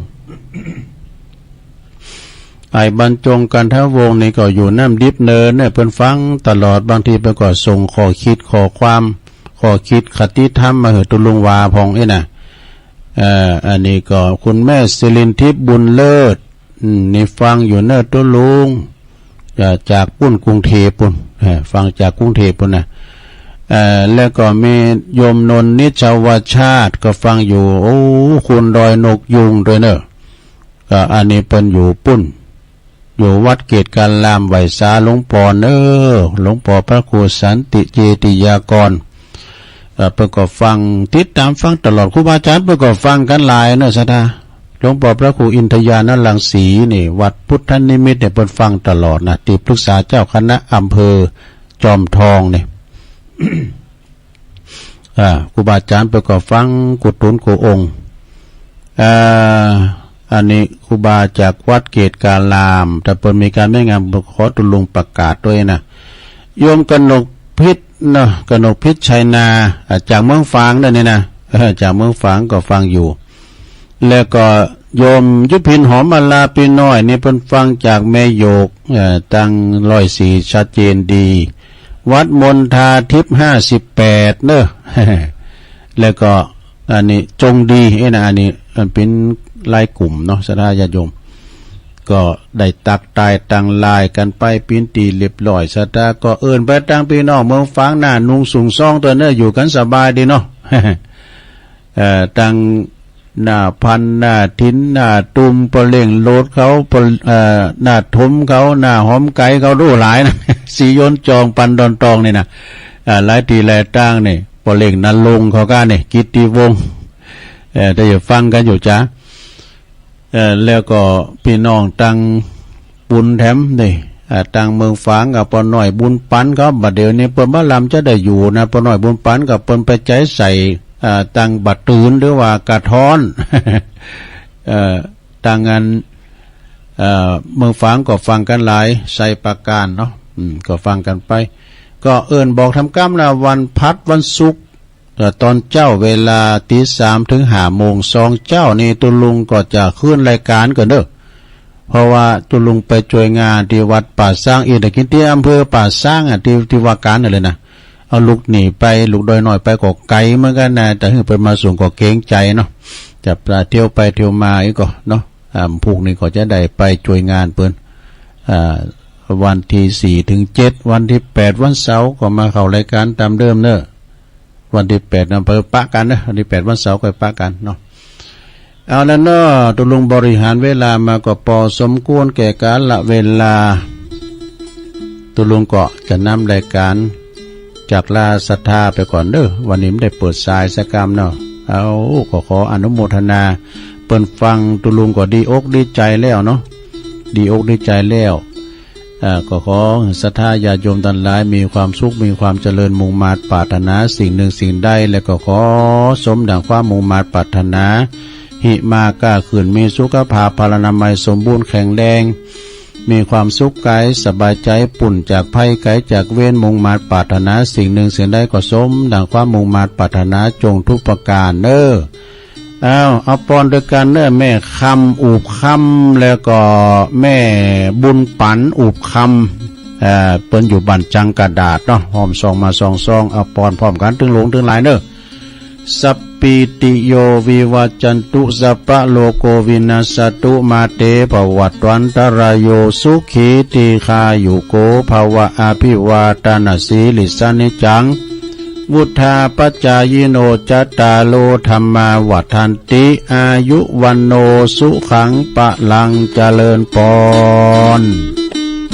อ้ายบรรจง กันทวงศ์นี่ก็อยู่น้ำดิบเนินเนี่ย เปิ้นฟังตลอด บางทีเปิ้นก็ส่งข้อคิดข้อความ ข้อคิดคติธรรมมาหื้อตุ๊ลุงวาพ่องอี้นะ เอ่อ อันนี้ก็คุณแม่สิรินทิพย์ บุญเลิศ อืม นี่ฟังอยู่เนอะตุ๊ลุง เอ่อ จากปู้นกรุงเทพฯปู้น เอ่อ ฟังจากกรุงเทพฯปู้นนะ เอ่อ แล้วก็มีโยมนนท์ นิชวชาติ ก็ฟังอยู่ โอ้ คุณดอยนกยูงด้วยเนอะ ก็อันนี้เปิ้นอยู่ปู้น อยู่วัดเกตการาม ไหว้สาหลวงปอเน้อ หลวงปอพระครูสันติเจติยากร เอ่อ เปิ้นก็ฟัง ติดตามฟังตลอด ครูบาอาจารย์เปิ้นก็ฟังกั๋นหลายเนอะ ศรัทธา หลวงปอพระครูอินทญาณรังสีนี่ วัดพุทธนิมิตเนี่ย เปิ้นฟังตลอดนะ ตี้ปรึกษาเจ้าคณะอำเภอจอมทองนี่ อ่า ครูบาอาจารย์เปิ้นก็ฟังกู้ตนกู้องค์ อ่า อันนี้ครูบาจากวัดเกตการาม ถ้าเปิ้นมีก๋านมีงาน เปิ้นขอตุ๊ลุงประกาศด้วยนะ โยมกนกพิษ เนาะ กนกพิชชัยนา อ่า จากเมืองฝางเด้อนี่นะ เออ จากเมืองฝางก็ฟังอยู่ แล้วก็โยมยุพินหอมมาลาปีน้อยนี่เปิ้นฟังจากแม่โยก เอ่อ ตังร้อยสี่ ชัดเจนดี วัดมณฑาทิพย์ ห้าสิบแปด เนอะ แล้วก็อันนี้จงดี เอ้ยนะ อันนี้มันเป็นลายกลุ่มเนาะ ศรัทธาญาติโยม ก็ได้ตักตายตังลายกันไปปิ้นตี้เรียบร้อย ศรัทธาก็เอิ้นไปตังพี่น้องเมืองฝางหน้า นุ่งสูงซองตัวเนอะ อยู่กันสบายดีเนาะ เอ่อ ตังหน้าพัน หน้าถิน หน้าตุม ปอเล่งโลดเขา ปอ เอ่อ หน้าถมเขา หน้าหอมไก๋เขา ดูหลายนะ สียนจอง ปันดอนตองนี่นะ อ่า หลายตี้หลายตังนี่ ปอเล่งนรงค์เขาก้านี่ กิตติวงศ์ เอ่อ ถ้าจะฟังกันอยู่จ้ะ เอ่อ แล้วก็พี่น้องตังบุญแถมนี่ อ่า ตังเมืองฝางกับป้อน้อยบุญปันเขา บัดเดี๋ยวนี้เปิ้นบ่ลำจะได้อยู่นะ ป้อน้อยบุญปันกับเปิ้นไปใจ๊ใส่ อ่า ตังบ่าตื่นหรือว่ากระท้อน เอ่อ ตังอัน เอ่อ เมืองฝางก็ฟังกันหลาย ไชยปราการเนาะ อืม ก็ฟังกันไป ก็เอิ้นบอกทำกำนะ วันพฤหัส วันศุกร์ เอ่อ ตอนเจ๊าเวลาตีสามถึงห้าโมง สองเจ๊านี่ ตุ๊ลุงก็จะคืนรายการก่อนเด้อ เพราะว่าตุ๊ลุงไปจ้วยงานตี้วัดป่าซาง อินทกินตี้อำเภอป่าซางอะ ตี้ ตี้ว่าการนั่นเลยนะ เอาลูกหนี้ไป ลูกดอยน้อยไปก็ไก๋เหมือนกันนะ แต่หื้อเปิ้นมาส่งก็เกรงใจ๋เนาะ จะเที่ยวไปเที่ยวมาอีกก็เนาะ อ่า พวกนี้ก็จะได้ไปจ้วยงานเปิ้น อ่า วันตี้สี่ถึงเจ็ด วันตี้แปด วันเสาร์ก็มาเข้ารายการตามเดิมเนอะ วันตี้แปดนะ ไปปะกันนะ วันตี้แปด วันเสาร์ก็ไปปะกันเนาะ เอาละเนาะ ตุ๊ลุงบริหารเวลามาก็ปอสมควรแก่กาลเวลา ตุ๊ลุงก็จะนำรายการจากลาศรัทธาไปก่อนเด้อ วันนี้ไม่ได้เปิดสายสักกำเนาะ เอา ก็ขออนุโมทนา เปิ้นฟังตุ๊ลุงก็ดีอกดีใจ๋แล้วเนาะ ดีอกดีใจ๋แล้ว เอ่อ ก็ขอศรัทธาญาติโยมตังหลายมีความสุข มีความเจริญ มุ่งมาดปรารถนาสิ่งหนึ่งสิ่งใด แล้วก็ขอสมดังความมุ่งมาดปรารถนา หิมาก้าขึ้น มีสุขภาพพลานามัยสมบูรณ์แข็งแรง มีความสุขกายสบายใจ๋ ปู้นจากภัยไก๋จากเวร มุ่งมาดปรารถนาสิ่งหนึ่งสิ่งใดก็สมดังความมุ่งมาดปรารถนาจงทุกประการเน้อ อ้าว เอาปอนด้วยกันเน้อ แม่คำ อูบคำ แล้วก็แม่บุญปัน อูบคำ เอ่อ เปิ้นอยู่บ้านจังกระดาษเนาะ หอมซองมาสองซอง เอาปอนพร้อมกัน ตึงหลวงตึงหลายเน้อ สัพพีติโยวิวัชชันตุ สัพพะโรโควินัสสะตุ มาเตภวัตวันตะราโย สุขีทีฆายุโกภะวะ อะภิวาทะนะสีลิสสะนิจจัง วุฑฒาปะจายิโน จัตตาโรธัมมาวัฑฒันติ อายุวัณโณสุขังพะลัง เจริญปอน เจ